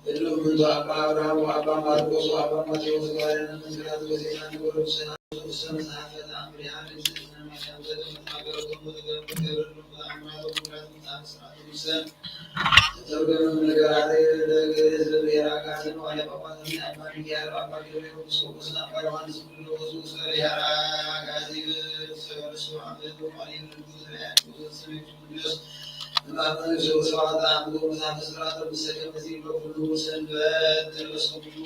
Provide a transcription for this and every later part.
እሉ ምንቱ ኣባ ኣብርሃም ወኣባ ማርቆስ ወኣባ ማቴዎስ ጋርያን መንክራት ወዜና ንጎረብሰና ውስተ መጽሐፈ ተኣምሪሃ ለእግዝእትነ ማርያም ዘተመጣበረቶም ወተገብረ ገብረ ተኣምራቶም ምክራት መጽሐፍ ስርዓተ ሙሰ ተተርጎመ ነገራተ ለእግዚእ ብሔር አጋዘን ወአለ ጳጳሳት አባ ሚካኤል አባ ገብርኤል ኤጲስቆጶስን አባ ዮሐንስ ኩሉ ወፁ ውስተ ብሔር አጋዚ ሰለስቱ ዓመት ወማሊን ንጉስ ዘርያ ያዕቆብ ዘተሰመዩ ቅዱስ እምአብ መንግስቱ ሰማያት አምቦ መጽሐፈ ስርዓተ ሙሰ ከመዚ በኩሉ ሰንበት ተልበሰ ኩሉ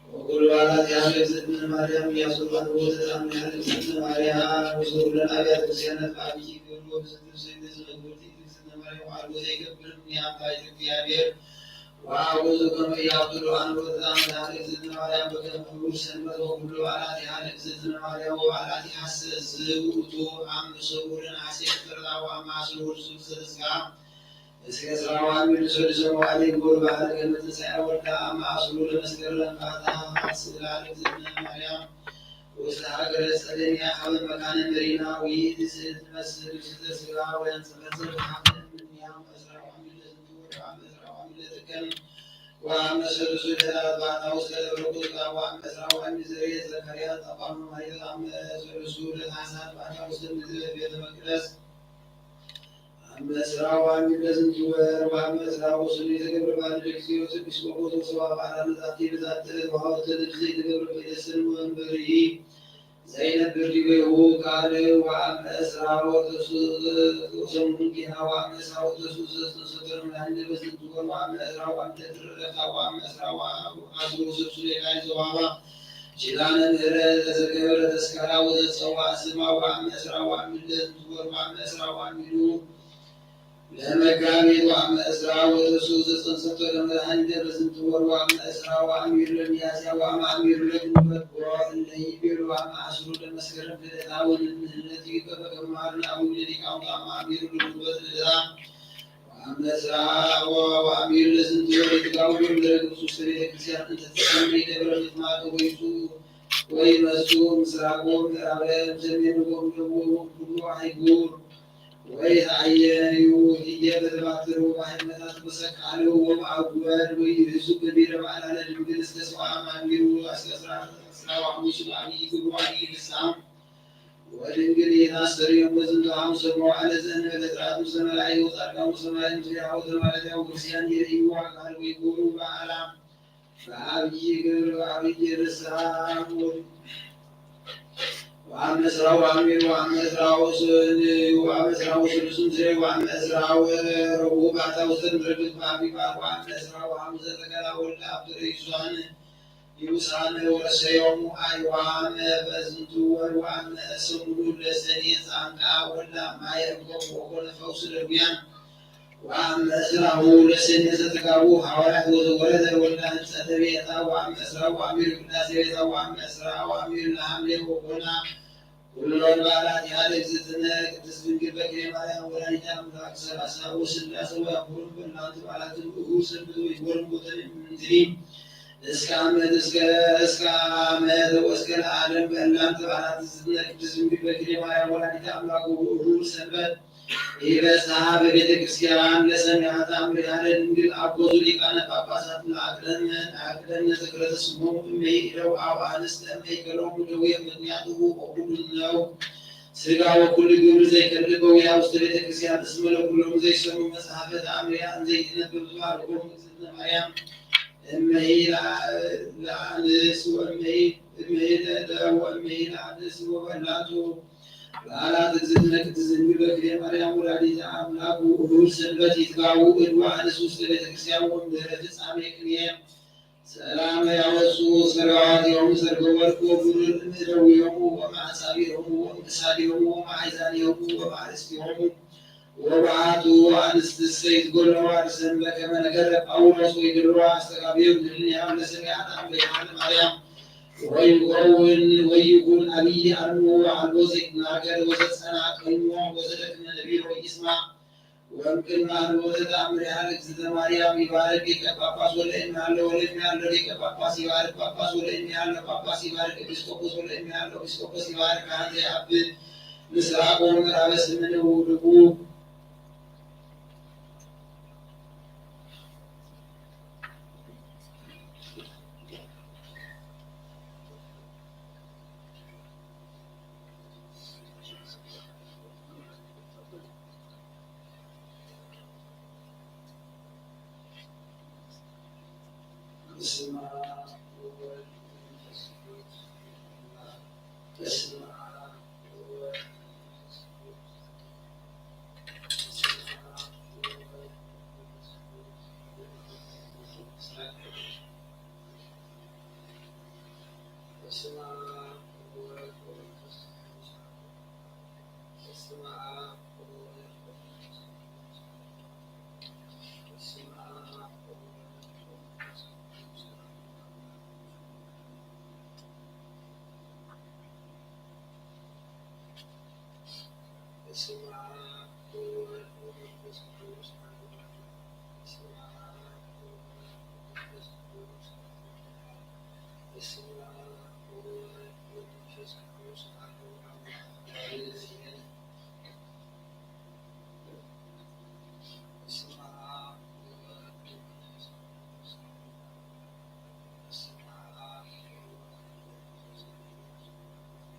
ወኩሉ በዓላት ያህል እግዝእትነ ማርያም ኢያሱ ባንቦ ተታምያል እግዝእትነ ማርያም ውስተ ኩለን አብያተ ክርስቲያናት በአብይ ክብር ወብዝትር ሰይነት መግብርቲ እግዝእትነ ማርያም አልቦ ዘይገብር እምኔሃ ባይት እግዚአብሔር ወአቡዙ ከመ ኢያሱ ለአንቦ ተታምያል እግዝእትነ ማርያም በከመ ህቡር ሰንበት ወኩሉ በዓላት ያህል እግዝእትነ ማርያም ወበዓላት ይሐሰ ዝውእቱ አምሰ ውርን ሐሴት ተርታ ወአማስር ውርሱ ዘተስጋ እስከ ዕስራ ወአንድ ሰዱሰ መዋዕለ ይግበሩ በዓለ ገነት ትንሣኤ ወልዳ አመ አስሩ ለመስከረም ባታ ስእላ ለእግዝእትነ ማርያም ውስተ ሀገረ ጸደንያ ሀበ መካነ መሪና ውይይት ስእል ትመስል ውስተ ስጋ ወያንጸፈጽፍ ሀበ እምንያም ዕስራ ወአንድ ለዝንቱ ወደ አመ ዕስራ ወአንድ ለትከን ወአመ ሰዱሱ ለህዳር ባታ ውስተ ደብረ ቁጥቃ ወአመ ዕስራ ወአንድ ዘርየ ዘካርያስ ጠባኑ ማየት አመ ሰዱሱ ለታሕሳስ ባታ ውስተ ምድር ቤተ መቅደስ አመ ዕስራ ወአንድ ለዝንቱ ወር ወአመ ዕስራ ወሰኑይ ተገብረ በዓለ እግዚኦስ ኤጲስቆጶስ ወሰብአ በዓላት ለዛቲ በዛቲ ዕለት ወሀበ ተለድ ዘይተገብረ በይደሰን ወንበርሂ ዘይነብር ዲበይሁ ካልእ ወአመ ዕስራ ወተሱ ዘተሰሙን ጌና ወአመ ዕስራ ወተሱ ዘተሰተኑ ናንደ በዝንቱ ወር ወአመ ዕስራ ወአንድ ለትረረታ ወአመ ዕስራ ወአስሩ ስብሱ ሌላይ ዘዋባ ኪዳነ ምህረት ለዘገብረ ተስካራ ወዘጸውዐ ስማ ወአመ ዕስራ ወአንድ ለዝንቱ ወር ወአመ ዕስራ ወአንድ ለመጋቢት ወአመ ዕስራ ወርእሱ ዘጸንሰቶ ለመድኃኒተ በዝንቱ ወር ወአመ ዕስራ ወአሚሩ ለሚያዝያ ወአመ አሚሩ ለግንቦት ወእለ ይቤሉ ወአመ አስሩ ለመስከረም ልደታ ወንምህነት ይገበ ከማርን አቡነ ሊቃውንት አመ አሚሩ ለግንቦት ልደታ ወአመ ዕስራ ወአሚሩ ለዝንቱ ወር ይትጋቡ ለግብፁ ውስተ ቤተ ክርስቲያን እንተ ትሰምይ ደብረ ምጥማቅ ወይፁ ወይመፁ ምስራቆም ምዕራበም ሰሜንጎም ደቡቦም ኩሉ አይጉር ወይትአየዩ ህዬ በተባትሩ በሃይመታት ወሰቃሉ ወበአጉበር ወይህዙ ገቢረ በአላለ ድንግል እስከ ሰብአ አማንዩ እስከ ዕስራ ወሐሙስ በአብይ ግብሩ አብይ ፍስሐ ወድንግል የታሰርዮም በዝንቱ ሐሙሰ መዋዕለ ዘእንበለ ስርዓት ውስተ መላእክት ወጻድቃን ወሰማዕት ምስሌሃ ወተማረቲያ ወክርስቲያን የርእዩ አካል ወይጎሩ በአላ በአብይ ግብር በአብይ ርሳ ወአመ ዕስራ ወአሚር ወአመ ዕስራ ወስን ወአመ ዕስራ ወስሉስን ዘይ ወአመ ዕስራ ወረቡዕ ባታ ውስተ ምድረ ግብፅ በአብይ በዓል ወአመ ዕስራ ወሐሙሰ ተከላ ወልደ አብትረ ይሱሳን ይውሳነ ወረሰዮሙ አይዋመ በዝንቱ ወር ወአመ ሰሙኑ ለሰኔ ጻንቃ ወልዳ ማየ እምቆም ወኮነ ፈውስ ለድውያን ወአመ ዕስራሁ ለሰኔ ዘተጋቡ ሐዋርያት ወዘወረደ ወልዳ ህንጸተ ቤታ ወአመ ዕስራ ወአሚር ቅዳሴ ቤታ ወአመ ዕስራ ወአሚር ለሐምሌ ወኮና ኩሎን በዓላት ያለ እግዝእትነ ቅድስት ድንግል በክሌ ማርያም ወላዲተ አምላክ ሰላሳ ወስላሴ ወያኩኑ በእናንተ በዓላትን እሁ ሰንበት ወይወርም ቦተን ምንትኒ እስከ ዓመት እስከ እስከ ዓመት ወእስከ ለዓለም በእናንተ በዓላት እግዝእትነ ቅድስት ድንግል በክሌ ማርያም ወላዲተ አምላክ ወእሁ ሰንበት ኢበጽሐ በቤተ ክርስቲያን ለሰሚዐ ተአምር ያለ ድንግል አቦቱ ሊቃነ ጳጳሳት ለአቅደመ ለአቅደመ ዝክረ ተስሞሙ እመ ይእደው አብ አንስተ እመ ይከለሙ ደዌ ምክንያቱ ወኩሉ ነው ስጋ ወኩሉ ግብር ዘይከልእ በውያ ውስተ ቤተ ክርስቲያን እስመ ለኩሎም ዘይሰሙ መጽሐፈ ተአምር ያን ዘይትነበብ ዝባርኮም እግዝእትነ ማርያም እመሂ ለአንስ ወእመሂ እመሂ ለእደ ወእመሂ ለአንስ ወበላቱ በዓላት እግዝእትነ ቅድስት ድንግል በክሌ ማርያም ወላዲተ አምላክ ውእሁድ ሰንበት ይትጋቡ እድ ወአንስ ውስተ ቤተ ክርስቲያን ወእምድህረ ፍጻሜ ቅኔ ሰላም ያወፁ ሰለዋቲሆሙ ሰርገ ወርቅ ወብሩር እምእደዊሆሙ ወማዕጻቢሆሙ ወእምክሳዲሆሙ ወማዕዛኒሆሙ ወማዕርስቲሆሙ ወበዓቱ አንስት ሰይት ጎለዋ ርእሰን በከመ ነገረ ጳውሎስ ወይድልዋ አስተጋብዮም ድልንያም ለሰሚያት አምሪሃን ማርያም ወይኮውን ወይኩን አብይ አርሞ አልቦ ዘይትናገር ወዘጸና ቀይሞ ወዘደክመ ነቢሮ ይስማ ወእምቅድመ አልቦ ተአምሪሃ ለእግዝእተ ማርያም ይባርክ ሊቀ ጳጳስ ወለእመ አለ ወለእመ አለ ሊቀ ጳጳስ ይባርክ ጳጳስ ወለእመ አለ ጳጳስ ይባርክ ኤጲስቆጶስ ወለእመ አለ ኤጲስቆጶስ ይባርክ ካህን ዘይአብል ምስራቅ ወምዕራብ ስምነ ውድቡ በስመ አብ ወወልድ ወመንፈስ ቅዱስ። በስመ አብ ወወልድ ወመንፈስ ቅዱስ። በስመ አብ ወወልድ ወመንፈስ ቅዱስ። በስመ አብ ወወልድ ወመንፈስ ቅዱስ። በስመ አብ ወወልድ ወመንፈስ ቅዱስ። በስመ አብ ወወልድ ወመንፈስ ቅዱስ። በስመ አብ ወወልድ ወመንፈስ ቅዱስ። በስመ አብ ወወልድ ወመንፈስ ቅዱስ። በስመ አብ ወወልድ ወመንፈስ ቅዱስ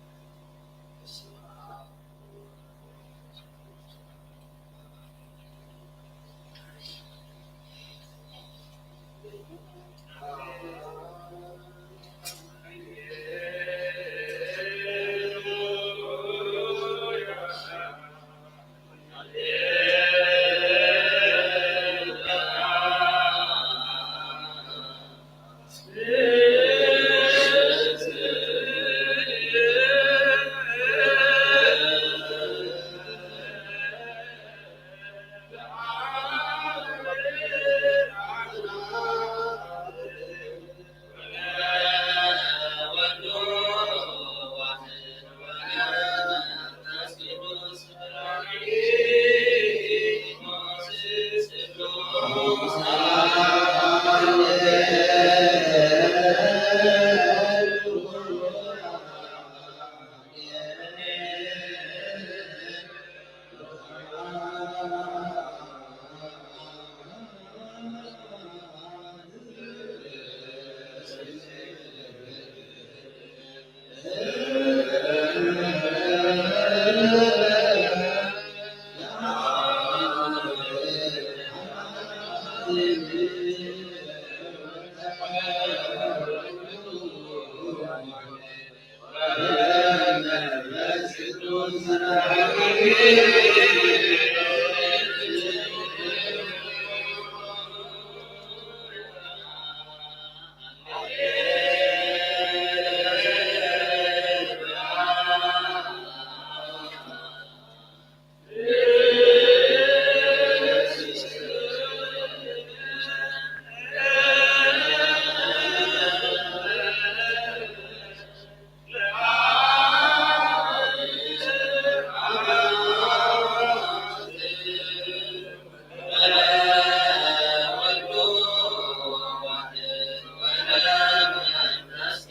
አሐዱ አምላክ። በስመ አብ ወወልድ ወመንፈስ ቅዱስ። በስመ አብ ወወልድ ወመንፈስ ቅዱስ። በስመ አብ ወወልድ ወመንፈስ ቅዱስ።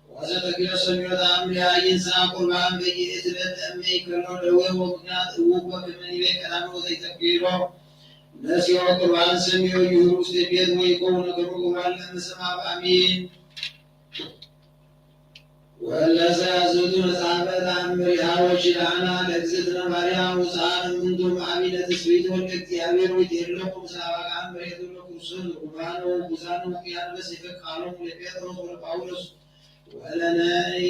ወዘተግለ ሰሚዖ ተኣምር ያይን ሰዓት ቁርባን በየእትለት እመይ ከሎ ደዌ ወምክንያት እውቅ ወክመን ይቤ ቀዳሚ ወዘይተክሎ ነሲኦ ቁርባን ሰሚዑ ይሁር ውስተ ቤት ወይከውን ነገሩ ቁርባን ለምሰማብ አሚን። ወለሰ ዝቱ መጽሐፈ ተአምሪሃ ወኪዳና ለእግዝእትነ ማርያም ውፅአን እምንቱ አሚነ ትስብእት ወልደ እግዚአብሔር ወይትሄለቁ ምስለ አባግዓ መሬት ወለኩርሱን ቁርባን ወውጉዛን ወቅያን በሰይፈ ቃሎሙ ለጴጥሮስ ወለጳውሎስ ወለነኢ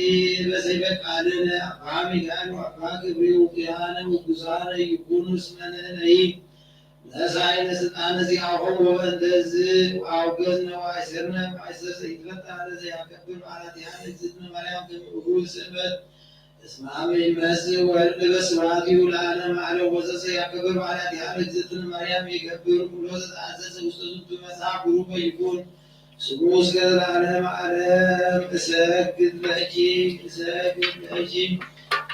በሰይፈ ቃልን አባ ሚካኤል ወአባ ክብሪ ውቅያን ውጉዛን ይኩኑ እስመ ንሕነኢ ነሳኢነ ስልጣነ ዚአሆሙ ወእንተዝ አውገዝነ ወአሰርነ ማእሰር ዘይትፈታ ለዘያከብር በዓላቲሃ ለእግዝእትነ ማርያም ከመ እሁድ ሰንበት እስመ አመ ይመጽእ ወልድ በስብሐቲሁ ለዓለመ ዓለም ወዘዘያከብር በዓላቲሃ ለእግዝእትነ ማርያም ይከብር ኩሎ ዘተአዘዘ ውስተ ዝንቱ መጽሐፍ ብሩክ ወይኩን ስሙ እስከ ዘለዓለመ ዓለም። እሰግድ ለኪ እሰግድ ለኪ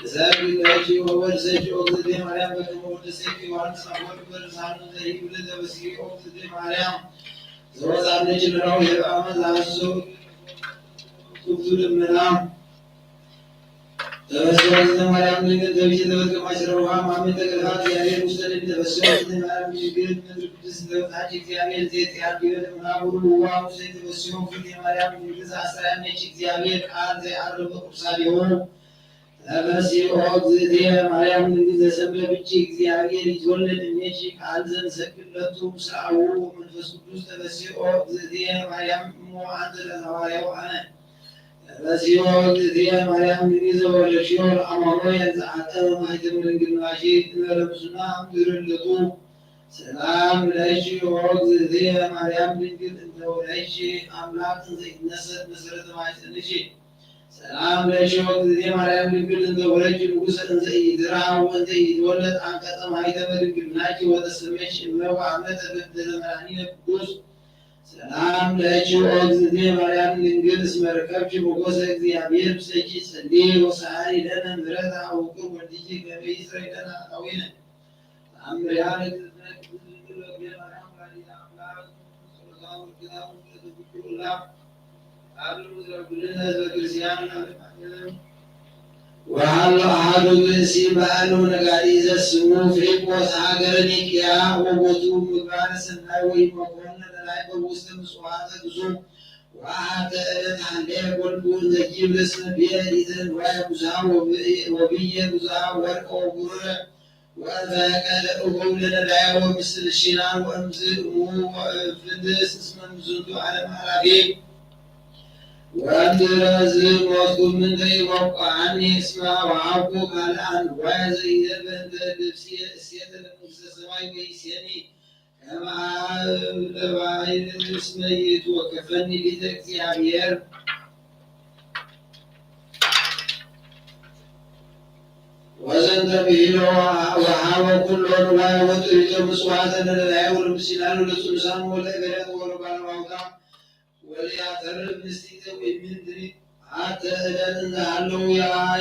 እሰግድ ለኪ ወወድሰኪ ኦግዝእትየ ማርያም በከመ ወደሰኪ ዮሐንስ አፈወርቅ በልሳኑ ዘይብል ተበስሪ ኦግዝእትየ ማርያም ዘወፃለች ነው የአመት ላሱ ቱቱ ልመና ተበስሮ ዝነ ማርያም ድንግል ተብዬ ተበልከ ማሽረዋ ማሜ ተገልፋ እግዚአብሔር ውስተ ልብ ተበስሮ ዝነ ማርያም ድንግል ምድር ቅድስት ተወጣች እግዚአብሔር ዘይት ያድገ ለምናቡሩ ዋ ውስተ ተበስሮ ፊት የማርያም ድንግል ዘአስተራነች እግዚአብሔር ቃል ዘይአርብ ቅዱሳን የሆኑ ተበስሮ እግዝእትየ ማርያም ድንግል ዘሰምረ ብቺ እግዚአብሔር ይትወለድ እሜቺ ቃል ዘንሰግድ ለቱ ምስለ አቡ ወመንፈስ ቅዱስ ተበስሮ እግዝእትየ ማርያም እሞ አንተ ለሐዋርያው አነ ተበስዮ እግዝእትየ ማርያም ድንግል ዘወለድሽዮ ለአማኑኤል ዘአጠበ ማኅተመ ድንግልናኪ እንበለ ምስሉና እምድር ልደቱ ሰላም ለኪ ኦ እግዝእትየ ማርያም ድንግል እንተ ወለድኪ አምላክ እንዘ ይትነሰት መሰረተ ማኅፀንኪ ሰላም ለኪ ኦ እግዝእትየ ማርያም ድንግል እንተ ወለድኪ ንጉሰ እንዘ ኢይትረሃ ወእንዘ ኢይትወለድ አንቀጸ ማኅተመ ድንግልናኪ ወተሰመኪ እመ ወአመተ በእንተ ዘመድኃኒነ ቅዱስ ሰላም ለኪ ኦ እግዝእትየ ማርያም ድንግል እስመ ረከብኪ ሞገሰ እግዚአብሔር ምስሌኪ ጸልዪ ወሰአሊ ለነ ምሕረተ አቡኪ ወልድኪ ከመ ይስረይ ለነ ኃጣውኢነ። ተአምሪሃ ለእግዝእትነ ቅድስት ድንግል በእግዚአ ማርያም ወላዲተ አምላክ ጸሎታ ወርድታ ወምሕረተ ኩሉ ኩላ አሉ ዘኩልነ ህዝበ ክርስቲያን ለዓለመ ዓለም። ወሃሎ አሐዱ ብእሲ በዓሉ ነጋዲ ዘስሙ ፊልጶስ ሀገረ ኒቅያ ወቦቱ ምግባረ ሰናይ ወኢመኮነ ለላይከ ውስተ ምጽዋተ ብዙ ወአሐተ ዕለት ሀሌ ወልዱ እንዘ ይብል እስመ ብየ ሊተ ንዋየ ብዙሃ ወብየ ብዙሃ ወርቀ ወብሩረ ወእንዘ ቀለ እሁብ ለነዳየ ወምስል ሽናን ወእምዝ እሙ ወእፍልስ እስመ ምዝንቱ ዓለም ኃላፊ ወእምድረዝ ሞትኩ ምንተ ይበቁዓኒ እስመ ወሃብኩ ካልኣን ዋይ ዘይደል በእንተ ልብስየ እሴተ ለመንግስተ ሰማይ ወይሴኒ ከመ አብ ለባሕር እስመ ይትወከፈኒ ሊተ እግዚአብሔር። ወዘንተ ብሂሎ ወሃበ ኩሎ ንዋይ ወጥሪቶ ምጽዋተ ለነዳየ ወለምስላሉ ለጽኑሳን ወለእገለት ወለባለባውታ ወለያተርፍ ንስቲተ ወይምንትኒ አተ እለን እንዘሃለው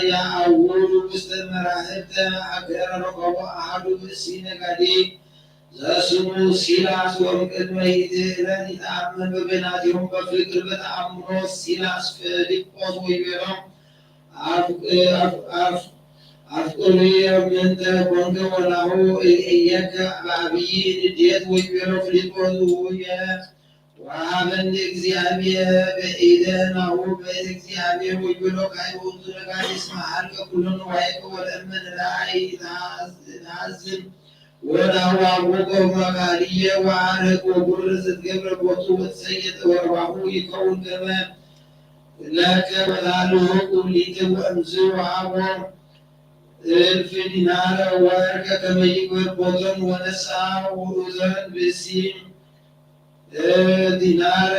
የአውሉ ውስተ መራህብተ አገረ ረከቦ አሐዱ ብእሲ ነጋዴ ዘስሙ ሲላስ ወእምቅድመ ይእቲ እለን ይተአመን በበይናቲሆም በፍቅር በተአምኖ ሲላስ ፊልጶስ ወይቤሎም አፍቅሪ ምንተ ኮንከ ወናሁ እየከ በአብይ ንዴት ወይቤሎ ፊልጶስ ውየ ወሀበኒ እግዚአብሔር በኢደ ናሁ በእደ እግዚአብሔር ወይቤሎ ካይ ውእቱ ነጋዴ እስመ ሀልቀ ኩሎ ንዋይከ ወለእመ ነዳይ ተሐዝን ወናሁ አቦከ ወመካልየ ወአርህቅ ወጉርር ዘትገብረ ቦቱ ወትሰየጠ ወረባሁ ይከውን ከመ ለከ ወላድሁ ኩሊተ ወእምዝ ወሃቦ እልፍ ዲናረ ወወርቀ ከመ ይግበር ቦቶን ወነስአ ውእቶን ብእሲ ዲናረ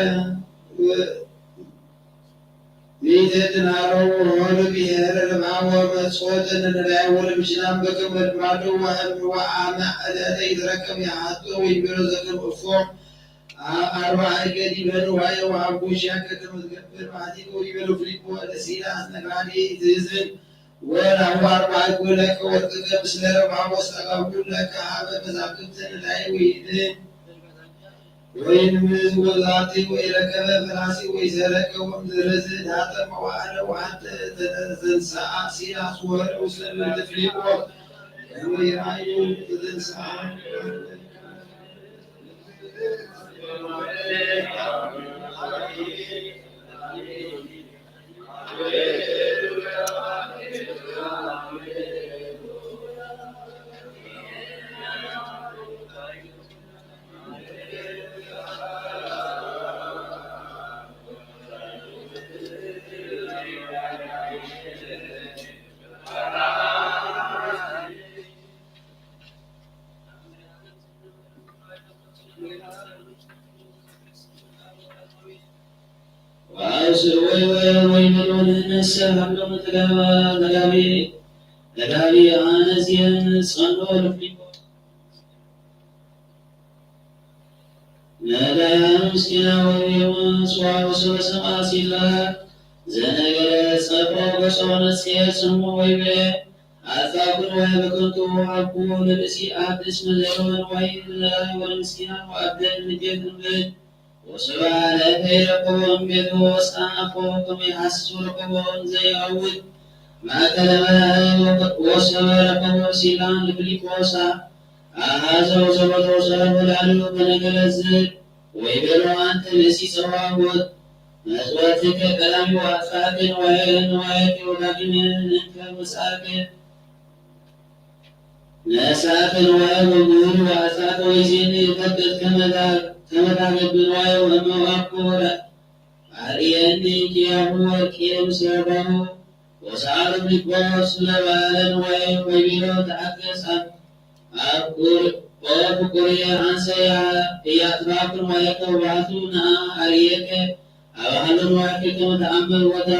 ሚእተ ዲናረ ወሆረ ብሔረ ለብሃቦ መጽወተ ለነዳይ ወለምሽናም በከመ ልማዱ ወአመ ዕለተ ይትረከብ የሃቶ ወይቤሎ ዘከመ እፎ አርባዕከ ዲበ ንዋየ ወሃቦ ሻከ ከመ ትገብር ባሕቲት ወይቤሎ ፊልጶስ ለሲላስ ነጋዴ ኢትእዝን ወናሁ አርባዕከ ለከ ወርቅከ ምስለ ረብሃቦ ሰጋቡ ለከ ሀበ መዛግብተ ነዳይ ወይን ወይን ምዝ ወዛቲ ወይረከበ ፈላሲ ወይሰረቀ ወምዝርዝ ዳተ መዋዕለ ወአንተ ተንሰአ ሲላስ ወረ ውስተ ምድር ፊልጶስ ከመ ይርአዩ ተንሰአ ወአውስእ ወይ ወይ ወይ በሎ ንእነሰ ሃሎ መተጋባ መጋቢ መጋቢ አነዚየን ጸንዶ ለፍሊቆ ነዳያን ምስኪና ወይቤ ስዋ ወሰበ ሰማሲላ ዘነገረ ጸፍሮ ገጾ ነጽየ ስሙ ወይቤ አልፋኩን ወይ በከንቱ አኩ ለብእሲ አዲስ መዘሮን ወይ ነዳይ ወለምስኪና ወአብደን ምጀት እምብል ወሰብአ ለእከ ይረክቦ እምቤቱ ወስአ አፎ ከመ ይሃስስ ወረከቦ እንዘ ይዐውድ ማእከለ መራእይ ወሰበ ረከቦ ሲላን ለፊልጶስ አሃዘ ወሰበቶ ሰረብ ወላሉ ከነገለዝ ወይቤሎ አንተ ብእሲ ጸዋዖት መጽወትከ ቀዳሚ ወአጥፋእከ ንዋየ ንዋየከ ወዳግመ እንከ መጽአከ ነሳተ ንዋየ ወጉህሉ ወአጻተ ወይዜኒ ይፈቅድ ከመ ታገብእ ንዋየ ወእመ ወአኮረ አርእየኒ ኪያሁ ወርቅየ ምስለ ባሁ ወሰአሉ ፊልጶስ ለባለ ንዋየ ወይቤሎ ተአገስ አብ አብ ቁር- ኦ ፍቁርየ አንሰ ያ- ያጥባኩ ንዋየከ ወባቱ ነአ አርእየከ አብ ሃሎ ንዋየከ ከመ ተአምር ወታ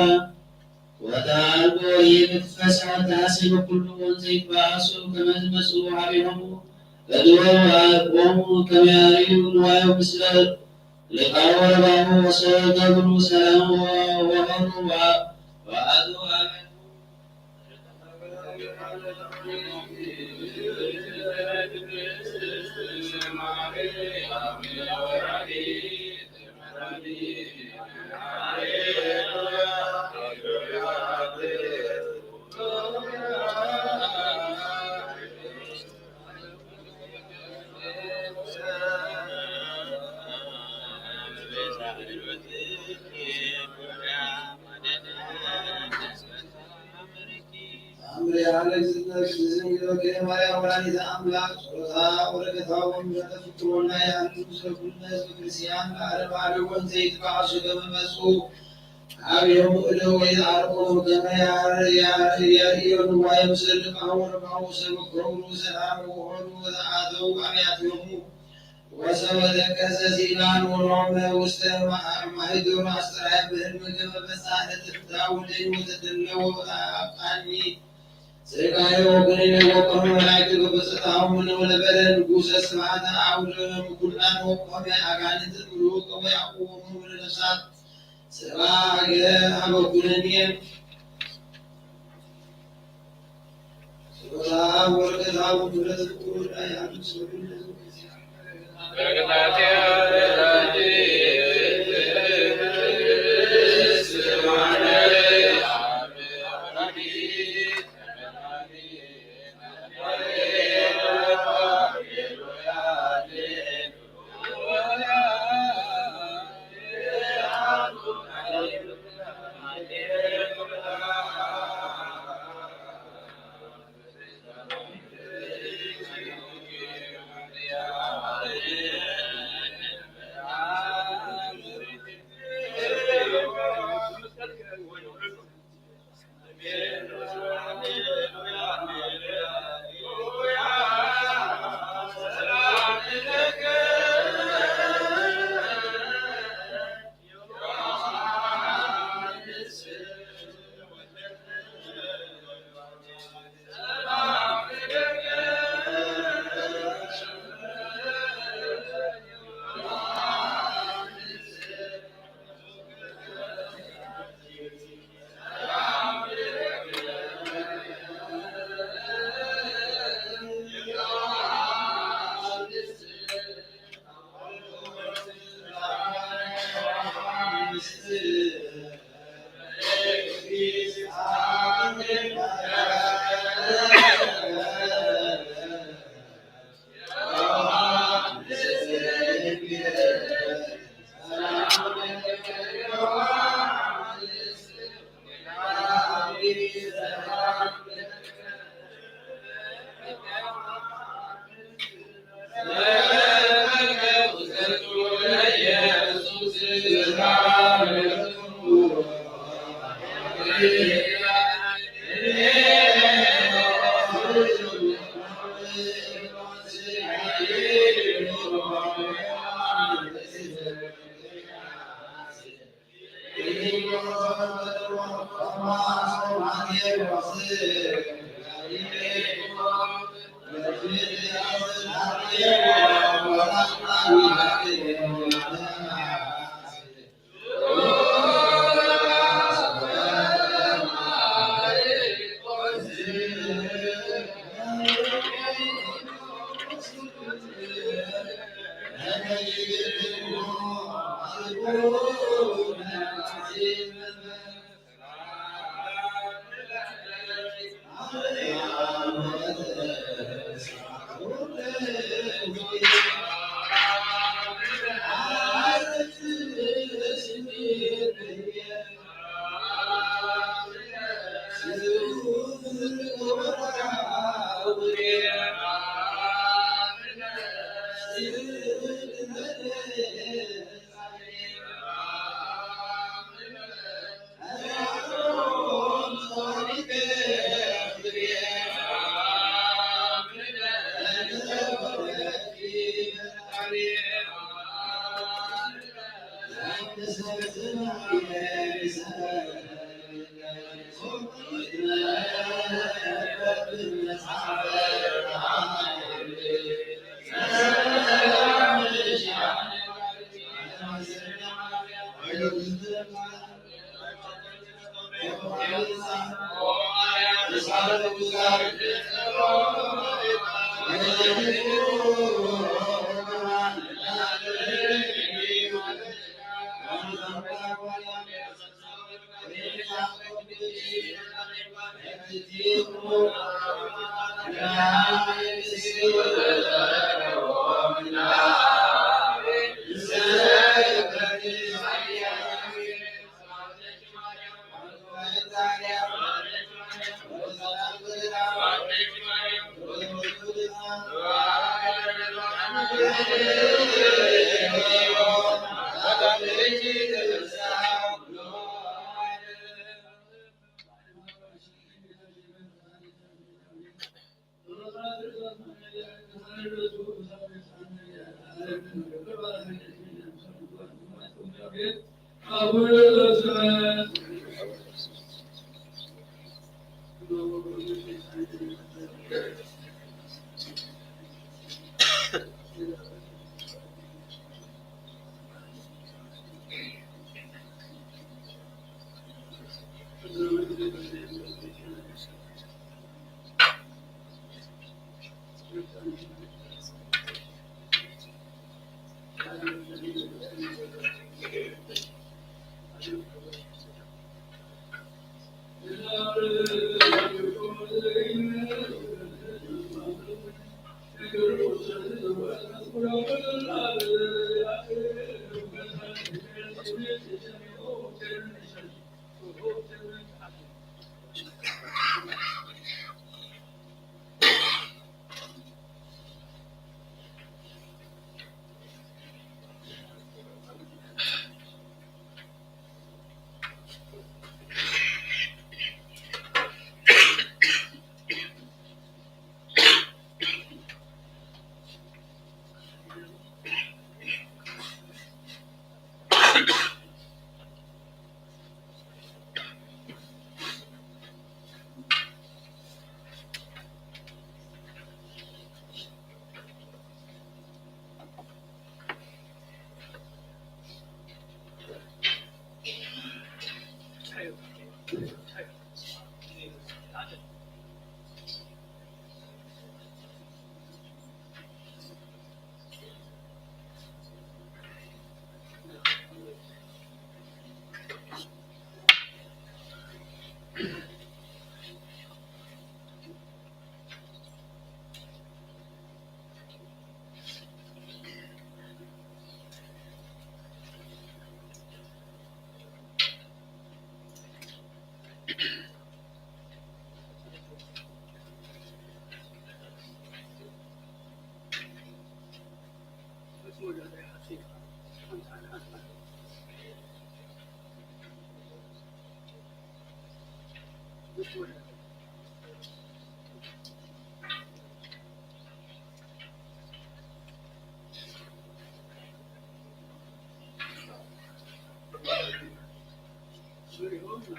ወተአልቦ ወይትፈስሐ ተሐስብ ኩሉ ወንዘ ይትበአሱ ከመ ትመጽኡ ሀቤሆሙ እድወ ወአልቦሙ ከመ ያርእዩ ንዋዮ ምስለ ልቃወ ረባሁ ወሰገብሩ ሰላም ወሆሩ ወአቱ አመቱ አምር ያለ ዝነሽ ዝንግሎት ማርያም ወላዲተ አምላክ ጸሎታ ወረከታ ወምሕረተ ፍቅር ወና ያሉ ምስለ ኩልነ ህዝበ ክርስቲያን ለዓለመ ዓለም ወንዘ ይትበዓሱ ከመ መጹ አብዮም እደው ወይትዓረቆሙ ከመ ያርእዮ ንዋየ ምስለ ልቃወ ረባሁ ሰበ ገብሩ ሰላም ወሆሩ ወተአተው አብያቲሆሙ ወሰበ ተከዘ ሲላን ወሮመ ውስተ ማህደሩ አስተርአየ በህልም ከመ በጽሐ ለተፍትሐ ወደዩ ወተደለወ ወተአቃኒ ስጋየ ወኩነኔ ወቆመ መላእክት በበጸታሆሙ ወነበረ ንጉሰ ስብሐተ አውደ ምኩላን ወቆመ አጋንንት ምሉቅ ወያዕቆሙ ለነፍሳት ስብሐ ሀበ ኩነኔ ስብሐ ወልቀታ ወኩለ ዝኩር ላይ አምስት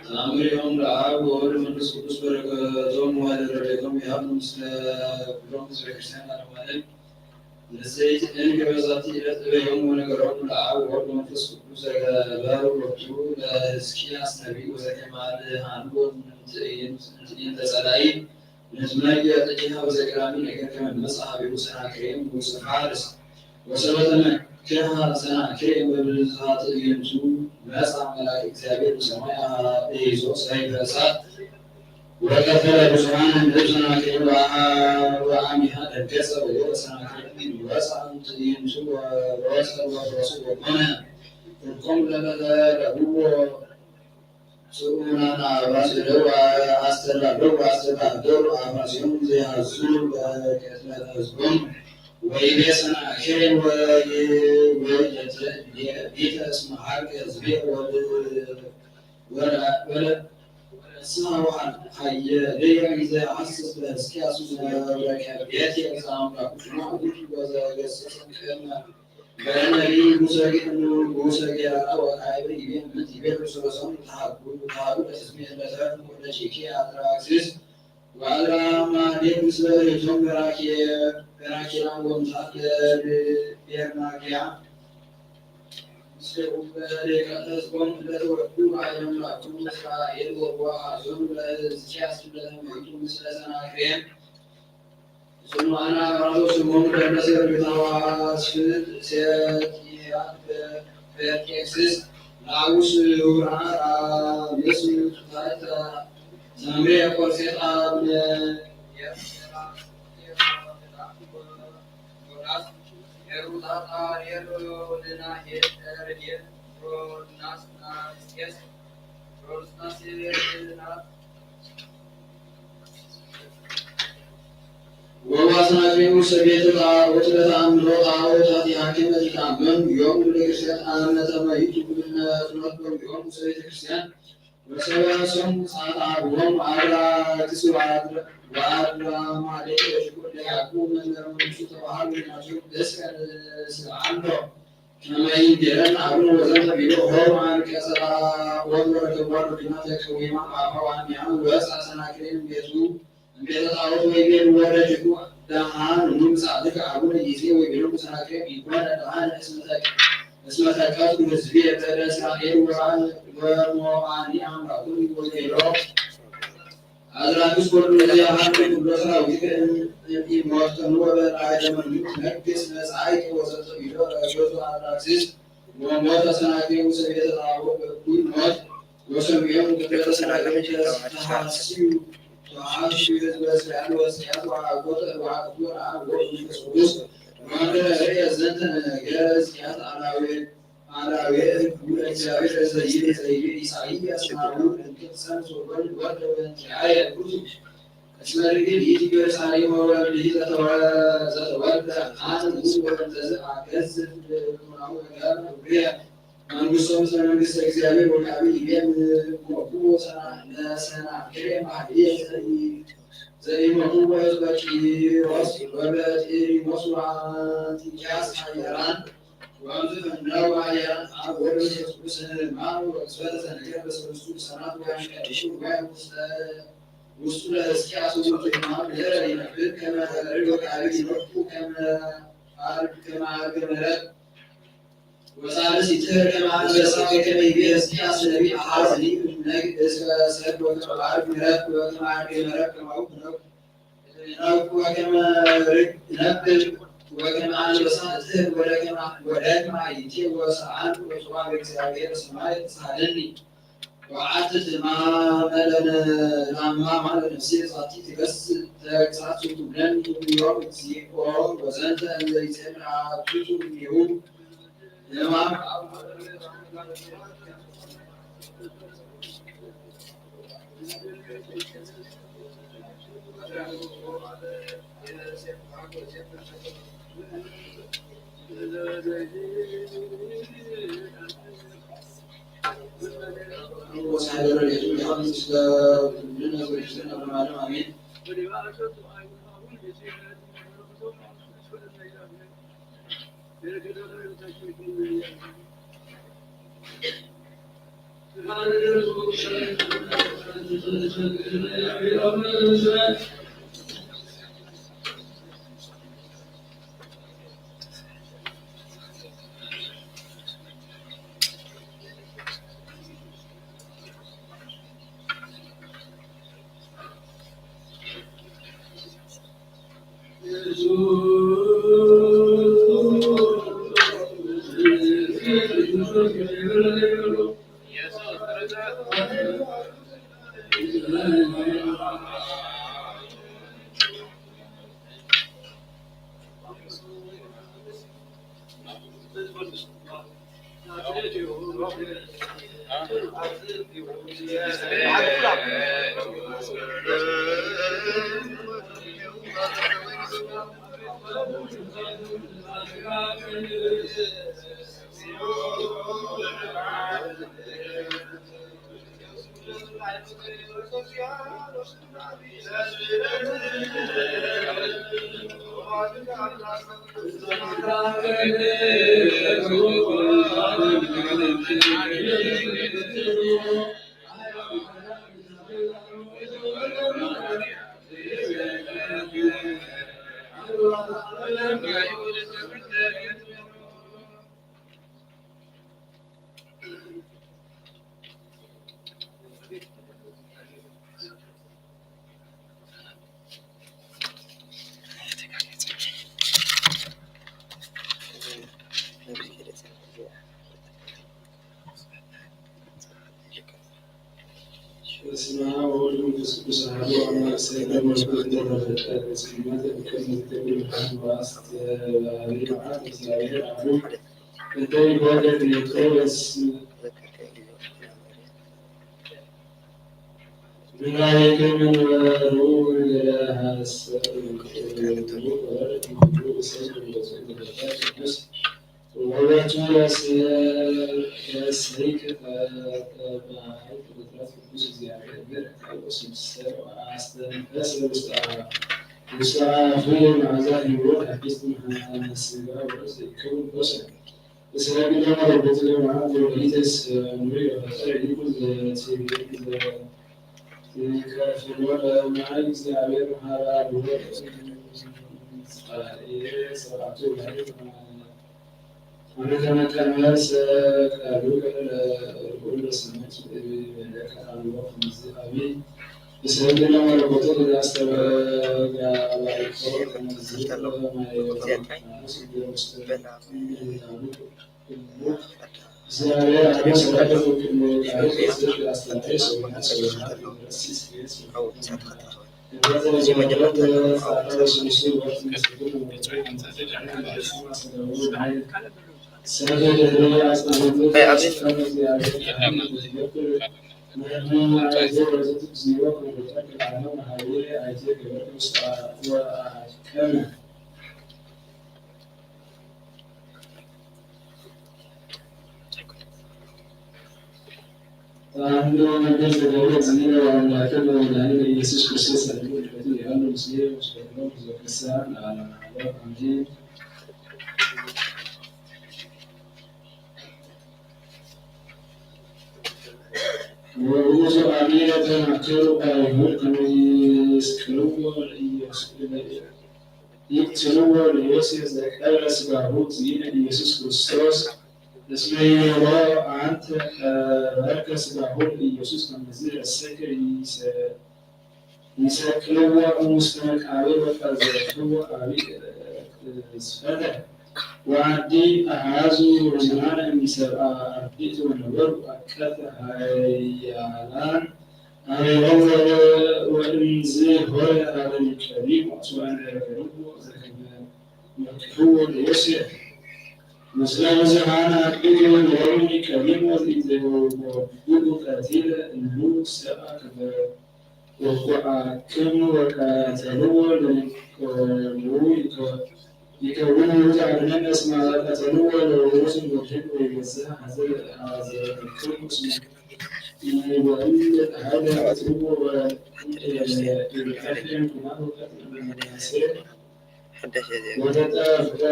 ተኣምሪኦም ለዓብ ወወልድ መንፈስ ቅዱስ በረከቶም ዋለ ረድኤቶም ይሃብ ምስለ ኩሎም ህዝበ ክርስቲያን ዓለም ዓለም። ንዘይትእን ገበዛቲ ዕለት እበዮም ወነገሮም ለዓብ ወወልድ መንፈስ ቅዱስ ዘገበሩ ሎቱ ለሕዝቅያስ ነቢይ ወዘከማል ሃንቦ እንትእይንተ ጸላኢ ንትመየ ጥቂሃ ወዘግራሚ ነገር ከመ መጽሐ ቢሉ ሰናክሬም ንጉሰ ፋርስ ወሰበተመ ከሃ ሰናክሬም በብዝሃ ትእይንቱ መጽአ መልአክ እግዚአብሔር ብሰማይ አሃ እይዞ ሰይፈ እሳት ወቀተለ ብዙሃን እምእብ ሰናክሬም ወአሃ ወአሚሃ ደንገጸ ወወ ሰናክሬም ወጽአ ትእይንቱ ወሮሰ ወፍረሱ ወኮነ ፍርቆም ለለለብዎ ስኡናን አባስ እደው አስተዳደሩ አስተዳደሩ አባሲሆን ዘይሃዝኑ በቅትለት ህዝቦም ወይቤ ሰናክሬም ወይቤ እስመ ሀልቀ ህዝቤ ወለስሐ ሀየ ደያ ጊዜ አስስ በህዝቅያስ መብረቀ ቤት የግዛ አምላኩ ሽማ ውድ ወዘገሰሰ ቅድመ በነቢ ሙሰ ጌራ ወካይበ ይቤ ምት ይቤ ርሶ ርሶም ተሃጉ ተሃጉ ለህዝቢ ለተረፍ ወደ ቼኪ አትራክሲስ ወአድራ ማዴት ምስለ ሬቶም በራኪራ ወምታት ለቤርናኪያ ምስለ ውበ ደቀ ህዝቦም ለተወዱ አየምላኩም እስራኤል ወቦ አዞም ለህዝቅያስ ለተመይቱ ምስለ ሰናክሬም ስሙዓና ራሱ ስሞም ደረሰ ብታዋስፍት ሴትያት በርቄክስስ ላውስ ውራ ራምስ ታይታ ሰምሬ ቆርሴት አብነ ወዋስናቴው ሰቤተ ጣዖት ለተአምሮ ጣዖታት ያክመ ኢታመን ዮም ለክርስቲያን አመተመይቱ ብነ ፍኖት ዮም ሰቤተ ክርስቲያን ወሰበ ሶም ጻት አብሆም አድራ ክስ ወአድራ ማሌ ሽኩር ለያዕቆብ መምህር መንግስቱ ተባህሉ ናቸው እስከ ስልዓሎ ከመ ይንገረን አቡነ ወዘተ ቢሎ ሆም አንቀጸ ጣዖት ወረከቧ ዶኪና ተቀዊማ አፋ ወአንዲያ ወፃ ሰናክሬም ቤቱ እምቤተ ጣዖት ወይቤል ወረጅኩ ደሃን ሙምጻእልከ አቡነ ይዜ ወይቤሎ ሰናክሬም ይኮነ ደሃን እስመ ተቀትሉ ህዝቤ በደ እስራኤል ወሞአኒ አምላኩ ወይቤሎ አድራክስ ወልዱ ለያሃሉ ኩሎ ሰራዊትከ እምኢሞት ከኑ ወበራእየ ለመኑ ትነግስ መጻኢከ ወሰጠ ቢሎ ረገቱ አድራክስስ ወሞተ ሰናክሬም ሰቤተ ጣዖት በኩል ሞት ወሰሚዖም ቅድመ ተሰናክሬም ተሐስዩ ተሐስዩ ህዝበ እስራኤል ወስያት ወአቆጠ ወአቅቦ ረአብ ወመንፈስ ቅዱስ ወአንተ ርእየ ዘንተ ነገረ ስያት አላዌ አላዌ ህጉ ለእግዚአብሔር ዘይቤ ዘይቤ ኢሳይያስ ናሁ እንቅልሰን ሶበል ወልደ በእንቲአየ ኩቱ እስመ ድንግል ይእቲ ኢየሩሳሌም ወወልድሂ ዘተወልደ አነ ውእቱ ወእንተዝ አገዝፍ ልቡናሁ ወገብር እኩየ መንግስቶ ምስለ መንግስተ እግዚአብሔር ወቃሉ ይቤ ወኩ ለሰናክሬም አህየ ዘኢመቱ ወህዝበ ቂሮስ ወበጢሪሞስ ወአንጢኪያስ ሀያላን ወእምዝ ፈነው ሀያላን አብ ወልድ መንፈስ ቅዱስ ህማም ወቅጽበተ ዘነገር በሰለስቱ ልሳናት ወያንቀድሹ ጉባኤ ውስተ ውስጡ ለሕዝቅያስ ውእቱ ሕማም ድህረ ይነብር ከመ ተርእዮ ቃል ይነብሩ ከመ አርግ ከመ አርግ ምሕረት ወሳልስ ይትህር ከመ አንበሳ ወከመ ይቤ ሕዝቅያስ ነቢይ አሐዝኒ ነግ እስከ ሰብ ወከመ አርግ ምሕረት ወከመ አርግ ምሕረት ከማሁ ነግ ነግ ወከመ ርግ ነብር ወከመ አንበሳ እትህር ወደከመ ወደከመ አይቴ ወሰአል ወጽዋ በእግዚአብሔር ሰማይ ተሳለኒ ወአትትማመ ለማማ ለነፍሴ ዛቲ ትገስጽ ተግሳጽ ትብለኒ ዮም እግዚኦ ወዘንተ እንዘ ይጼምር አቱቱ እምኔሁ ለማም ወሳሕደረ ሌቱ ይኸም ስለ ኩልና ዝርዝር ነብረ ማለም ኣሜን። በስመ አብ ወወልድ ወመንፈስ ቅዱስ አሐዱ አምላክ። ሰላም ወሰላም ለመንፈስከ በጸልማት እምከመ ትገብር ብርሃን ወአስተብሔር መዓት እግዚአብሔር አቡ እንተ ይባረክ ኔትሮ በስመ ብላይከ መንበሩ ለሐሰ ወረድ ኩሉ እሰይ ወዘተ ቅዱስ ወወቱ ያሰይክ ተባረክ ፍጥረት ቅዱስ እግዚአብሔር ስብሰ አስተንፈስ ውስተ አፍ ውስተ አፉ መዓዛ ህይወት አዲስ ስጋ ወርእስ ይከውን በሰ እስራኤል ለማለት በተለይ ማለት ወሊደስ ኑሪ ፈጠር ይቁል ከፍሎ ለማይ እግዚአብሔር ሀራ ሰባቱ ማለት አመተ መቀመር ሰቃሉ ለእርቁል ለሰመች ለከአሎ ከምዚ አቢ ብሰብለ መለኮቱ ለአስተበጋባይኮ ከምዚ ተዋህዶ ነገር ዘገበ እግዚእነ ወአምላክነ ወመድኃኒነ ኢየሱስ ክርስቶስ ጻድቅ ምሕረቱ ይሃሉ ምስሌነ ወምስለ ኩሎም ህዝበ ክርስቲያን ለዓለመ ዓለም አሜን። ወውእቱ አሚረ ተማከሩ አይሁድ ከመ ይስቅልዎ ለኢየሱስ ይቅትልዎ ለዮሴፍ ዘቀብረ ሥጋሁ እግዚእነ ኢየሱስ ክርስቶስ እስመ ይቤሎ አንተ ቀበርከ ሥጋሁ ለኢየሱስ ከመዝ ረሰከ ይሰቅልዎ እሙስተ መቃብር ወቀዘፍዎ አቢይ ቅዝፈተ ወአዲ አሃዙ ርዙናነ እምሰብአ አርድእት ወነበሩ አቀተ ኃያላን አበዮሙ ወእምዝ ሆረ ሀበ ኒቆዲሞስ ወእንዘ ነገርዎ ዘከመ ወክሕዎ ለዮሴፍ ምስለ ብዙኃን አርድእት ወነበሩ ኒቆዲሞስ ኢዘወግኡ ቀቲለ እሉ ሰብአ ከመ ወኩዓክሙ ወቀተልዎ ለኒቆዲሞስ ይከውን። ይውፃእ ብነን እስመ ቀተልዎ ለውሩስ ወድህን ወይበዝሕ ሀዘ አዘረክም እስመ ይበል ሀደ አትርዎ ወይብሐፍም ኩማን ወቀትል መናሴ ወተጠፍአ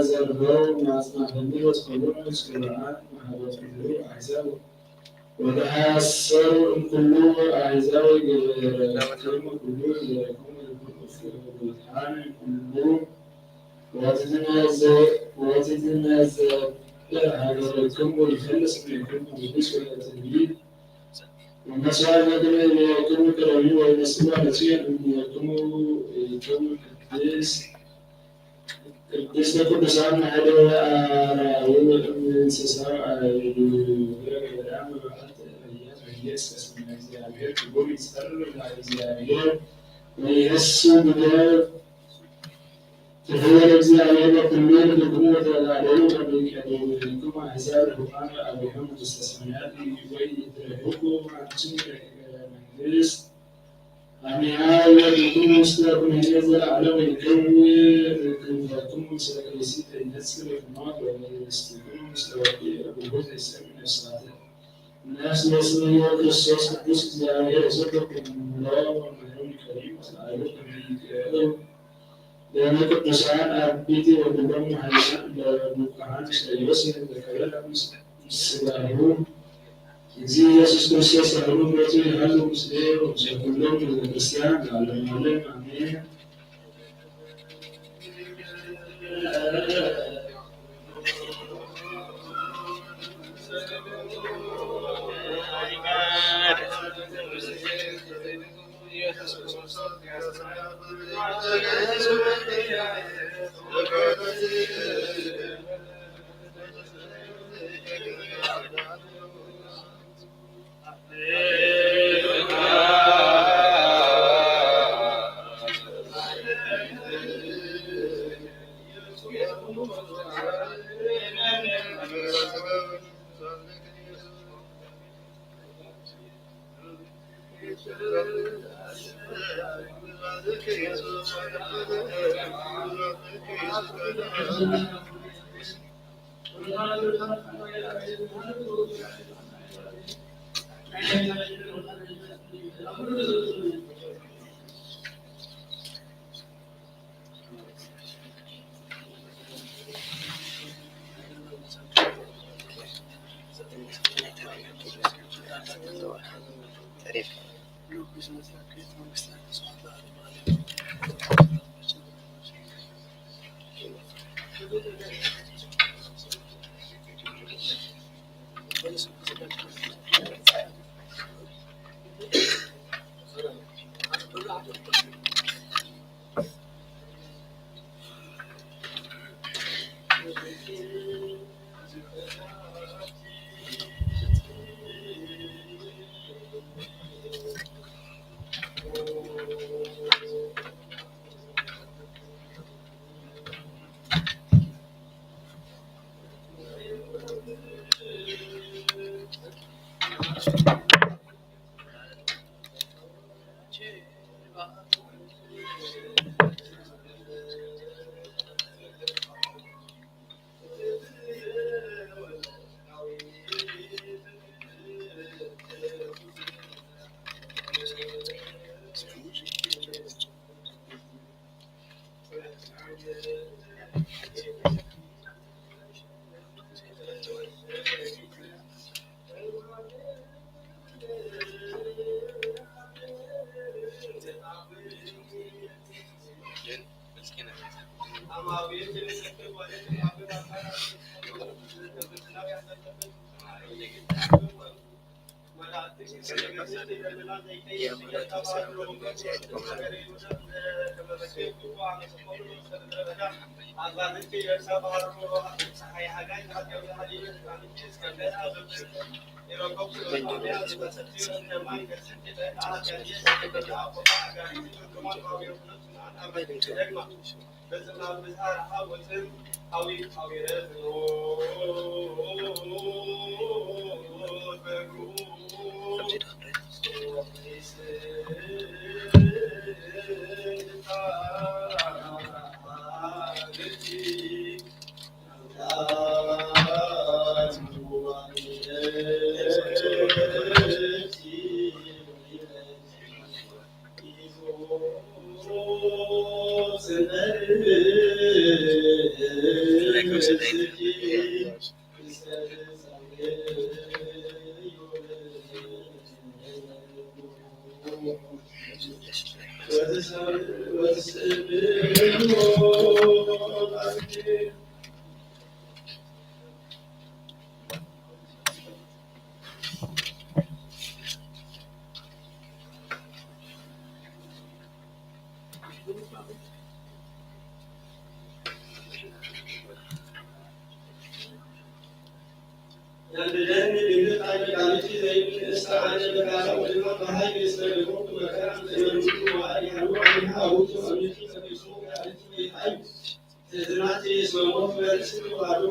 ዘርፈው ማጽናፈኒ ወስከሎን ስኩራን ማህበርትሉ አሕዛብ ወተሐሰሩ እምኩሉ አሕዛብ ገበረክሙ ኩሉ ገበረክሙ ለኩሉ ፍርዱታን እምኩሉ ወትትመዘ ወትትመዘ ሀገረክሙ ይፈልስ እምኔክሙ ንጉስ ወትንቢት ወመስዋዕት ለክሙ ቅደሚ ወይመስዋ ነጽዮን እምኔክሙ ኢክሙ ቅድስት ቅድስተ ቅዱሳን ሀደ አራዊ እንስሳ አራዊ ገዳም በዓል ተቀያ መየስ ከስመ እግዚአብሔር ክቡር ይጸር እግዚአብሔር ወይስ ግደፍ ትፈወል እግዚአብሔር በኩሉ ልብክሙ ወተጋደሉ ከመ ይቀድም እምኔክሙ አሕዛብ ርሑቃን አብርሃም መንግስተ ሰማያት ወይ ይትረህቁ አንትሙ ደቂቀ መንግስት አሚሃ ወዲኩም ምስለ ኩነኔ ዘለዓለም ይከውን ክንፈኩም ምስለ ከይሲ ተይነጽር ፍኖት ወመንግስትኩም ምስለ ወዲ ብሩክ ይሰሚ ነፍሳት ነፍስ የስምዮ ክርስቶስ ቅዱስ እግዚአብሔር የሰጠኩም ሎ ወመንከሪም ስላሉ ከመይቀሩ ደመ ቅዱሳን አቢቲ ወኩሎም ሀይሳን ለቡካሃን ሰዮስ የተከበረ ስጋሁ እግዚእ ኢየሱስ ክርስቶስ አሁኑ ምሕረቱ ይሃሉ ምስሌ ወምስለ ኩሎም ህዝበ ክርስቲያን ለዓለመ ዓለም አሜን። ያንደደኒ ድንግል ቃል ኪዳንኪ ዘይብን እስተ ዓነ በካላ ወድማ በሃይ የስተገቦ መከራ እንተመንቱ ዋል ያሉ አሚሃ ውቱ አሚቱ ተቢሱ ያለች ቤታይ ትዝናት የስመሞት መልስ ባሉ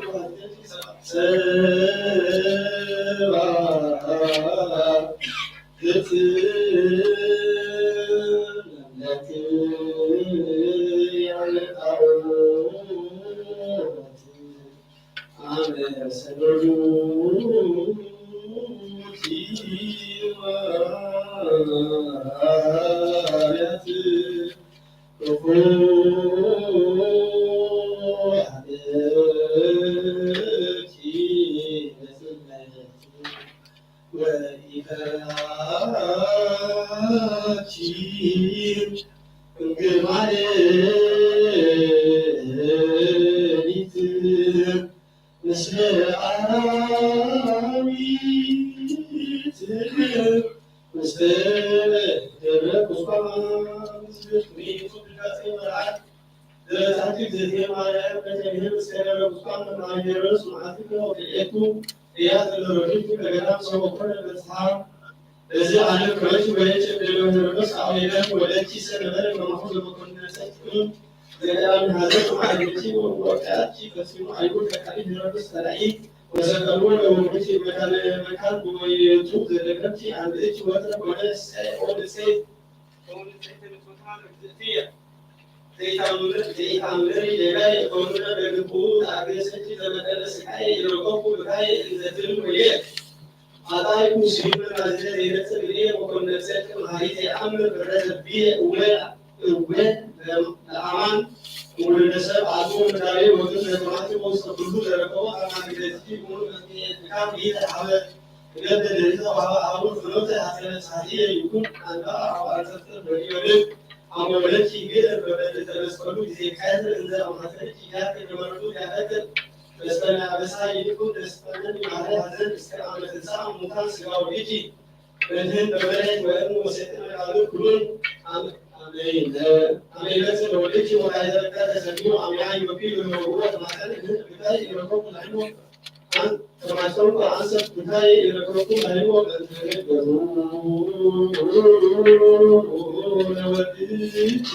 እዚ ዓለም ከመይ ወለደት ወለደት ሰነበረ ከማሁ ዘመኮንነ ሰትክም ዘዳሚ ሀዘት ማዕልቲ ወወቃቲ ፈሲሙ አይሁድ ተቃሊ ሄሮድስ ተላኢ ወሰቀሉ ለውሩቲ መካነ መካን ወየቱ ዘለቀቲ አንድእቲ ወትረ ወደ ሰ ወደ ሰ ዘይታምር ዘይታምር ሌላ የኮኑነ በግቡ ታገሰቲ ዘመጠነ ስቃይ ይረከቡ ብታይ እንዘትልም ወየ አጣይኩ ሲሆን አዘ ዘይነጽር እኔ ወኮን ነፍሰ ቅም ሀሪት የአምር ብረዘ ብየ እወ እወ ለአማን ወደ ሰብ አቶ ምዳሬ ወግን ለተማት ወስተ ሁሉ ለረከቡ አማን ገዝቲ ሙሉ መጥቃም ይተሐበ እገደ ለይተ ወሀበ አሁን ፍኖተ ሀሰነ ሳህየ ይኩን አንዳ አዋርሰተ በዲዮልን አመወለች ይገ በበደ ተመስቀሉ ጊዜ ካይተ እንዘ አማሰች ያተ ለመረዱ ያተ በስተና በሳ ይልቁ ደስተንን ማለ ሀዘን እስከ አመትንሳ ሙታን ስጋው ልጅ በድህን በመሬት ወእም ወሰይጣን አሉ ኩሉን አሜን። አሜን። ለወልጅ ወላይ ዘረጋ ተሰሚዮ አሜን። ወኪል ወወት ማተን ህን ብታይ ይረከቡ ላይሞ አን ተማስተው አንሰት ብታይ ይረከቡ ላይሞ በእንትነገሩ ለወልጅ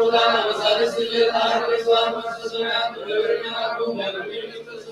ስብሐት ለአብ ወወልድ ወመንፈስ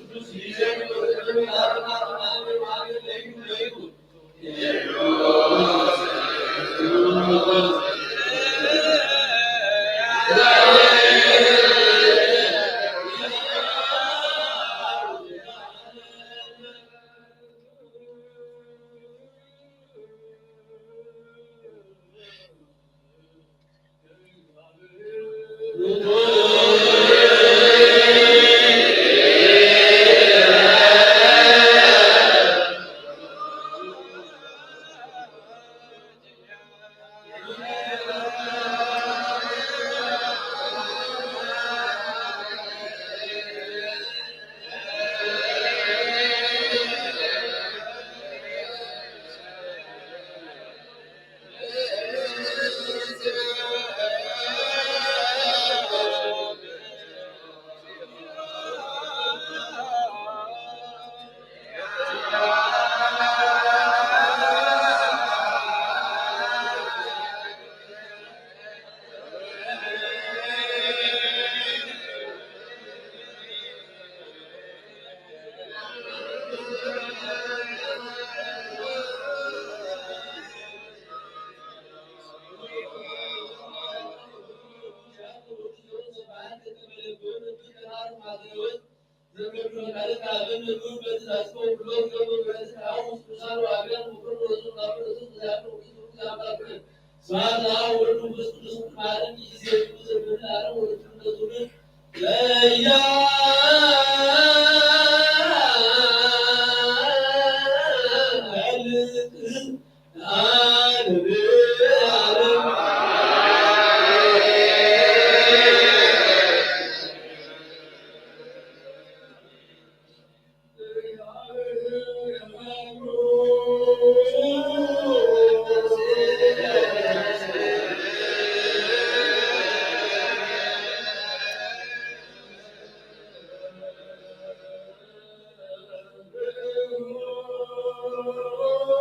ቅዱስ።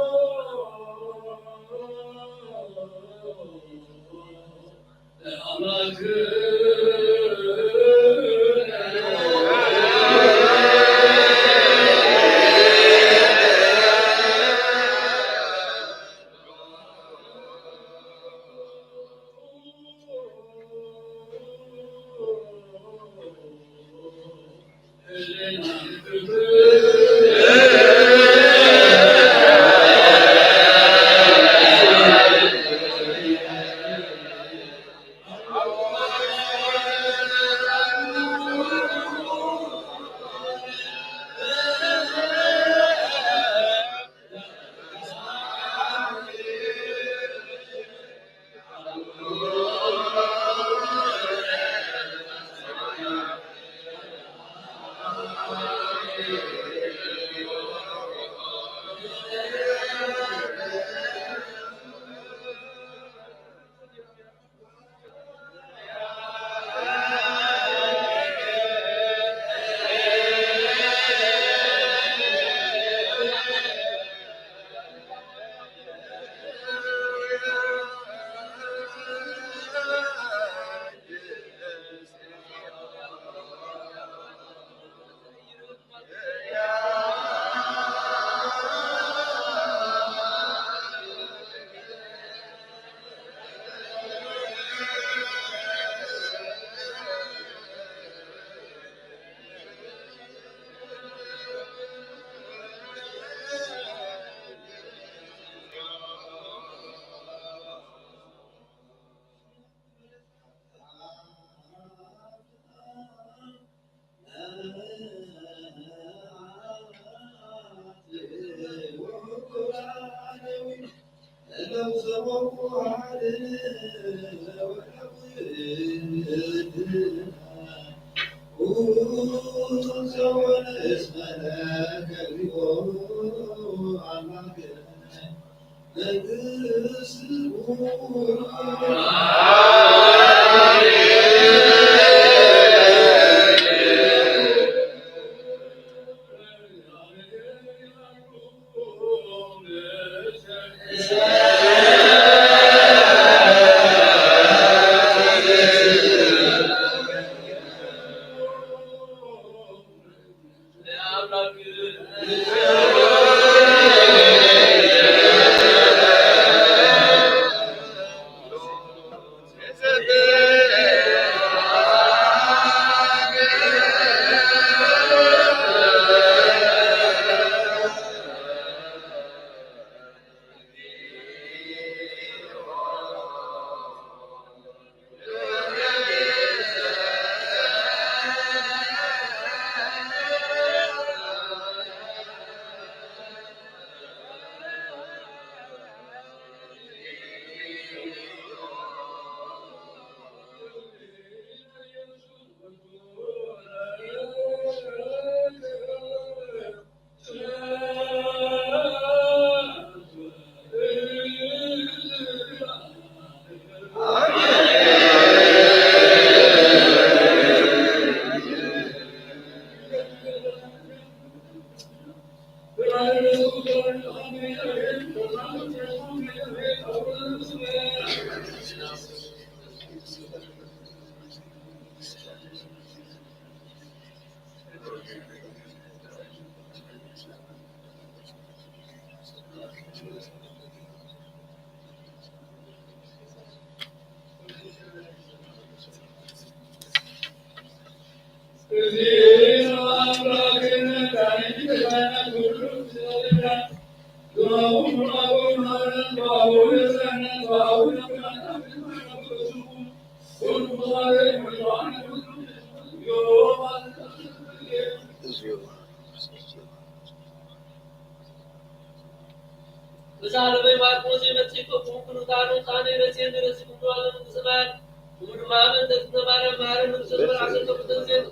ብዛዕባ ማርቆስ የመጽእ ከብኩም ኩሉ ቃሉ ጻኔ ረሴን ረሲኩም ደዋለ መንግስተ ሰማያት። ክቡር ድማ መንግስተ ማርያም ማረን ንጉሰ መርዓሰ ከብተንሴን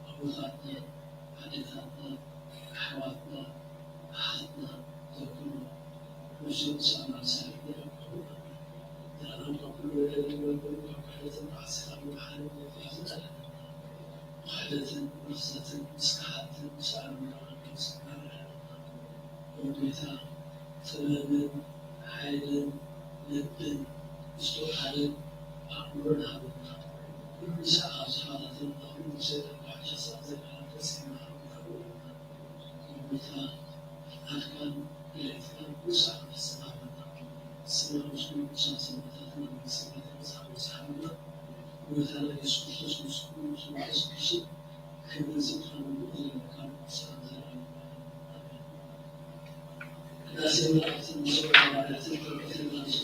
ኣቦታትና፣ ኣዴታትና፣ ኣሕዋትና፣ ኣሓትና ዘክሩ። ንሱ ንሳና ሰሪሕና ይረከቡ። ንሕና ካብ ኩሉ በደል ይበልዑ፣ ካብ ክሕደትን ዓስካን መሓሪ ምፍራስን ኣድሕነና። ክእለትን ብርሰትን ምስ ከሓድትን ምስ ኣእምሮና ክንጽንበር ይሕግዘና። ኦ ጐይታ፣ ጥበብን ሓይልን ልብን ምስትውዓልን ኣእምሮን ሃበና። ኩሉ ሰዓብ ዝፈታተነና፣ ኩሉ ሰይጣን ብዓሻ ሰዓብ ዘጋለጸ ጸይምና ክንከውን። ኦ ጐይታ፣ ፍቓድካን ድሌትካን ኩሉ ሰዓብ ክትፍጸም ሃበና። ስምና ምስ ኩሉ ቅዱሳን ሰማእታትን ኣብ መንግስተ ሰማያት የብጽሓና። ጐይታና ኢየሱስ ክርስቶስ ምስ ኩሉ ምስ መንፈስ ቅዱስን ክብርን ስልጣንን ዘለካ ንጉስና ንዘለኣለሙ ዓለም። ኣሜን። ቅዳሴ መላእክትን ምስዋዕ ሃዋርያትን ጸሎተ ዮሐንስ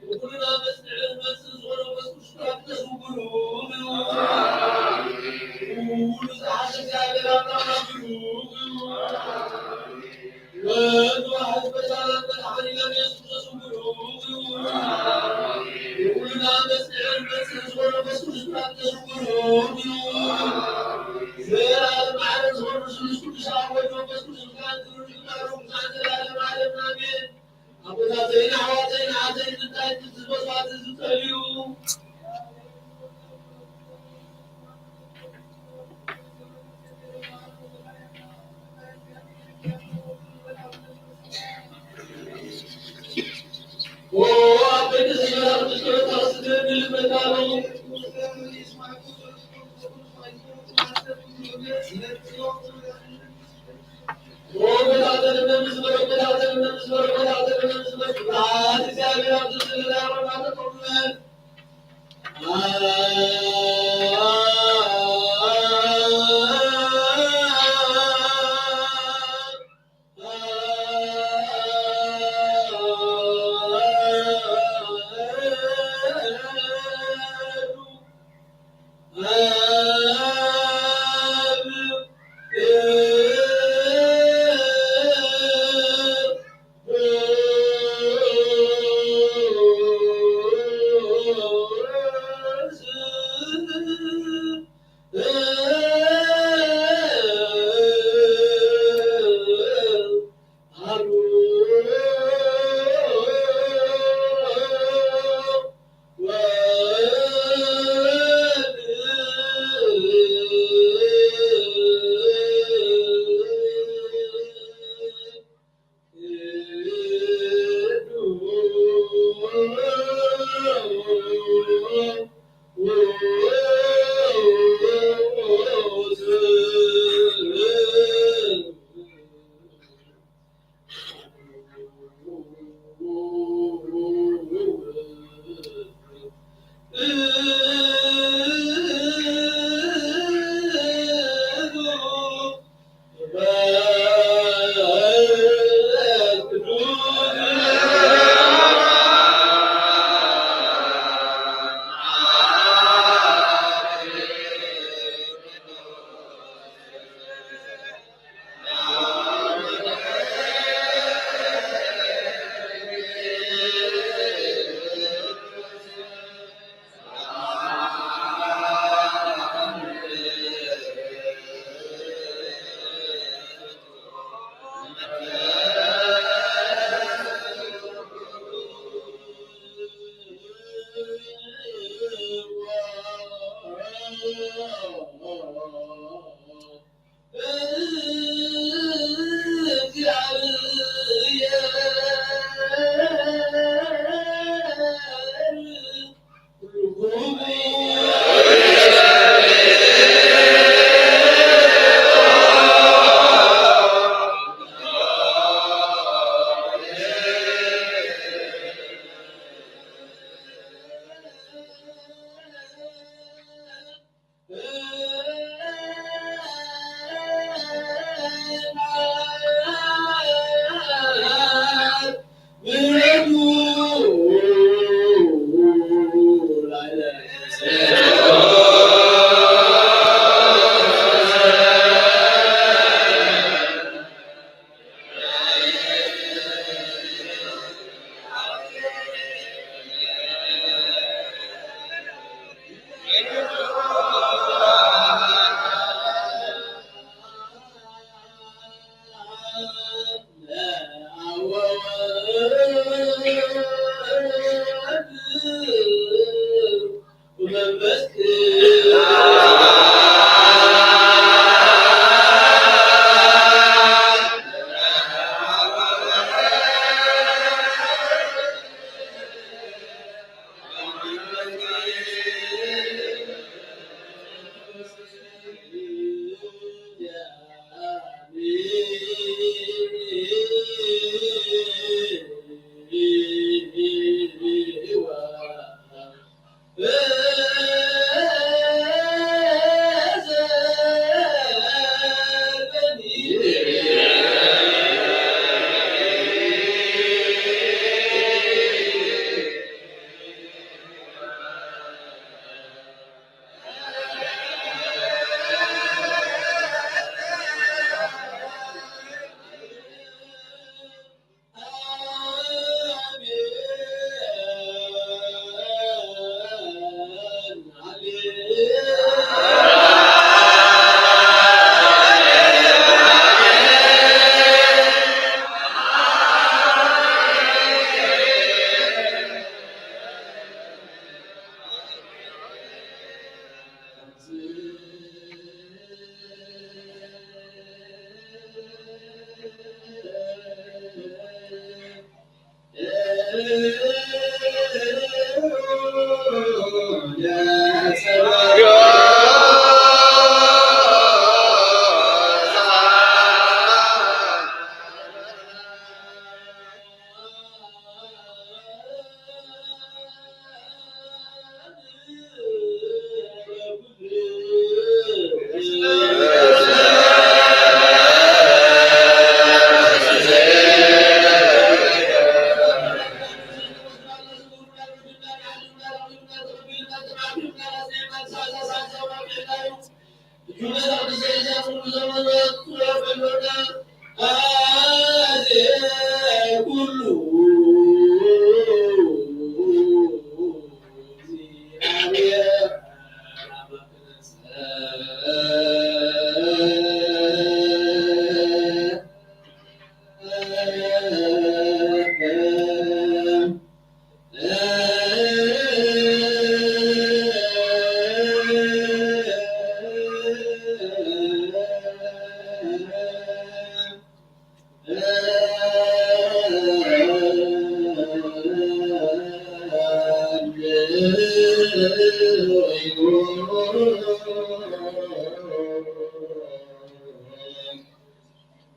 ወኩልና መስምዕን መጽእ ዝኾነ መንፈስ ቅዱስ ተቐደሱ ብሩኽ እዩ። ኩሉ ዝሓሸ እግዚኣብሔር ኣምላኽና ብሩኽ እዩ። ወልድ ዋሕድ ፈጣሪ መድኃኒነ ኢየሱስ ክርስቶስ ብሩኽ እዩ። ኩልና መስምዕን መጽእ ዝኾነ መንፈስ ቅዱስ ተቐደሱ ብሩኽ እዩ። ዘላለማዊ ዝኾነ ስሉስ ቅዱስ ኣብ ወልድ መንፈስ ቅዱስ ምስጋና ክብርን ይግባእ፣ ክሳዕ ዘላለም ዓለም ኣሜን። ኣቦታተይን ኣሕዋተይን ኣተይን እንታይ ትዝበሷት ዝጸልዩ ምሕረቱ ላዕለ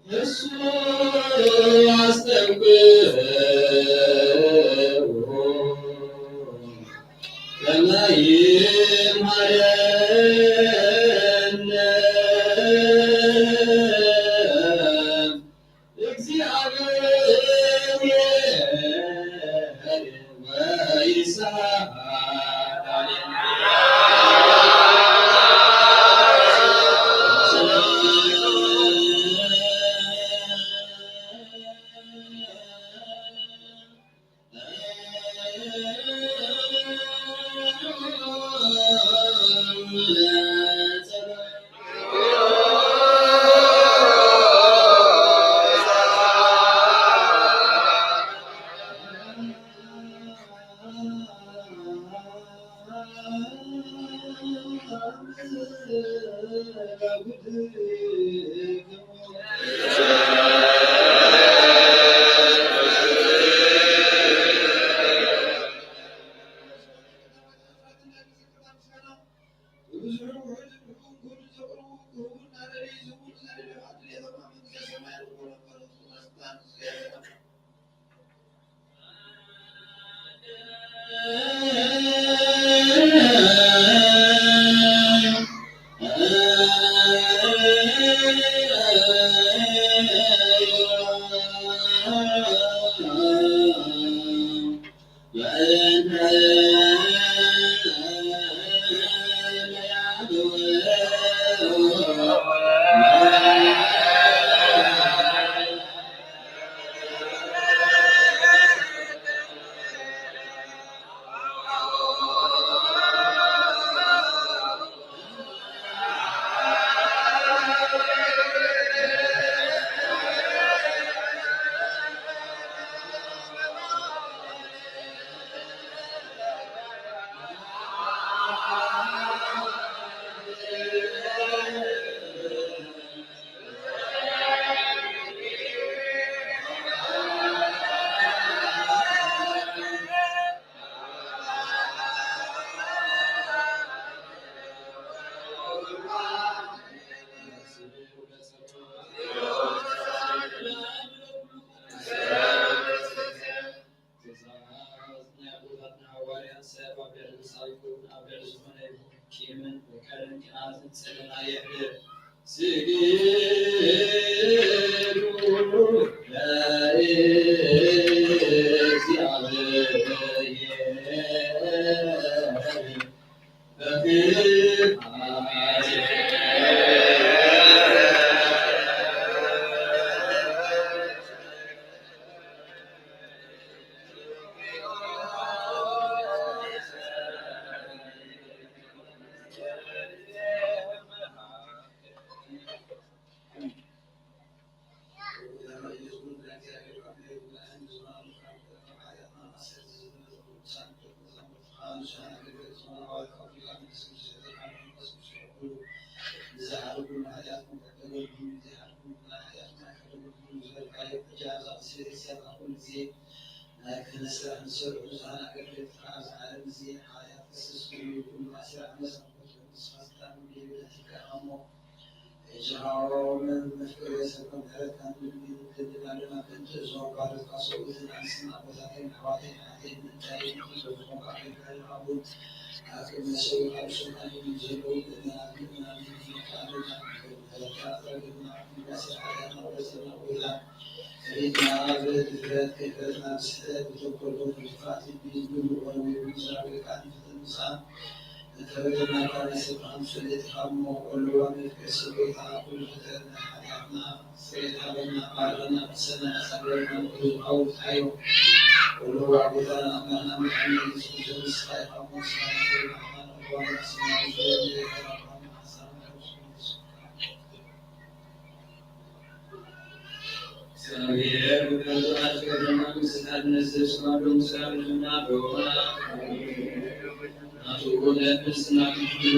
እሱ ኣስተብቅዑ ከመ ይምሃረነ ትእዛዝ ናይ ኣቦታትና ሃዋርያት ሰብ ኣብ ልዕሊ ምሳል ይኹን ኣብ ልዕሊ ዝኾነ ይኹን ቂምን በቀልን ቅንኣትን ጸለና የሕድር። ስግዱ ለእግዚኣብሔር በፍርሃት እግዚኣብሔር ምሕረቱ ኣፍቀረና፣ ምስጋና ንስብስባሉ ምስጋና ንሕና ብሆና ናቱ ለምስና ክንሕሉ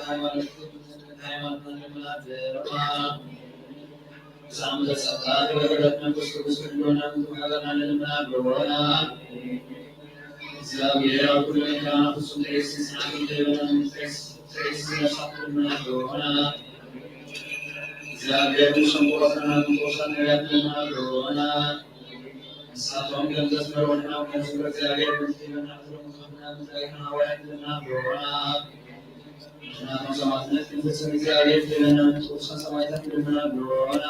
ሃይማኖት ሃይማኖት ብዛዕባ ጸጋ ምሕረት መንፈስ ቅዱስ ክህልወና ምክብረና ንልምና ብሆና። እግዚኣብሔር ኣብ ኩሉ መከራና ፍጹም ትዕግስቲ ጽንዓት እንተይበና ትዕግስቲ ነፍሳት ልምና ብሆና። እግዚኣብሔር ንሰንቆ ወፍርና ንቆሳ ነቢያት ልምና ብሆና። ንሳቶም ከም ዘስመርዎ ንሕና እውን ከም ስምረ እግዚኣብሔር ምእንቲ ሂበና፣ ንስለ ምክርና ምድራይና ሃዋርያት ልምና ብሆና። ንሕና ከም ሰማዕትነት ክንፍጽም እግዚኣብሔር ሂበና፣ ንቅዱሳን ሰማዕታት ልምና ብሆና።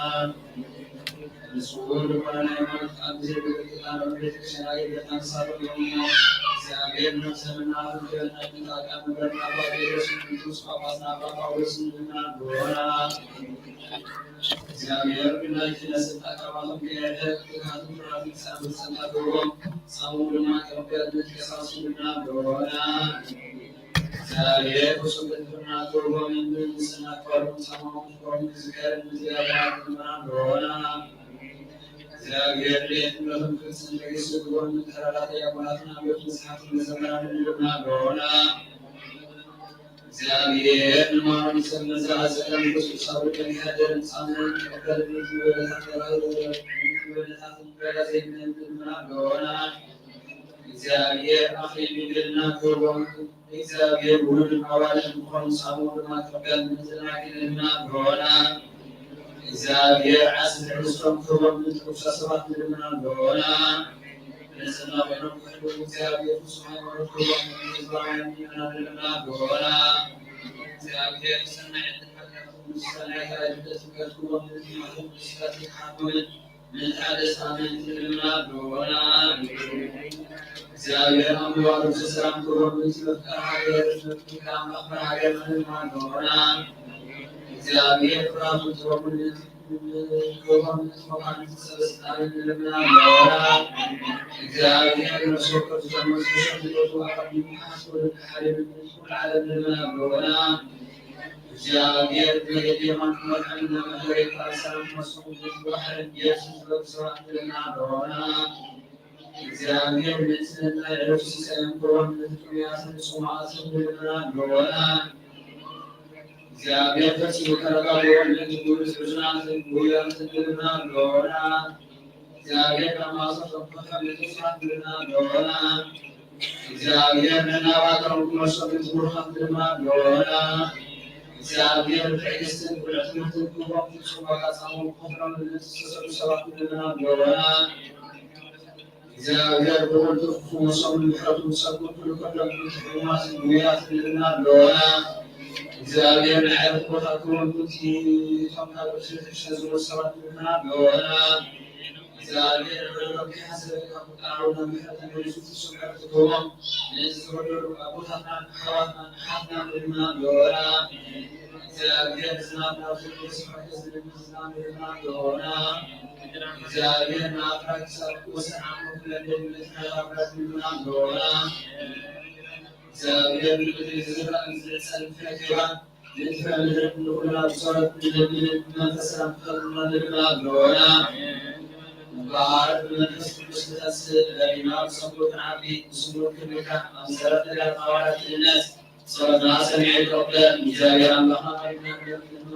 ንስውር ልቦና ናይ ሃይማኖት ቃል ብዘይ ብልክታ ናብ ቤተክርስትያን ኣገልግሎትና ንሳቶም ይኹንና። እግዚኣብሔር ነፍሰ ምናፍን ክብርና ይንጣቃ መምህርና ኣባ ጴጥሮስን ቅዱስ ጳጳስና ኣባ ጳውሎስን ልምና ብሆና። እግዚኣብሔር ግናይ ክነስእ ኣቃባቶም ከየርሕቅ ትግሃትን ፍርሃትን ክሳብ ፍልሰና ክህቦም፣ ሳሞም ድማ ከመ ቢያድነት ቀሳውስት ልምና ብሆና። እግዚኣብሔር ፍጹም ቅድስና ክህቦም፣ ንስና ክባርኩም ሳሞም ክህቦም፣ ክዝከርን ምዝጋር ልምና ብሆና። እግዚኣብሔር ድሌት እምነቶም ክፍጽም ትዕግስቲ ክህቦም፣ ተራዳኢ ኣቦታትና ቤት መጽሓፍትን መዘምራንን ልምና ብሆና። እግዚኣብሔር ንማሮን ሰብ መዛ ዘለ መንፈስ ቅዱስ ኣብ ልዕሊ ከመይ ሓደር ምጻኑ ይቀበል። ምእንቲ ወለታት ተባሂሉ ምእንቲ ወለታትን ረዳዜን ልምና ብሆና። እግዚኣብሔር ኣኽሊል ድንግልና ክህቦም፣ እግዚኣብሔር ውሉድን ኣዋልድን ምዃኑ ሳሙ ድማ ክቐበል ምእንቲ ደናግል ልምና ብሆና። እግዚኣብሔር ዓስቢ ትዕግስቶም ክህቦም ምእንቲ ቅዱሳት ሰባት ልምና ብሆና። ንጽህና ኮይኖም ክሕልዉ እግዚኣብሔር ፍጹም ሃይማኖት ክህቦም ምእንቲ ህዝባውያን ምእመናን ልምና ብሆና። እግዚኣብሔር ሰናይ ዕድል ሓጢኣቶም ምስ ሰናይ ካልኣይ ልደት ፍቅረት ክህቦም ምእንቲ ማሕተም ቅዱስ ኪዳን ከይተሓትሞምን ንተሓደስ ኣመንቲ ድማ ብወና እግዚኣብሔር ኣምላኽ ርእሱ ሰላም ክብሮም ንዝመፍቀር ሃገር ንፍቅር ኣምላኽ ሃገር ድማ ብወና እግዚኣብሔር ፍራቱ ትወሙን ክብሮም ንዝመፍቀር ሰበስልጣን ድማ ብወና እግዚኣብሔር መስወከቱ ተመስገን ዝወቱ ኣቀዲሙ ሓስቡ ሓደ ዓለም ድማ ብወና እግዚኣብሔር ብመገዲ የማን ክመርሐና መሕደሪ ቃል ሰላም ክመስሉ ዝወሓደ ኢየሱስ ዝበሉ ሰባት ንልና ኣለዎና። እግዚኣብሔር ምእንቲ ናይ ዕለቱ ሲሳዮም ክወን ነቲ ጥሙያትን ጽሙኣትን ንልና ኣለዎና። እግዚኣብሔር ፈጺሙ ከረጋግኦም ነቲ ጉሩስ ሕዙናትን ጉያትን ንልና ኣለዎና። እግዚኣብሔር ካብ ማእሰርቶም ክፈትሖም ነቲ ስራት ንልና ኣለዎና። እግዚኣብሔር ነናባቶም ክመልሶም ነቲ ብሩኻት ድማ ኣለዎና። እግዚኣብሔር ትዕግስትን ብሉዕ ትምህርትን ክህቦም ፍጹም ዋጋ ጻሞም ክኸፍሎም ንዝተሰዱ ሰባት ንልና ኣለዎና። እግዚኣብሔር ብቕልጡፍ ክፍውሶም ንምሕረቱ ንጸጉም ኩሉ ከሎም ሕሙማትን ድውያትን ንልና ኣለዎና። እግዚኣብሔር ንዓይነት ቦታ ክህቦም ኩንቲ እቶም ካብ ርእሲ ንሕሸ ዝብሉ ሰባት ንልና ኣለዎና። እግዚኣብሔር ብርሕረቱ ከይሓሰበ ካብ ቁጣ ኣውነ ምሕረት ተመሊሱ ፍጹም ዕረፍቲ ክህቦም ነዚ ዝወደዱ ኣቦታትናን ኣሕዋትናን ኣሓትናን ንልና ኣለዎና። እግዚኣብሔር ዝናብ ናብ ዘይብሉ ስፍራ ከዝንብ ዝናብ ንልና ኣለዎና። እግዚኣብሔር ንኣፍራይ ክሳብ ክወስን ዓቕሚ ክህበና ነቲ ናይ ኣብራክ ንልና ኣለዎና። እግዚኣብሔር ንምድሪ ዝዝራእን ዝዕጸድን ፍረ ክህባ ንጥፍረ ምድሪ ንኹልና ብጸሎት ንለምንን ብመንፈስ ሰላም ክፈጥሩና ንልና ኣለዎና። እምበኣር ብመንፈስ ቅዱስ ንተስእ ደሊና ብጸሎት ንዓቢ ብስሙር ክንካ ኣብ ሰረት ነቢያት ሃዋርያት ንእመን ጸሎትና ሰሚዑ ይቀበል እግዚኣብሔር ኣምላኽና ኣሪና ንለምኖ።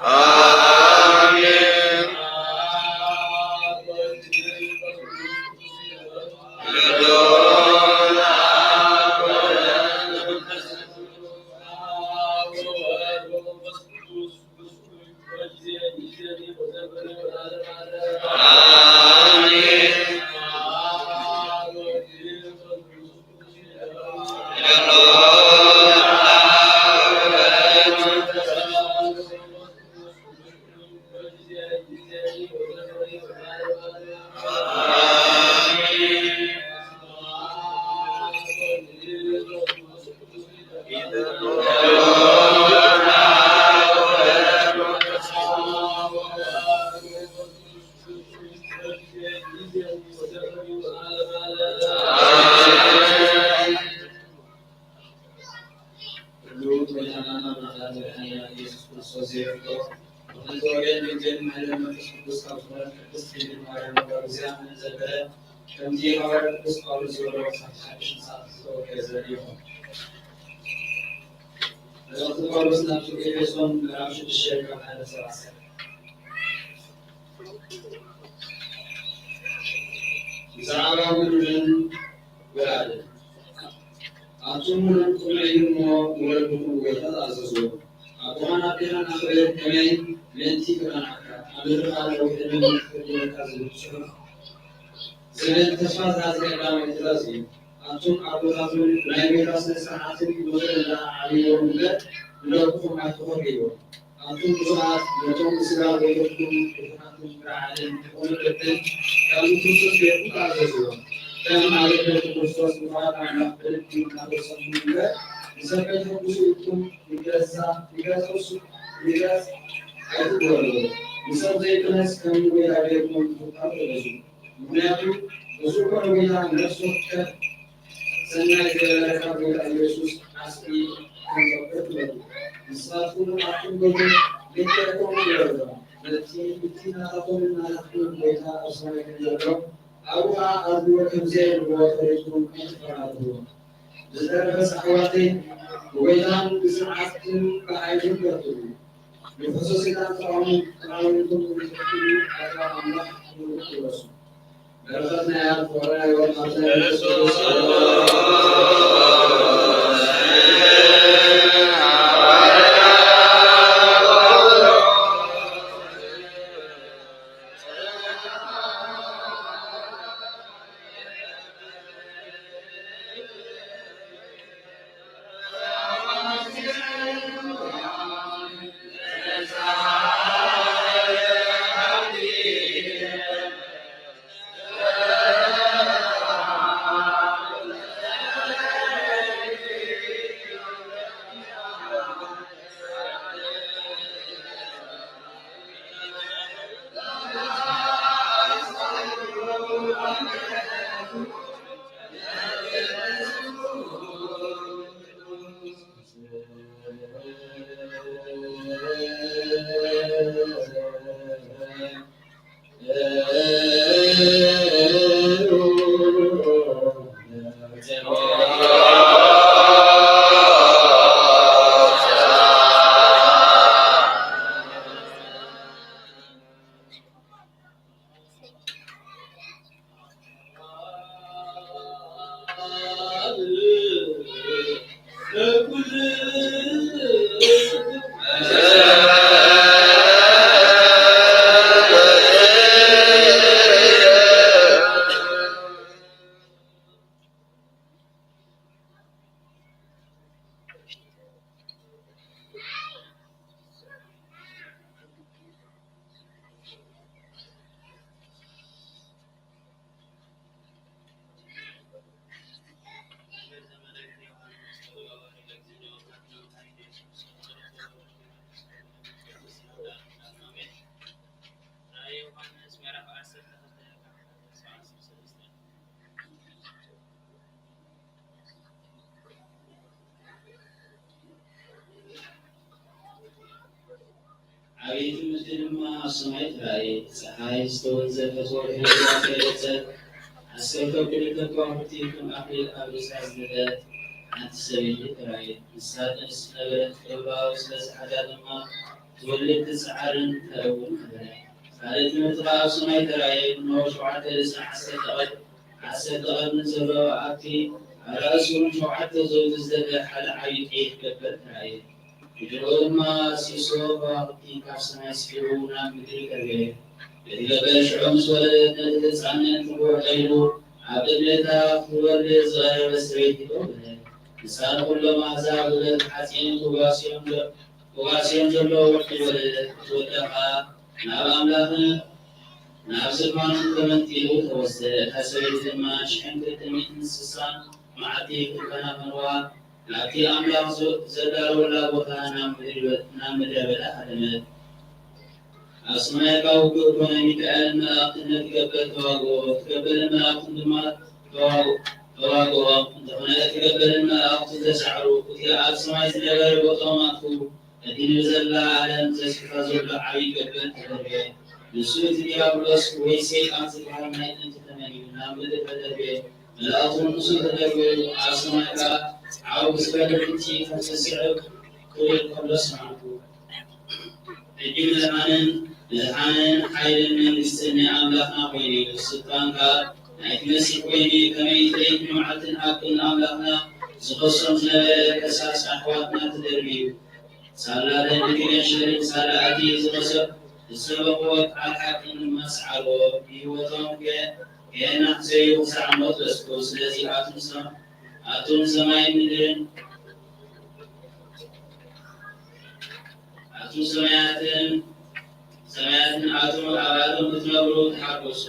ኣሜን። ኩሉ ጎይታናን ኣምላኽናን መድሓኒናን ኢየሱስ ክርስቶስ ዘይፍቶ፣ ብኽልተ ወገን ግዜን ማሕለን መንፈስ ቅዱስ ካብ ዝኾነት ቅድስት ድንግል ማርያም እጓለ እግዚኣብሔር ዘበለ፣ ከምቲ ሃዋርያ ቅዱስ ጳውሎስ ዝበሎ፣ ካብቲ ሓድሽ ምጽኣት ዝተወከለ ዘርኢ ይኹን። መልእኽቲ ጳውሎስ ናብ ኤፌሶን ምዕራፍ ሽዱሽተ ካብ ሓደ እስካብ ዓሰርተ። ብዛዕባ ውሉድን ወላድን። ኣቱም ውሉድ ቁምዕ ኢሉ እሞ ንወለድኹም ብጎይታ ተኣዘዝዎም። ኣቦኻን ኣዴኻን ኣኽብር፣ ከመይ ምእንቲ ክቐንዓካ፣ ኣብ ምድሪ ኸኣ ነዊሕ ዕድመ ምእንቲ ክህልወካ ዝብል ጽሑፍ ዝብል ተስፋ ዝሃበ ቀዳማይ ትእዛዝ እዩ። ኣቱም ኣቦታትን ናይ ጎይታ ስነ ስርዓትን ምኽርን ደኣ ዓብይዎም እምበር ንደቅኹም ኣይትኾርይዎም። ኣቱም ብዙሓት ነቶም ብስጋ ጎይቶትኩም ድኹማትን ረዓድን ዝኾኑ ደቅን ካብ ክርስቶስ ጌርኩም ተኣዘዝዎም። ከም ኣገልገልቲ ክርስቶስ ንፍቓድ ኣምላኽ ብልቢ እናፈጸምኩም እምበር ንሰብ ከይተሐጉሱ ኢልኩም ንገዛ ንገዛ ንገዛ ኣይትግበርዎ። ንሰብ ዘይቅነስ ከም ንጎይታ ጌርኩም ምፍቃር ተገዙ። ምኽንያቱ እዚ እኮ ንጎይታ ነፍሲ ወከፍ ሰናይ ዝገበረ ካብ ጎይታ ኢየሱስ ዓስቢ ከም ዘውሕድ ፍለጡ። ንስኻትኩም ኣቱም ጎይታ ልክዕ ከምኡ ግበርዎ። ነቲ እቲ ናታቶምን ናታትኩምን ጎይታ ኣብ ሰማይ ከም ዘሎ ኣብኡ ኸዓ ኣድልዎ ከም ዘየልዎ ፈሊጥኩም ኣይትፈራርህዎ። ብዝተረፈ ኣሕዋተይ፣ ብጎይታን ብስርዓትን ብሓይልን በርትዑ። ንፍሕሶ ሰይጣን ተቓውሙ-፣ ተቓዊምኩም ንትሕትኡ ኣግራብ ኣምላኽ ክብርኩም ትወርሱ። በረኸት ናይ ኣብ ፍቕሪ ናይ ወልድ ሃብቲ ናይ መንፈስ ቅዱስ ዓብዪ ትምህርቲ ድማ ኣብ ሰማይ ተራእየ። ጸሓይ ዝተወንዘፈት፣ ወርሒ ድማ ተገለጸት። ዓሰርተ ክልተ ከዋኽብቲ ከም ኣኽሊል ኣብ ርእሳ ዝነጠለት ሓንቲ ሰበይቲ ተራእየት። ንሳ ጥንሲ ነበረት፣ ፍረ በባኡ ስለ ዝሓዛ ድማ ትወልድ ትጽዓርን ተረውን ነበረ። ካልእ ትምህርቲ ከኣ ኣብ ሰማይ ተራእየ። እነሆ ሸውዓተ ርእስን ዓሰርተ ቀርኒ ዓሰርተ ቀርኒ ዘለዎ ኣብቲ ኣርእስቱ ሸውዓተ ዘውዲ ዝደፍአ ሓደ ዓብዪ ቀይሕ ገበል ተራእየ። ብድሕሪኡ ድማ ሲሶ ከዋኽብቲ ካብ ሰማይ ስዒቡ ናብ ምድሪ ቀረበ። እቲ ገበል ሽዑ ምስ ወረደ፣ ነቲ ህጻን ምእንቲ ክውዕሎ ኢሉ ኣብ ቅድሚ እታ ክትወልድ ዝቐረበት ሰበይቲ ደው በለ። ንሳ ንኹሎም ኣህዛብ ውህደት ሓጺን ክዋስዮም ዘ-፣ ክዋስዮም ዘለዎ ወርቂ ወለደት፣ ክትወልዳ ከኣ ናብ ኣምላኽን ናብ ዝፋኑን ተመንጢሉ ተወስደ። እታ ሰበይቲ ድማ ሽሕን ክልተ ሚእትን ስሳን መዓልቲ ክከናኸንዋ ናብቲ ኣምላኽ ዘ-፣ ዘዳለወላ ቦታ ናብ ምድሪ በ-፣ ናብ ምድረ በዳ ሃደመት። ኣብ ሰማይ ከኣ ውግእ ኮነ። ሚካኤልን መላእኽትን ነቲ ገበል ተዋግኦ፣ እቲ ገበልን መላእኽቱን ድማ ተዋግ-፣ ተዋግኦም። እንተኾነ እቲ ገበልን መላእኽቱን ተሳዕሩ፣ እቲ ኣብ ሰማይ ዝነበረ ቦትኦም ኣጥፍኡ። እቲ ንዘለዓለም ተስፋ ዘሎ ዓብዪ ገበል ተደርበየ። ንሱ እቲ ዲያብሎስ ወይ ሰይጣን ዝበሃል ናይ ጥንቲ ተመን እዩ፣ ናብ ምድሪ ተደርበየ። መላእኽቱ ምስኡ ተደርበዩ፣ ኣብ ሰማይ ከኣ ዓው ዝበለ ድምጺ ከም ዝስዕብ ክብል ከሎ ሰማዕኩ። ሕጂ ምድሓንን፣ ምድሓንን ሓይልን መንግስትን ናይ ኣምላኽና ኮይኑ እዩ። ስልጣን ከኣ ናይቲ መሲሕ ኮይኑ እዩ። ከመይ እቲ ለይትን መዓልትን ኣብ ቅድሚ ኣምላኽና ዝኸሶም ዝነበረ ከሳስ ኣሕዋትና ተደርብዩ። ሳላ ደቂ ገንሸልን ሳላ እቲ ዝኸሰ-፣ ዝሰበኽዎ ቃል ሓቅን ድማ ሰዓርዎ። ብህይወቶም ከ-፣ ከየናሕሰዩ ክሳዕ ሞት በጽሑ። ስለዚ ኣቱም ሰ-፣ ኣቱም ሰማይን ምድርን፣ ኣቱም ሰማያትን፣ ሰማያትን ኣቱም ኣብ ኣቶም እትነብሩ ተሓጎሱ።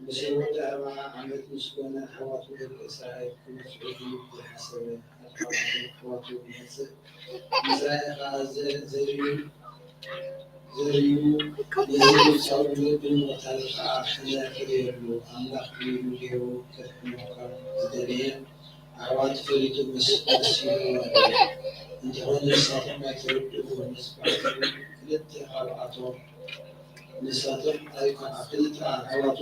ብሰንበት ኣርብዓ ዓመት ምስ ኮነ፣ ኣሕዋቱ ደቂ እስራኤል ክመጽኡ ዝሓሰበ፣ ኣሕዋቱ፣ ኣሕዋቱ ይመጽእ፣ ንእስራኤል ኸኣ ዘ-፣ ዘርዩ፣ ዘርዩ፣ ነዚ ግብጻዊ ንምቕታል ኸኣ ሕነ ፈደየሉ። ኣምላኽ እዩ ገይሩ ከድሕኖ ካብ ዝደለየ፣ ኣሕዋቱ ፈሊጡ መስ-፣ መሲሉ ወረደ። እንተኾነ ንሳቶም ኣይተረድእዎን። ምስ በዓሉ ክልተ ካብኣቶም ንሳቶም ኣይኮን፣ ኣብ ክልተ ኣሕዋቱ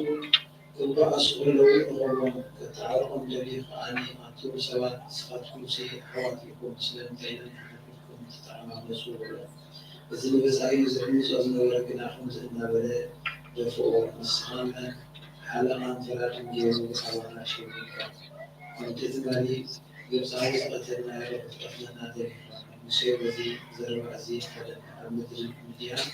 ክበኣሱ ከለዉ ረኸቦም። ከተዓርቖም ደልዩ ከኣኒ፣ ኣቱም ሰባት፣ ንስኻትኩምሲ ኣሕዋት ኢኹም፣ ስለምንታይ ኢና ንሓድሕድኩም ትተሓማመሱ? በሎ። እዚ ንብጻዩ ዝዕምጾ ዝነበረ ግና ከምዚ እናበለ ደፍኦ፣ ንስኻ መን ሓለቓን ፈራድን ገይሩ ኣባና ሸይሙካ? ከምቲ ትማሊ ግብጻዊ ዝቐተልናዮ ክትቐትለና ደሊኻ። ሙሴ በዚ ዘረባ እዚ ሓደመ። ኣብ ምድሪ ምድያን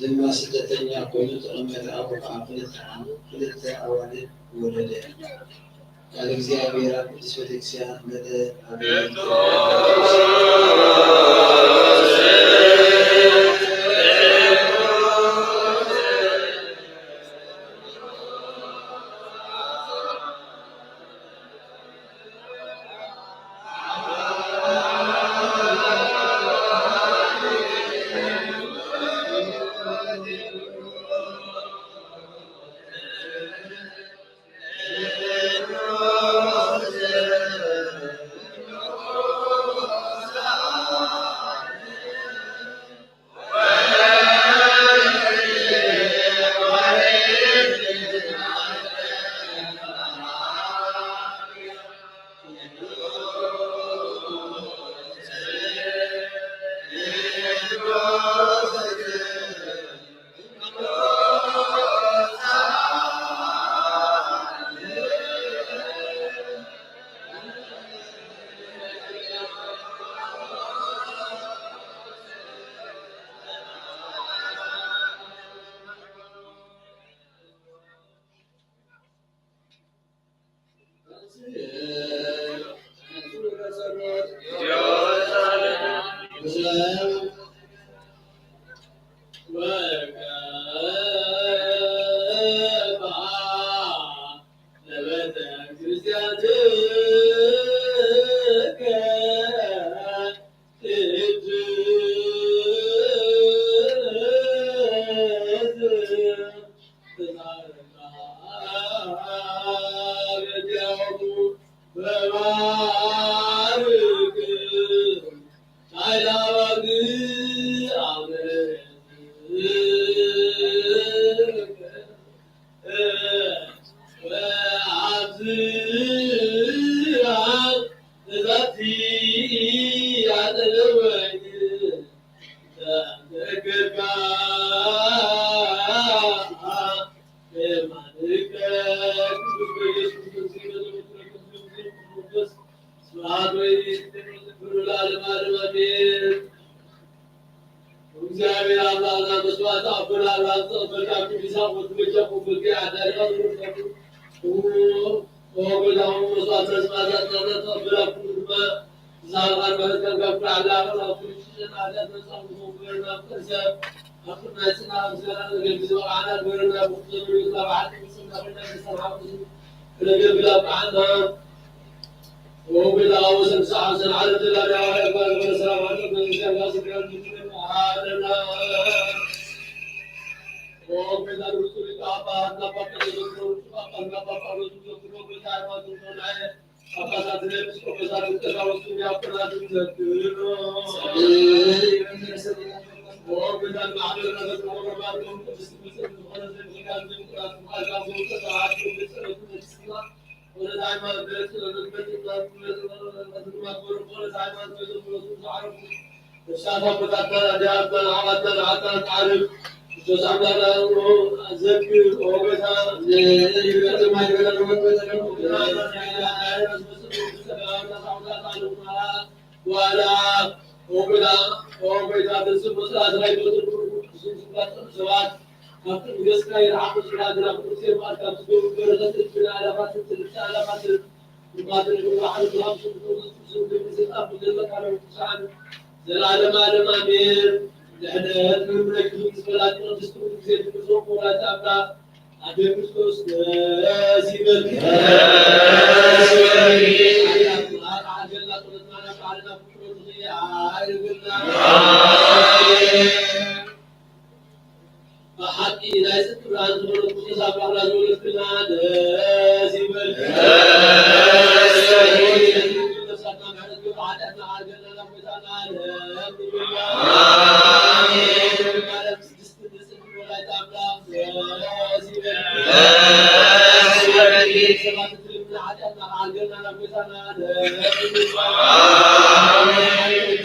ድማ ስደተኛ ኮይኑ ተቐመጠ። ኣብኡ ኸዓ ክልተ ዓም-፣ ክልተ ኣዋልድ ወለደ። ቃል እግዚኣብሔር ኣብ ቅድስት ቤተክርስቲያን መጠ ኣበየን ስብሐት ወይእቲ ክብር ለዓለመ ዓለም ኣሜን። እግዚኣብሔር ኣምላኽና መስዋዕቲ ኣቦና ኣብርሃም ዝተቐበልካ፣ ቅዱሳን ወትበጃ ኮንጎልቲ ኣዳሊኻ ዝወሰዱ እዎ፣ ኦ ጎይታ ሆይ፣ መስዋዕቲ ሰማዕታትና ተቐበላ፣ ኩሉ ድማ ዝሃብካን መረጽካን ካብ ኩሉ ዓላ ኣምላኽ ኩሉ ሽሸን ሓጢኣት ነጻ ንኸውን ግበረና፣ ፍቅር ሰብ ኣብ ኩሉ ናይ ጽና ኣብ ዝገራ ነገር ብዝበቃዕና ግበረና፣ ብኩሉ ዘመን ካብ ዓዲ ብስምና ኮይና ብሰላም ክነገር ብላብ ዓና። ዋላ ኦጎዳ ኦጎዳ ተስቦ ስራ ስራይ ዶክተር ሰባት ካብቲ ገጽካ ይርሓቕ ስራ ግራ ቁርሴ በዓል ካብ ዝገብሩ በረኸት እድል ኣላፋት ትልተ ኣላፋት ባትን ግብረ ሓይል ብራም ስልጡን ስልጡን ስልጣን ብዘለካ ነው ቅዱሳን ዘላለም ዓለም ኣሜን። ድሕነት ምምለክ ምስ ፈላጥ ቅድስት ቅዱስ ጊዜ ትግዞ ወላዲተ ኣምላክ ኣደ ክርስቶስ ደስ ይበልኪ። ደስ ይበልኪ። ብሓቂ ናይ ጽድቂ ብርሃን ዝኾነ ክርስቶስ ኣምላኽና ዝወለድክልና ደስ ይበልኪ። ደስ ይበልኪ። ነፍሳትና ምሕረት ግብሪ ሓጢኣትና ዓርገልና ናብ ቤታና ለምንና። ኣሜን። ማርያም ቅድስት ንጽሕቲ ወላዲተ ኣምላኽ ደስ ይበልኪ። ደስ ይበልኪ። ሰባት ትልምና ሓጢኣትና ዓርገልና ናብ ቤታና ለምንና። ኣሜን።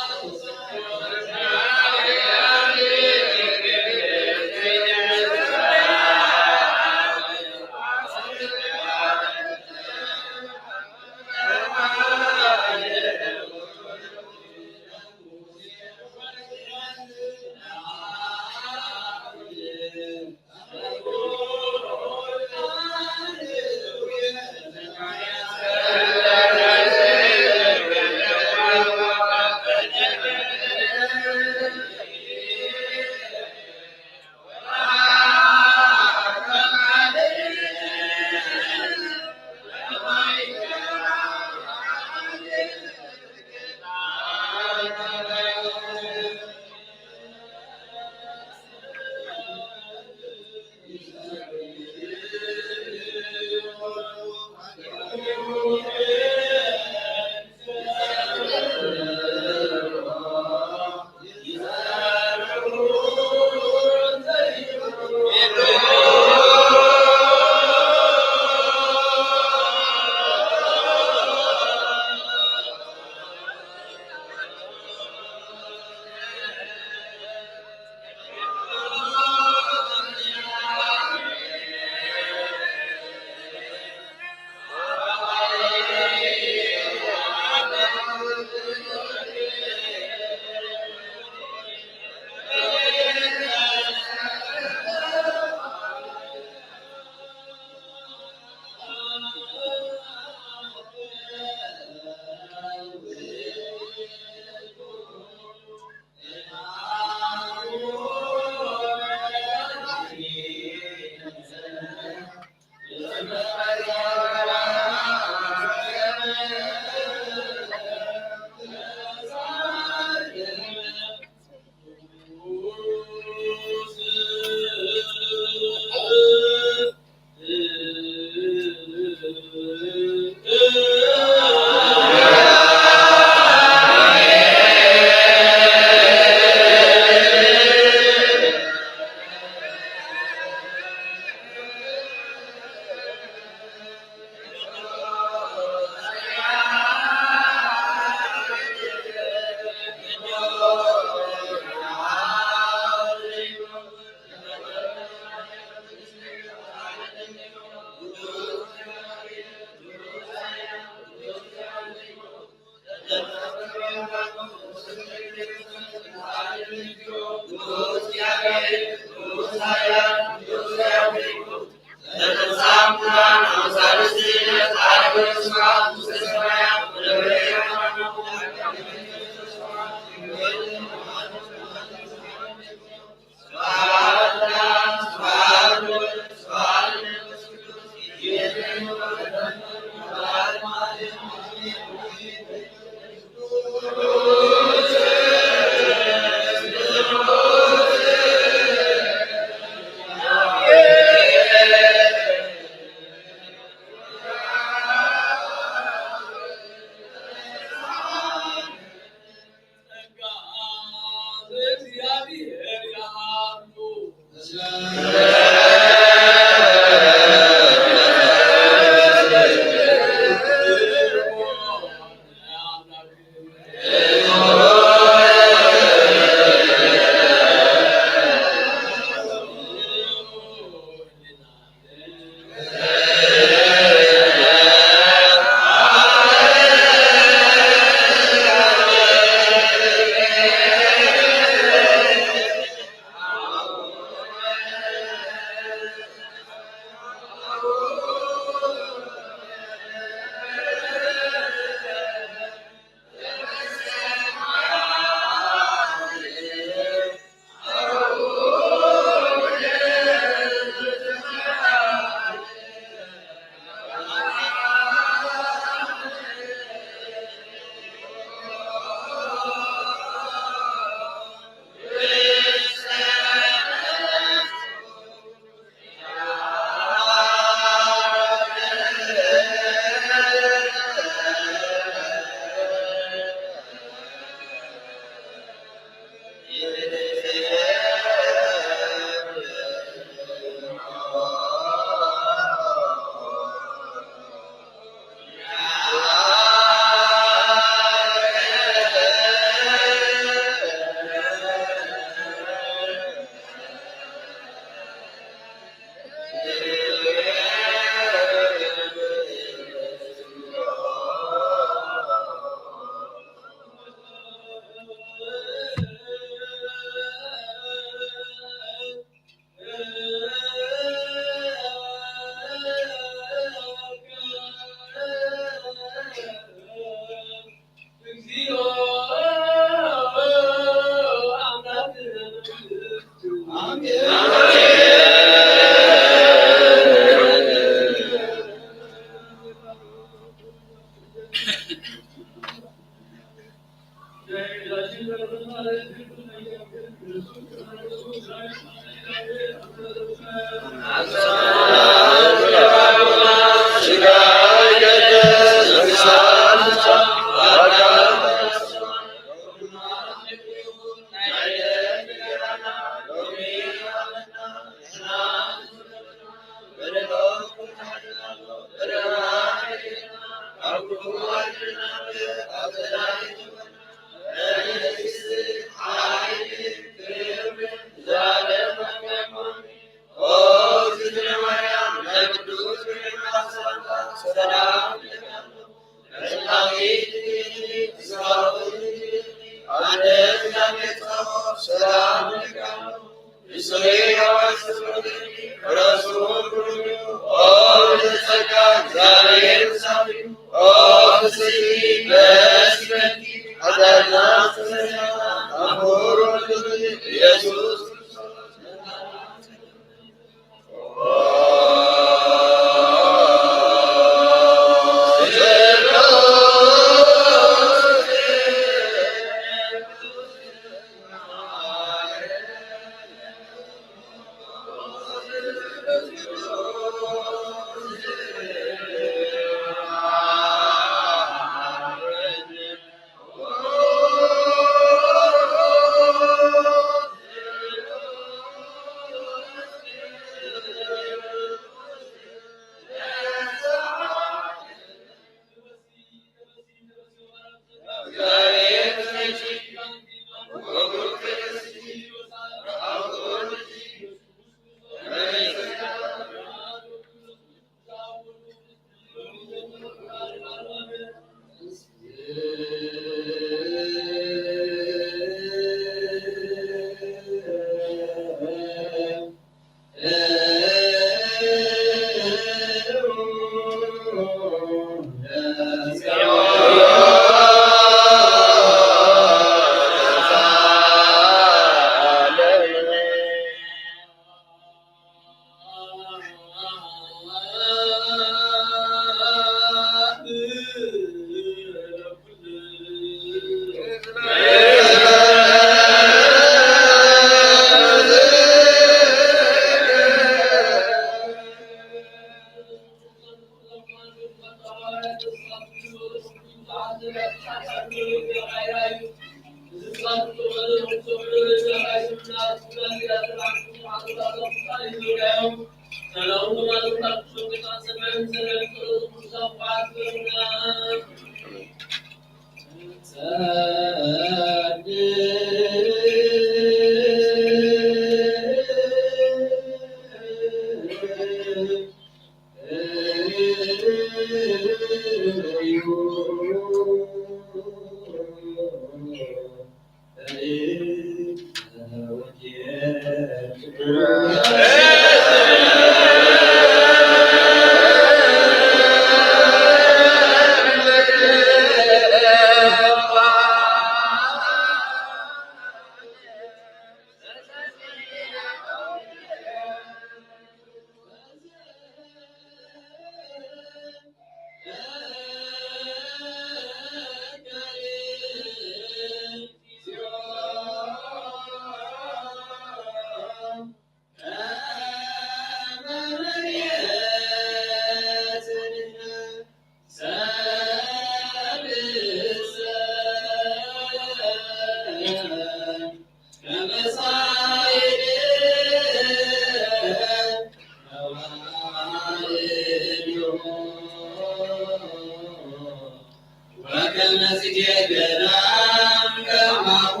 ወከመ ጽጌ ገዳም ከማሁ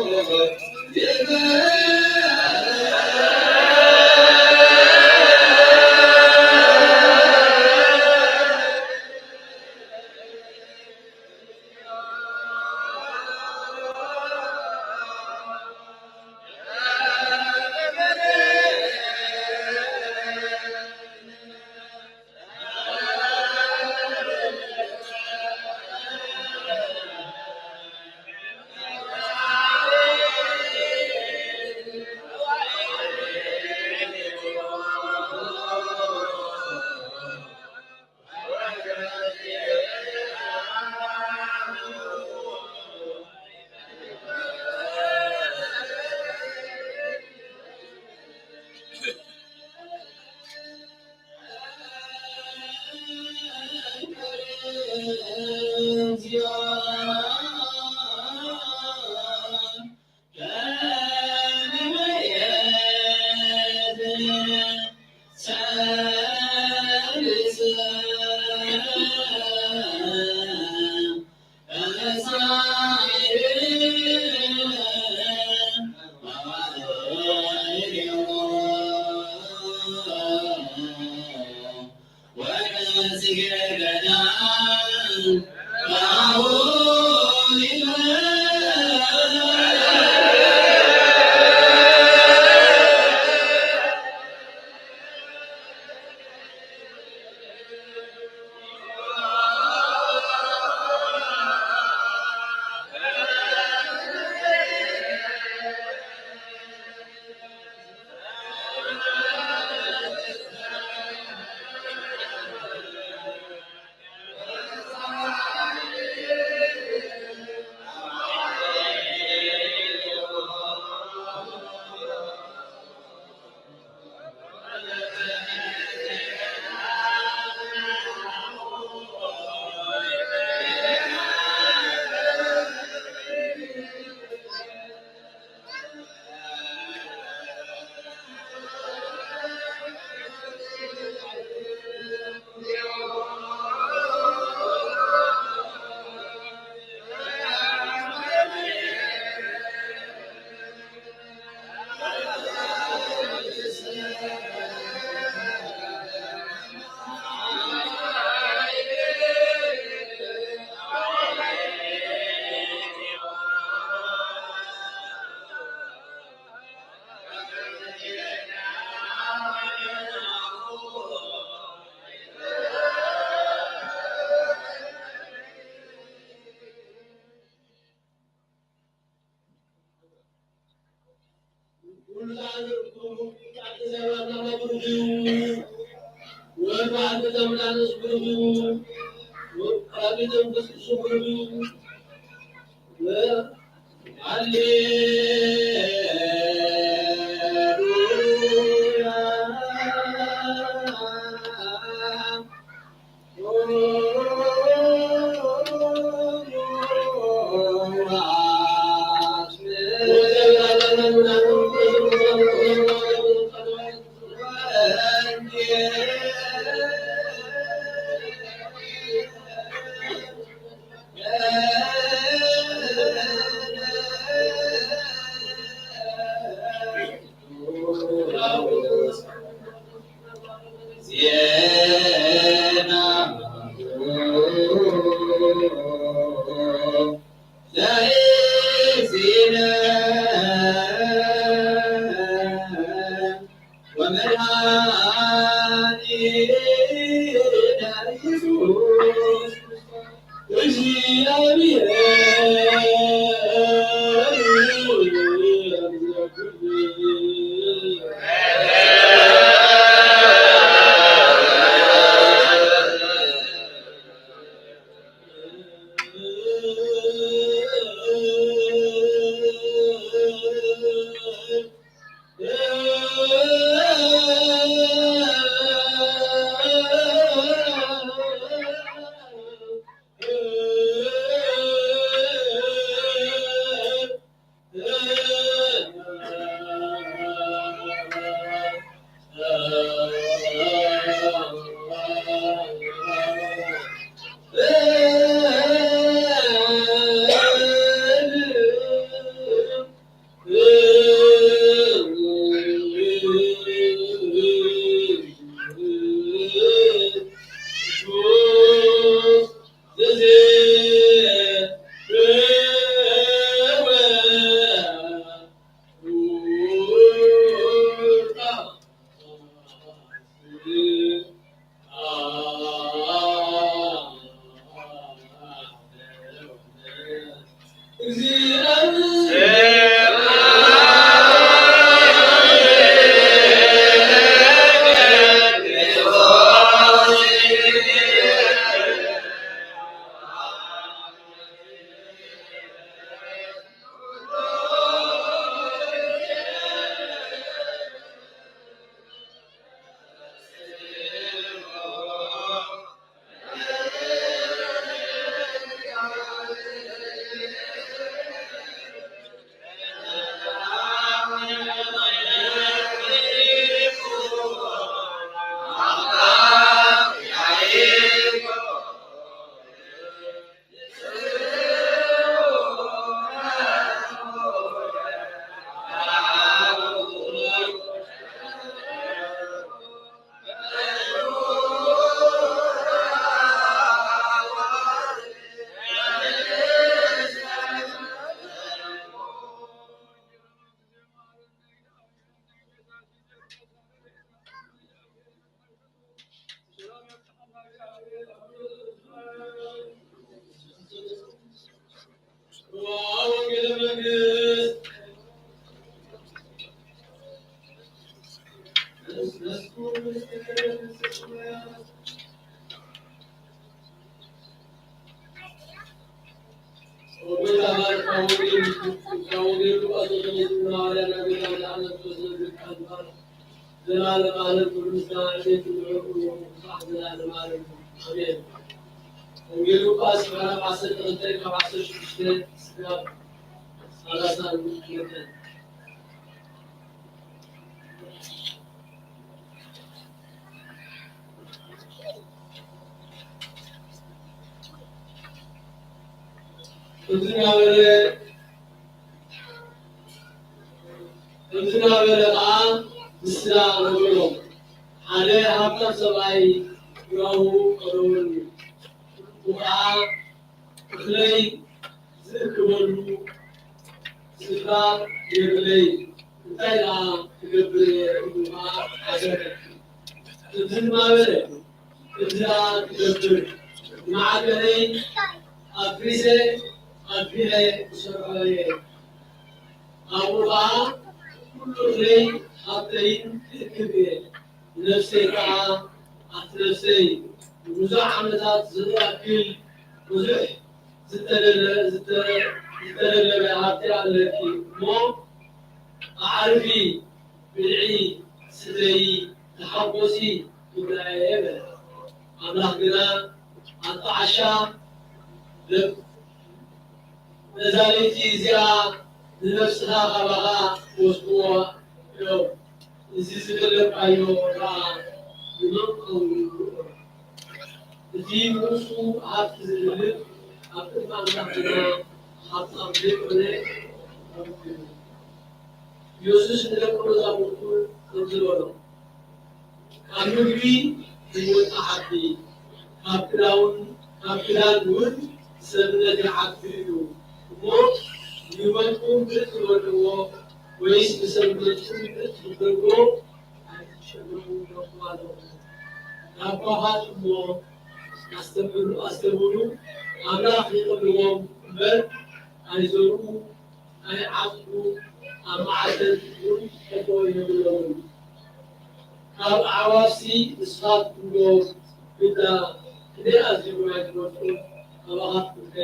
ይበል። ዘላለም ዓለም ክብሪ ምስጋና ንዕኡ ይኹን፣ ስብሐት ዘላለም ዓለም። ኣሜን። ወንጌል ሉቃስ ምዕራፍ ዓሰርተ ክልተ ካብ ዓሰርተ ሽዱሽተ እስካብ ሰላሳ ንመጠን። ከምዚ እናበለ፣ ከምዚ እናበለ ኸዓ ንስድራ ነገሮም። ሓደ ሃብታም ሰብኣይ ግራሁ ቀረበሉ። ንሱ ኸዓ እኽለይ ዝእክበሉ ስፍራ የብለይን፣ እንታይ ደኣ ክገብር እየ? ኢሉ ኸዓ ሓተተ። ከምዚ ድማ በለ፣ ከምዚ ደኣ ክገብር፣ ንመዓልተይ ኣፍሪሰ ኣድቢሐ ክሰርሖ እየ። ኣብኡ ኸዓ ኩሉ እኽለይን ሃብተይን ክእክብ እየ። ንነፍሰይ ከኣ፣ ኣቲ ነፍሰይ፣ ንብዙሕ ዓመታት ዝኣክል ብዙሕ ዝተደለ-፣ ዝተ-፣ ዝተደለበ ሃብቲ ኣለኪ እሞ፣ ኣዕርፊ፣ ብልዒ፣ ስተዪ፣ ተሓጎሲ፣ ይብላ እየ በላ። ኣምላኽ ግና፣ ኣቲ ዓሻ፣ ነብ-፣ ነዛ ለይቲ እዚኣ ንነፍስኻ ካባኻ ክወስድዎ እዮም። እዚ ዝደለካዮ ከኣ ንመን ክኸውን ይኽእል? እቲ ንርእሱ ሃብቲ ዝደሊ ኣብ ቅድሚ ኣምላኽ ግና ሃብታም ዘይኮነ። ኢየሱስ ንደቀ መዛሙርቱ ከምዚ በሎም፣ ካብ ምግቢ ህይወት ዓቢ፣ ካብ ክዳውን፣ ካብ ክዳን እውን ሰብነት ይዓቢ እዩ። እሞ ንህይወትኩም ብእቲ ትበልዕዎ ወይስ ንሰብነትኩም ብእቲ ትገብርዎ ኣይትሸገሩ ኢለኩም ኣለኹ። ናብ ኳዃት እሞ ኣስተብህሉ፣ ኣስተብህሉ፣ ኣምላኽ ይቐብልዎም እምበር ኣይዘርኡ ኣይዓጽዱ ኣብ መዓልተን እውን ሕቶ የብሎምን። ካብ ኣዕዋፍሲ ንስኻትኩም ዶ ግዳ ክንደይ ኣዚኹም ኣይትፈልጡን? ካባኻትኩም ከ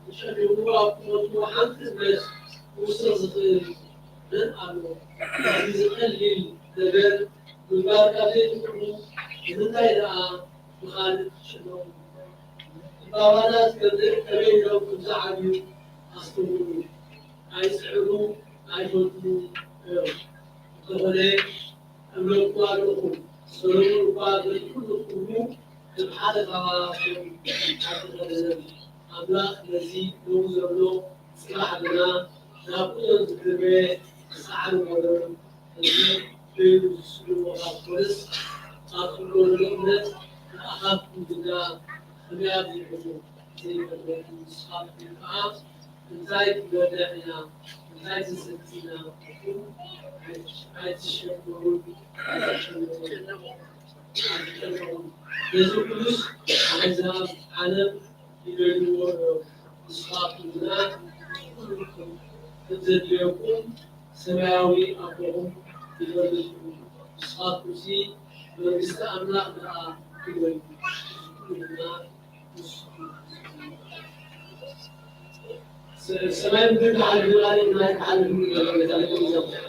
ተሸፊኑ ኣብ ቁመቱ ሓንቲ እምነት ክውስኽ ዝኽእል መን ኣሎ? እዚ ዝቐሊል ነገር ምግባር ካብ ዘይትኽእሉ፣ ንምንታይ ደኣ ብኻልእ ትጭነቑ? ዕምባባታት ከመይ ኢሎም ከም ዝዓብዩ ኣስተውዕሉ። ኣይጽዕሩ፣ ኣይፈትኑ እዮም። እንተኾነ እብለኩም ኣለኹ፣ ሰሎሞን እኳ በቲ ኩሉ ክብሩ ከም ሓደ ካባኹም ኣይተኸደነን። ኣምላኽ ነዚ ሎሚ ዘሎ ጽባሕ ግና ናብኡ ዝድርበ ጻዕሪ ወረዱ። እዚ ደይኑ ዝስዕቦ ካብ ኮነስ፣ ኣብ ትገብርዎ እምነት ንኣኻትኩም ግና ከመይ ኣብዚሑ ዘይፈትወኩም። ንስኻትኩም ከኣ እንታይ ክንበልዕ ኢና፣ እንታይ ክንሰቲ ኢና ኢልኩም ኣይትሽ-፣ ኣይትሸገሩን፣ ኣይትጨነቑን፣ ኣይትጨነቑን። ነዚ ኩሉስ ኣህዛብ ዓለም ይደልይዎ እዮም። ንስኻትኩም ግና ኩሉ ከም ዘድልየኩም ሰማያዊ ኣቦኹም ይፈልጥ እዩ። ንስኻትኩምሲ መንግስቲ ኣምላኽ ደኣ ግበሩ። እዚ ኩሉ ግና ንስኹም ሰማይ ምድሪ ክሓልፍ ይኽእል፣ ማይ ክሓልፍ ይኽእል፣ ቤተ ልክም ይዘምር።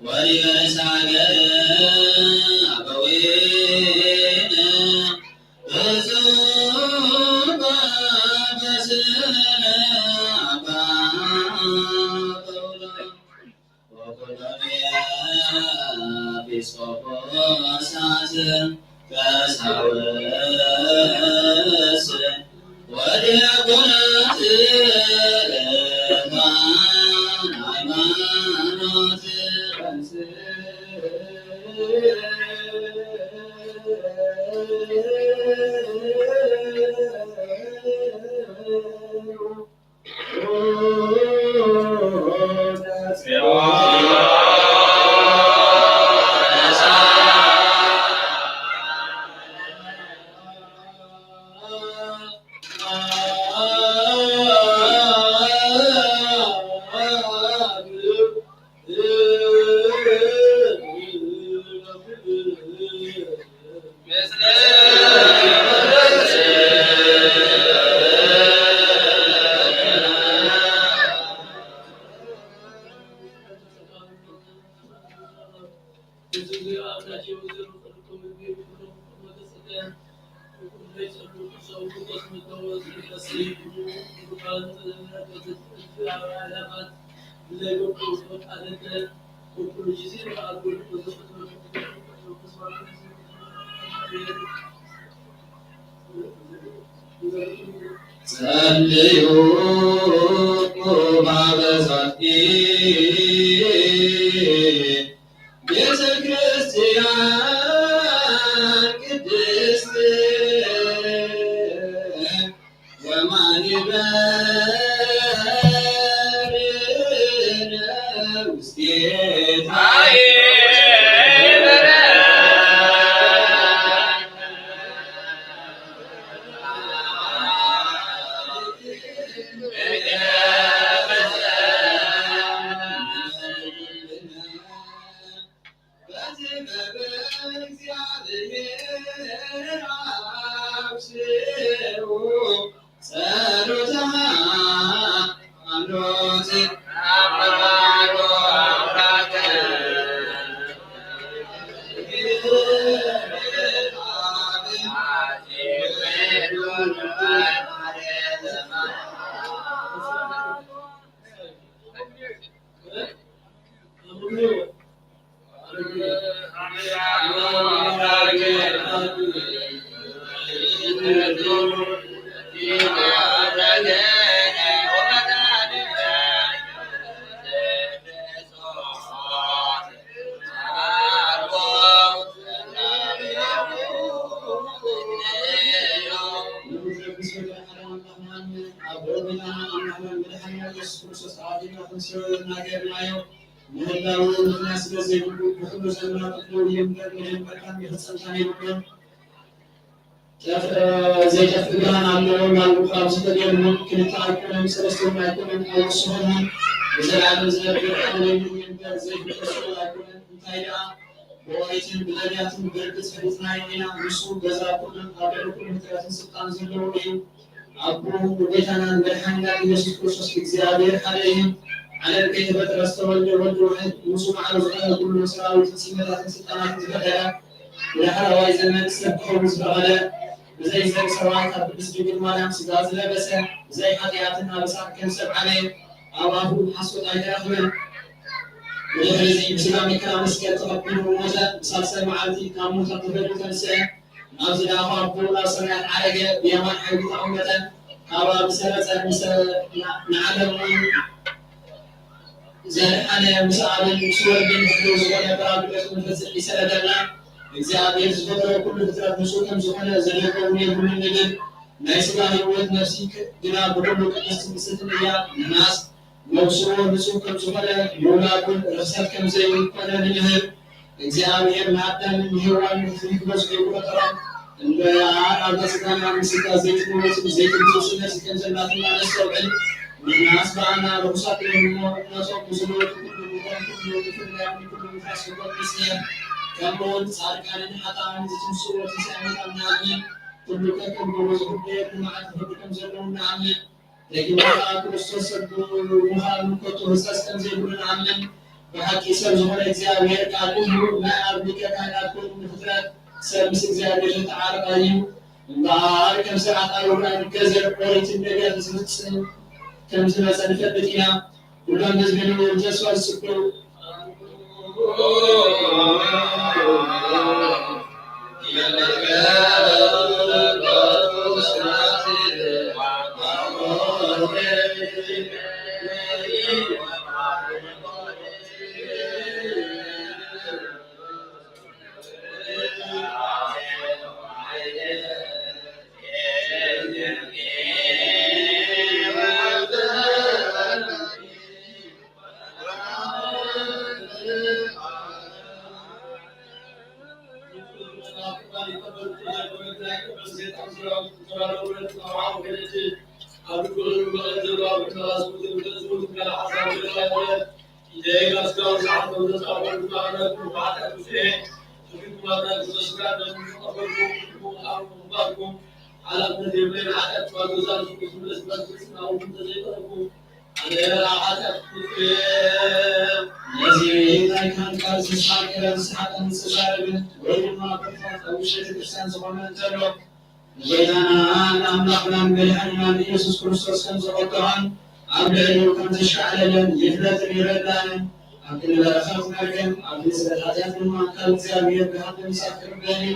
ወሊበ ሳገር አበዊነ ብፁዕ ጳጳስነ አባ ጳውሎስ ወኩሎሙ ኤጲስቆጶሳት ቀሳውስት ወዲያቆናት ርቱዓን ሃይማኖት። ጸልዩ በበዛቲ ቤተ ክርስቲያን ቅድስት ወማን ይበርነ ውስቴታ። በጥበብ እግዚአብሔር አብስሩ ጸሎተ ሃይማኖት። ኣብ ጎደና ኣምላኽና መድሓኒና ኢየሱስ ክርስቶስ ኣቐዲምና ክንስዮ እናገርናዮ ምህላው ምኽንያት ስለ ዘይብሉ ብኹሉ ዘመናት ክህልው እዩ እምበር ንደንበርካን ይፍጸምካን የብሉን። ጠፍ-፣ ዘይጠፍእ ብርሃን ኣለዎ። ናብኡ ካብ ዝተገድሉ ክልተ ኣይኮነን፣ ሰለስተ እውን ኣይኮነን፣ ኣይወስኸሉን። ንዘለኣለም ዝነብር ሓወይ እዩ እምበር ዘይፍለስ ኣይኮነን። እንታይ ደኣ ብኦሪትን ብነቢያትን ብርግጽ ፈሊጥናዮ ኢና። ንሱ ገዛ ኩሉን ኣብ ልዕሊ ኩሉ ፍጥረትን ስልጣን ዘለዎ እዩ። ኣቦኡ ንጎይታናን መድሓኒናን ኢየሱስ ክርስቶስ እግዚኣብሔር ሓደ እዩ። ዓለም ከይተፈጥረ ዝተወልደ ወልድ ዋሕድ፣ ንሱ ባዕሉ ዝኾነ ኩሉ ሰራዊትን ስመታትን ስልጣናትን ዝፈጠረ፣ ብዳሕረዋይ ዘመን ሰብ ክኸውን ዝፈቐደ፣ ብዘይ ዘር ሰባት ኣብ ቅድስት ድንግል ማርያም ስጋ ዝለበሰ፣ ብዘይ ሓጢኣትን ኣበሳን ከም ሰብ ዓበየ፣ ኣብ ኣፉ ሓሶት ኣይተረኽበን። ብድሕሪ እዚ ብስጋ መከራ መስቀል ተቐቢሉ ሞተ። ብሳልሳይ መዓልቲ ካብ ሙታን ተፈልዩ ተንስአ። ናብ ዝለኣኾ ኣቦኡ ናብ ሰማያት ዓረገ። ብየማን ሓይሊ ተቐመጠ። ካብኣ ዝሰረጸ፣ ንዓለም እውን ዘድሓነ፣ ምስ ኣብን ምስ ወልድን ሕልው ዝኾነ ጳራቅሊጦስ መንፈስ ጽድቂ ይሰደደልና። እግዚኣብሔር ዝፈጠሮ ኩሉ ፍጥረት ንጹህ ከም ዝኾነ ዘድሕኖ እውን የብሉን ንብል። ናይ ስጋ ህይወት፣ ነፍሲ ግና ብኹሉ ቅድስትን ንጽሕትን እያ። ንሕናስ ነፍሱ ንጹህ ከም ዝኾነ ምውላድ እውን ርኽሰት ከም ዘይኮነ ንምህር። እግዚኣብሔር ንኣዳምን ንሄዋንን ንኽትሪክ በዝሑ ይቆጸሮም። እምበኣር ኣብዛ ስጋና ምስጋ ዘይትመወጽን ዘይትብጽጽን ነፍሲ ከም ዘላትና ነስተውዕል። ንሕናስ ብኣና ርኹሳት እዮም እሞ፣ እምነቶም ብዝለወጡ ኩሉ፣ ምኽሮም ኩሉ፣ ምፍልላዮም ንኩሉ ምፍራስ ፍርዶም ንጽየፍ። ከምኡውን ጻድቃንን ሓጥኣንን ዝትንስኡ ትንሳኤ ምዃኑ ንኣምን። ኩሉ ከከም ግብሩ ዝፍርደየሉ መዓልቲ ፍርዲ ከም ዘለዉ ንኣምን። ደጊምካ ክርስቶስ ሰብ ምዃኑ ከቶ ህጸጽ ከም ዘይብሉ ንኣምን። ብሓቂ ሰብ ዝኾነ እግዚኣብሔር ቃል እዩ። ናይ ኣብ ሊቀ ካህናት ኮይኑ ንፍጥረት ሰብ ምስ እግዚኣብሔር ዝተዓረቐ እዩ። እምበኣር ከም ስርዓት ኣይሁድ ኣይንገዘር፣ ኦሪትን ነቢያትን ዝፍጽም ከም ዝመጸ ንፈልጥ ኢና። ኩሎም ህዝቢ ንብሩህ ተስፋ ዝጽበዩ። ነዚ ናይ ካህን ቃል ዝሰዓረ፣ ዝሰሓቀን ዝዛረብን ወይ ድማ ክርፋት ኣብ ውሽጢ ቤተ ክርስቲያን ዝኾነ እንተሎ፣ ንጎይታናን ኣምላኽናን መድሓኒናን ኢየሱስ ክርስቶስ ከም ዘቐጥዖን ኣብ ልዕሊኡ ከም ዘሻዕለለን ይፍለጥን ይረዳእን። ኣብ ክንበረኸ ክመርገም፣ ኣብ ክንስእል ሓጢኣት ድማ ካብ እግዚኣብሔር ብሓቂ ምሳሕ ክቕበል እዩ።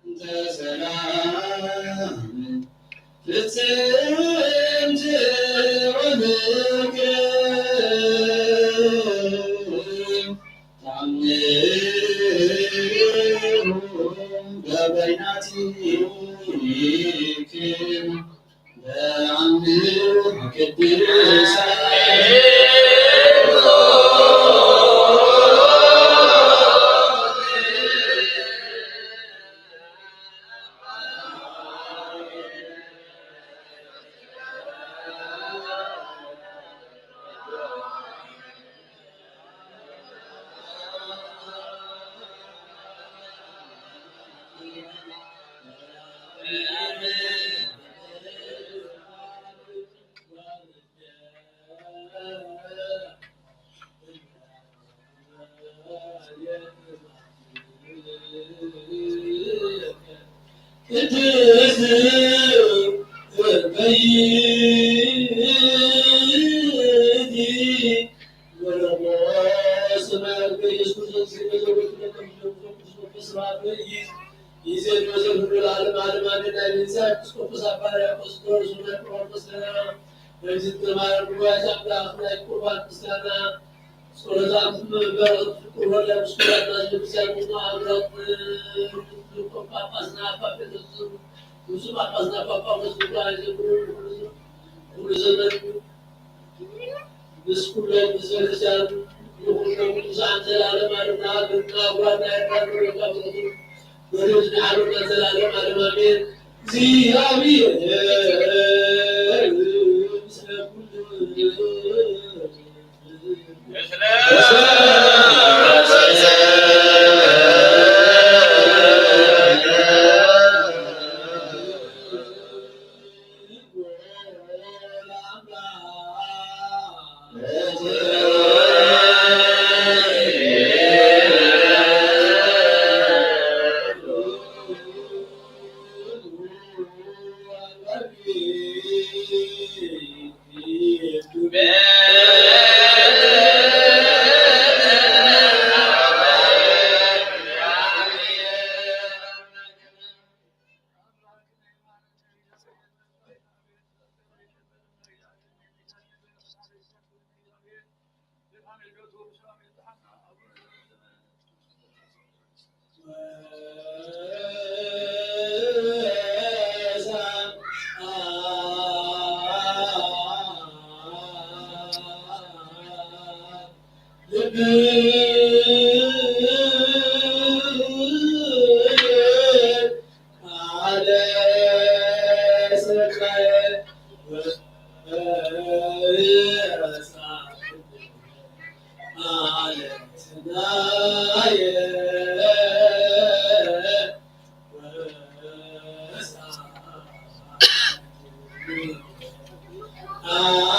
እንተ ሰላም ፍጽምቲ ወምክር ተኣምሩ በበይናቲክም። ቅድስት እመይ ወለሞ ሰማያት በኢየሱስ ክርስቶስ ይዘክር ወዘልፈ ለዓለም ዓለም አሜን። ናይ ቤዛ ኤጲስቆጶስ አባ ሕርያቆስ ተወርሶ ናይ ቁርባን ምስጋና፣ ናይ ዝንተ ማርያም ጉባኤ አምላክ ናይ ቁርባን ምስጋና፣ ጸሎታ በረከት ፍቅር ወልዳ ምስጋና ለቤተክርስቲያን አምላክ ጳጳስና አባ ጴጥሮስ ብፁዕ ጳጳስና አባ ጳውሎስ ጉባኤ ዘምሩ ሁሉ ዘመን ምስ ኩሎም ህዝበ ክርስቲያን ንኹሎም ቅዱሳን ዘላለም ዓለምና ግርና ጉባኤና ኤርትራ ንረካ በረከቱ በደል ዝሓሉና ዘላለም ዓለም አሜን። እግዚኣብሔር ምስለ ኩሉ።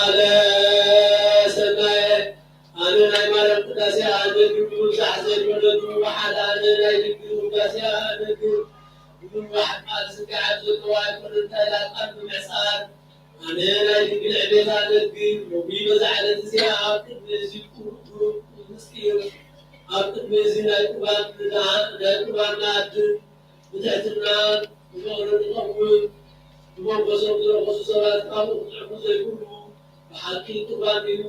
ቃለ ሰናየ። ኣነ ናይ ማርያም ቅዳሴ ኣነግር ብምብዛሕ ዘይኮነ ብምውሓድ፣ ኣነ ናይ ድንግል ውዳሴ ኣነግር ብምውሓድ ቃል ስጋዕ ኣብ ዘለዎ ኣይኮነ እንታይ ኢላ ቃል ብምሕጻር፣ ኣነ ናይ ድንግል ዕቤት ኣነግር። ሎሚ በዛ ዕለት እዚኣ ኣብ ቅድሚ እዚ ቁሩብ ምስጢር፣ ኣብ ቅድሚ እዚ ናይ ቁርባን ናይ ቁርባን መኣድን ብትሕትና ብፍቕሪ ንኸውን። ብመንፈሶም ዝረኸሱ ሰባት ካብኡ ክጥዕሙ ዘይብሉ ብሓቂ ቁርባን እዩ።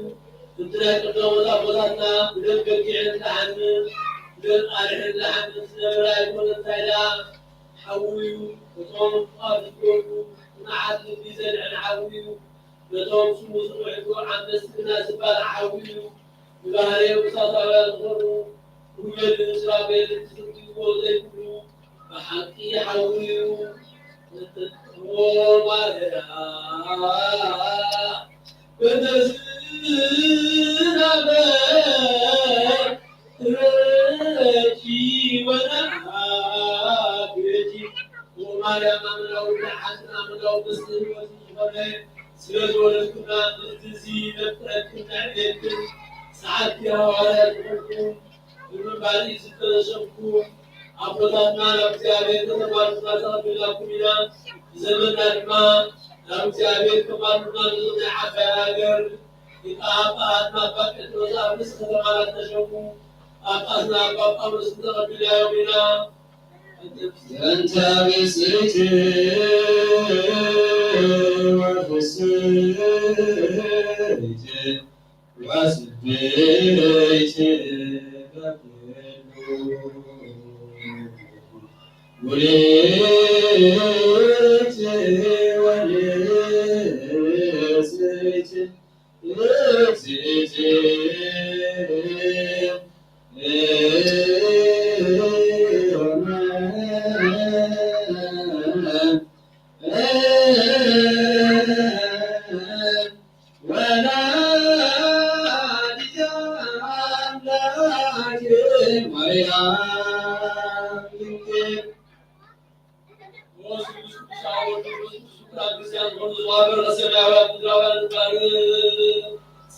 ከምቲ ናይ ቀዳሞት ኣቦታትና ብደም በጊዕን ላሕምን ብደም ኣርሕን ላሕምን ዝነበረ ኣይኮነን። እንታይ ደኣ ሓዊ እዩ። እቶም ፍቓዱ ዝገብሩ ጽኑዓት ልቢ ዘድሕን ሓዊ እዩ። ነቶም ስሙ ዝውሕዱ ዓመጽቲ ግና ዝባላዕ ሓዊ እዩ። ብባህርዮም እሳታውያን ዝኾኑ ኪሩቤልን ሱራፌልን ትዝንትይዎ ዘይብሉ ብሓቂ ሓዊ እዩ። ኦ ማርያም በተዝናበ ረጂ ወነሃ ረጂ። ኦ ማርያም ኣምላዊ ብርሃን ኣምላዊ መስተ ሕይወት ዝኾነ ስለ ዝወለድኩና ምእንቲ እዚ ነፍቅረክን ነዕብየክን ሰዓብቲ ሃዋርያት ዝኾንኩም ብምንባር ዝተረሸምኩም ኣቦታትና ናብ እግዚኣብሔር ከተማልዱና ተቐቢልናኩም ኢና። ብዘመንና ድማ ናብ እግዚኣብሔር ከማልዱና ነዞም ናይ ዓባይ ሃገር ሊቀ ጳጳሳትና ኣባ ጴጥሮስ ኣብ ርእሲ ከተማና ዝተሸሙ ጳጳስና ኣባ ጳውሎስ ተቐቢልናዮም ኢና። ዘንታ ብፅዕቲ ወፍስሕቲ ወስብሕቲ በኩሉ ውእቲ ወንጽሕቲ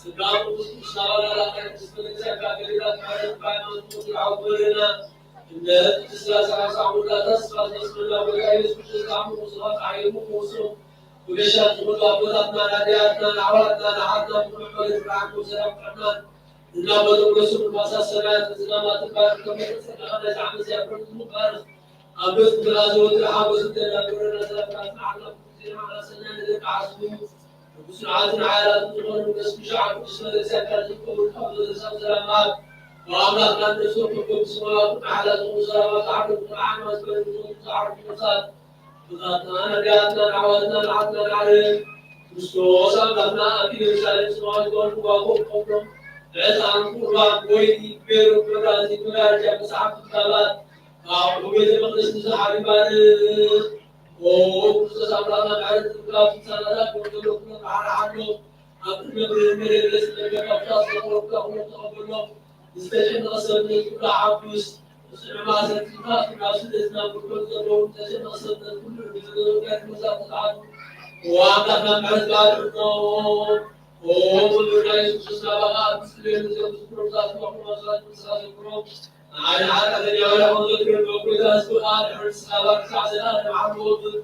ስጋ ቅዱስ ቅዱስ ናባላላ ቅድስት ቤተክርስቲያን ካቶሊካት ማርያም በሃይማኖት ቁጥር ዓውበልና እንደ ቅድስት ላዛሩስ አሞራ ተስፋ ተስፋ ወልዳ ኢየሱስ ክርስቶስ አምሮ ስብሐት አየሙ ወስብሐት ወገሻት ዝሞቱ አቦታትና፣ ናዲያትና፣ ናዕዋትና፣ ናዓትና፣ ብሩክ መሬት ብርሃን ሰላም ጥዕናን እናበሉ እነሱ ንፋሳት ሰማያት ዝናማትን ባሕርን ከመይተጸለኸ ነዚ ዓመት እዚኣ ብርቱዕ ባርኽ። ኣብ ቤት ምድራ ዘወትር ሓጎስ እንተዳግረና ሰላምታ ጽንዓትና ኩሉ ዜና ዓላ ሰናይ ንደቂ ዓስቡ ንጉስ ንዓትን ሓያላትን ዝኾነ መንፈስ ቅዱስ ዓቢ ቅዱስ መለክሲ ኣካል ዝርከቡ ካብ ዘተሳብ ሰላም ኣብ ኣምላኽና ንደርሶ ከከም ስማዋቱ ሓያላት ዝኾኑ ሰላማት ዓርዶም ዝዓማ ዝበለ ንዞም ዝዓርዱ ነፍሳት ብታትና ነቢያትና ንዓዋትና ንዓትና ንዓለም ክርስቶስ ኣምላኽና ኣብ ኢየሩሳሌም ስማዊ ዝኾኑ ዋኮ ቆምሎም ዕጣን ቁርባን ወይኒ ገይሮም መብራህቲ መጋረጃ መጽሓፍ ክታባት ካብኡ ቤተ መቕደስ ንዝሓሪ ባርኽ። ኦ ክርስቶስ ኣምላኽና ምሕረት ዝብላ ፍጻመታት ወንጌል ኩሎም ዓርዓሎም ኣብ ቅድመ ብርህን መደገስ መገብ ኣብታ ስለቆሮብካ ኩሎም ተቐበሎም። ዝተጨነቐ ሰብነት ኩሉ ሓጉስ፣ ንጽዕማ ሰልጢንካ ናብ ስደትና ምርኮት ዘለዉ ዝተጨነቐ ሰብነት ኩሉ ንዘበሎጋት መዛብ ተጻዕዱ። ኦ ኣምላኽና ምሕረት ባርዕኖ። ኦ መምህርና የሱስ ክርስቶስ ናባኻ ኣብ ትጽልየሉ ዘብዝኩሮም ዛትማኹም ኣስራት ንስኻ ዘክሮም። ንዓይ ንሓጢኣተኛ ባርያ ከም ዘክረኒ፣ ኦ ጎይታ፣ ህዝብኻ ድሕሪ ንስኻ ባርክ፣ ክሳዕ ዘላለም ዓቢ ወግእ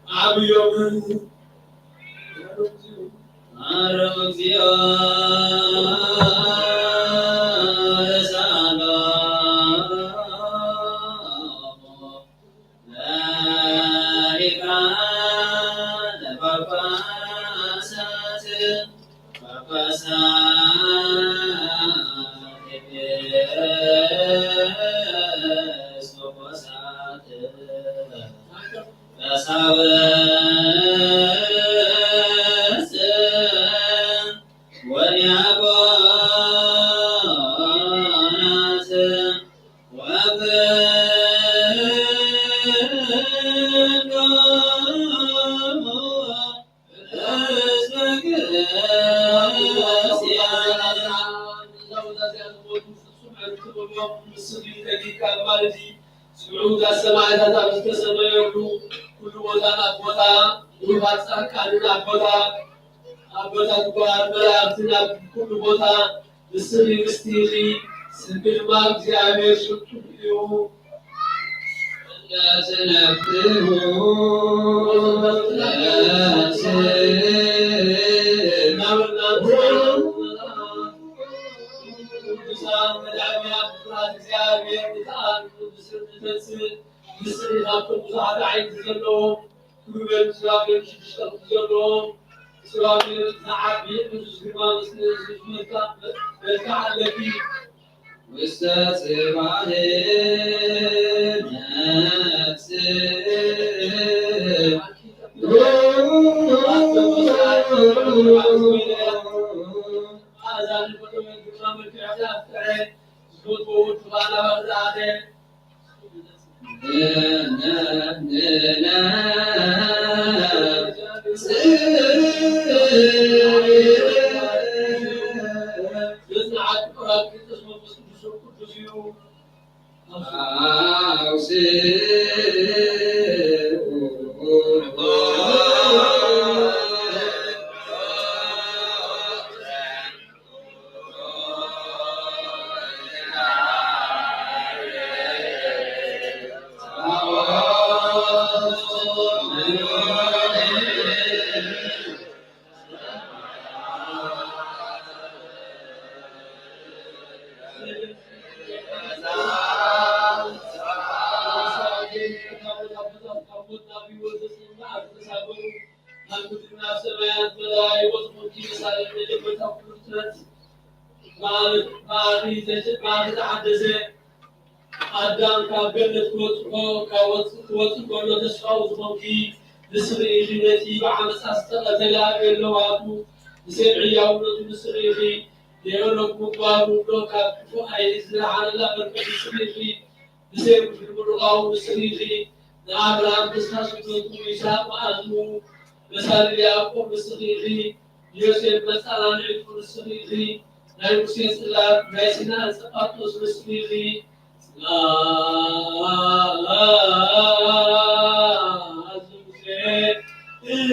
ዓብዮም። ማረም እግዚኦ ለሳሎም ለሊቃነ ጳጳሳት ጳጳሳት ኤጲስቆጶሳት ቀሳውስት ወዲያቆናት ወኩሎሙ ሕዝበ ክርስቲያን። ስምዑ፣ እታ ሰማዕታት ኣብ ዝተሰመየሉ ኩሉ ቦታ ናብ ቦታ፣ ብሩኻት ጻድቃንን ኣብ ቦታ፣ ኣቦታት ጓል መላእኽትን ኣብ ኩሉ ቦታ፣ ንስኺ ርስቲ ኢኺ፣ ስምኪ ድማ እግዚኣብሔር ሽቱ እዩ። እንዳትነፍሩ ነፍስ እናበልና ቅዱሳን መድኃኒያ ፍጥረት እግዚኣብሔር ብጣዕሚ ብስም ንተንስእ፣ ንስኺ ካብቶም ብዙሓት ዓይኒ ዘለዎም ኪሩቤል ሱራፌል ሽዱሽተ ክንፊ ዘለዎም ሱራፌል ዝዓቢ ቅዱስ ግርማ ምስለ ህዝቢ መልክዕ ኣለኪ። ውስተ ጽባሕ ነፍስ መዓዛ ንፈተወ ግርማ መልክዕ ዘፍቅረ ዝፈትዎ ወዱ ባና ባርዛተ ኣዳም ካብ ገነት ክወጽእ ከ-፣ ካብ ወጽእ፣ ክወጽእ ከሎ ተስፋኡ ዝኾንኪ ንስኺ ኢኺ። ነቲ ብዓመጻ ዝተቐተለ ኣቤል ለዋቱ ብሰይፍ ሕያውነቱ ንስኺ ኢኺ። ንሄኖክ ምግባሩ እምኖ ካብ ክፉእ ኣይኒ ዝደሓነላ መርከብ ንስኺ ኢኺ። ብሰይፍ ምርቓኡ ንስኺ ኢኺ። ንኣብርሃም ተስፋ ስደቱ፣ ይስሐቅ መኣዝኑ፣ መሳልል ያዕቆብ ንስኺ ኢኺ። ዮሴፍ መጸናንዒቱ ንስኺ ኢኺ። ናይ ሙሴ ጽላት፣ ናይ ሲና ዕጸ ጳጥሮስ ንስኺ ኢኺ። ጽላት ሙሴ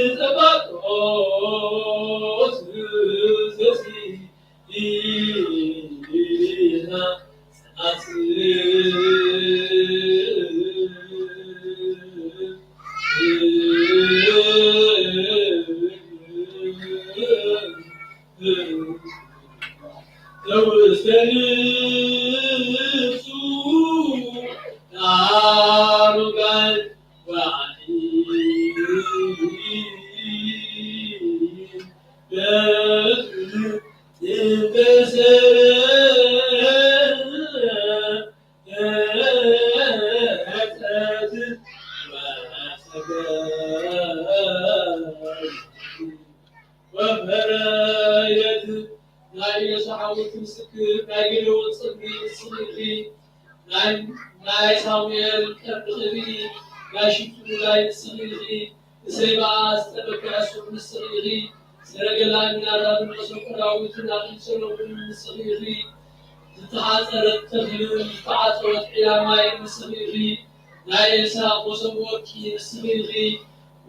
ዕጸ ጳጥሮስ ዘሲ ወፈረየት ናይ ዮሳ ሓወልቲ ምስክር፣ ናይ ጌዴዎን ጽምዲ ንስኺ ኢኺ፣ ናይ፣ ናይ ሳሙኤል ቀርኒ ክብሪ፣ ናይ ሽቱ ላይ ንስኺ ኢኺ፣ እሰይ በኣ ዝተመክዐ ሱር ንስኺ ኢኺ፣ ሰረገላ ሚናራብን መሰንቆ ዳዊትን ኣኽሊል ሰሎሞንን ንስኺ ኢኺ፣ ዝተሓጸረት ተኽልን ዝተዓጸወት ዒላ ማይን ንስኺ ኢኺ፣ ናይ ኤልሳዕ መሶብ ወርቂ ንስኺ ኢኺ፣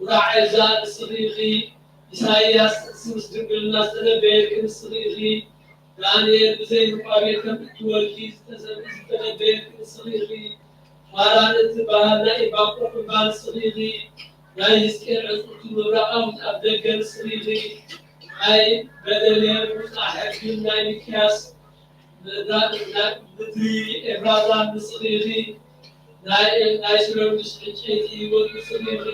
ቁራዕ ኤልዛእ ንስኺ ኢኺ፣ ኢሳይያስ ጥንሲ ምስ ድንግልና ዝተነበየልኪ ንስኺ ኢኺ። ዳንኤል ብዘይ ኑፋቄ ከም እትወልዲ ዝተሰ-፣ ዝተነበየልኪ ንስኺ ኢኺ። ፋራን እትበሃል ናይ ዕንባቆም እምባ ንስኺ ኢኺ። ናይ ሕዝቅኤል ዕጽውቲ ምብራቓዊት ኣፍደገ ንስኺ ኢኺ። ናይ በደልየ ምውጻእ ሕግን ናይ ሚክያስ ምድሪ ኤፍራታ ንስኺ ኢኺ። ናይ፣ ናይ ስለምዱስ ዕንጨይቲ ወርቂ ንስኺ ኢኺ።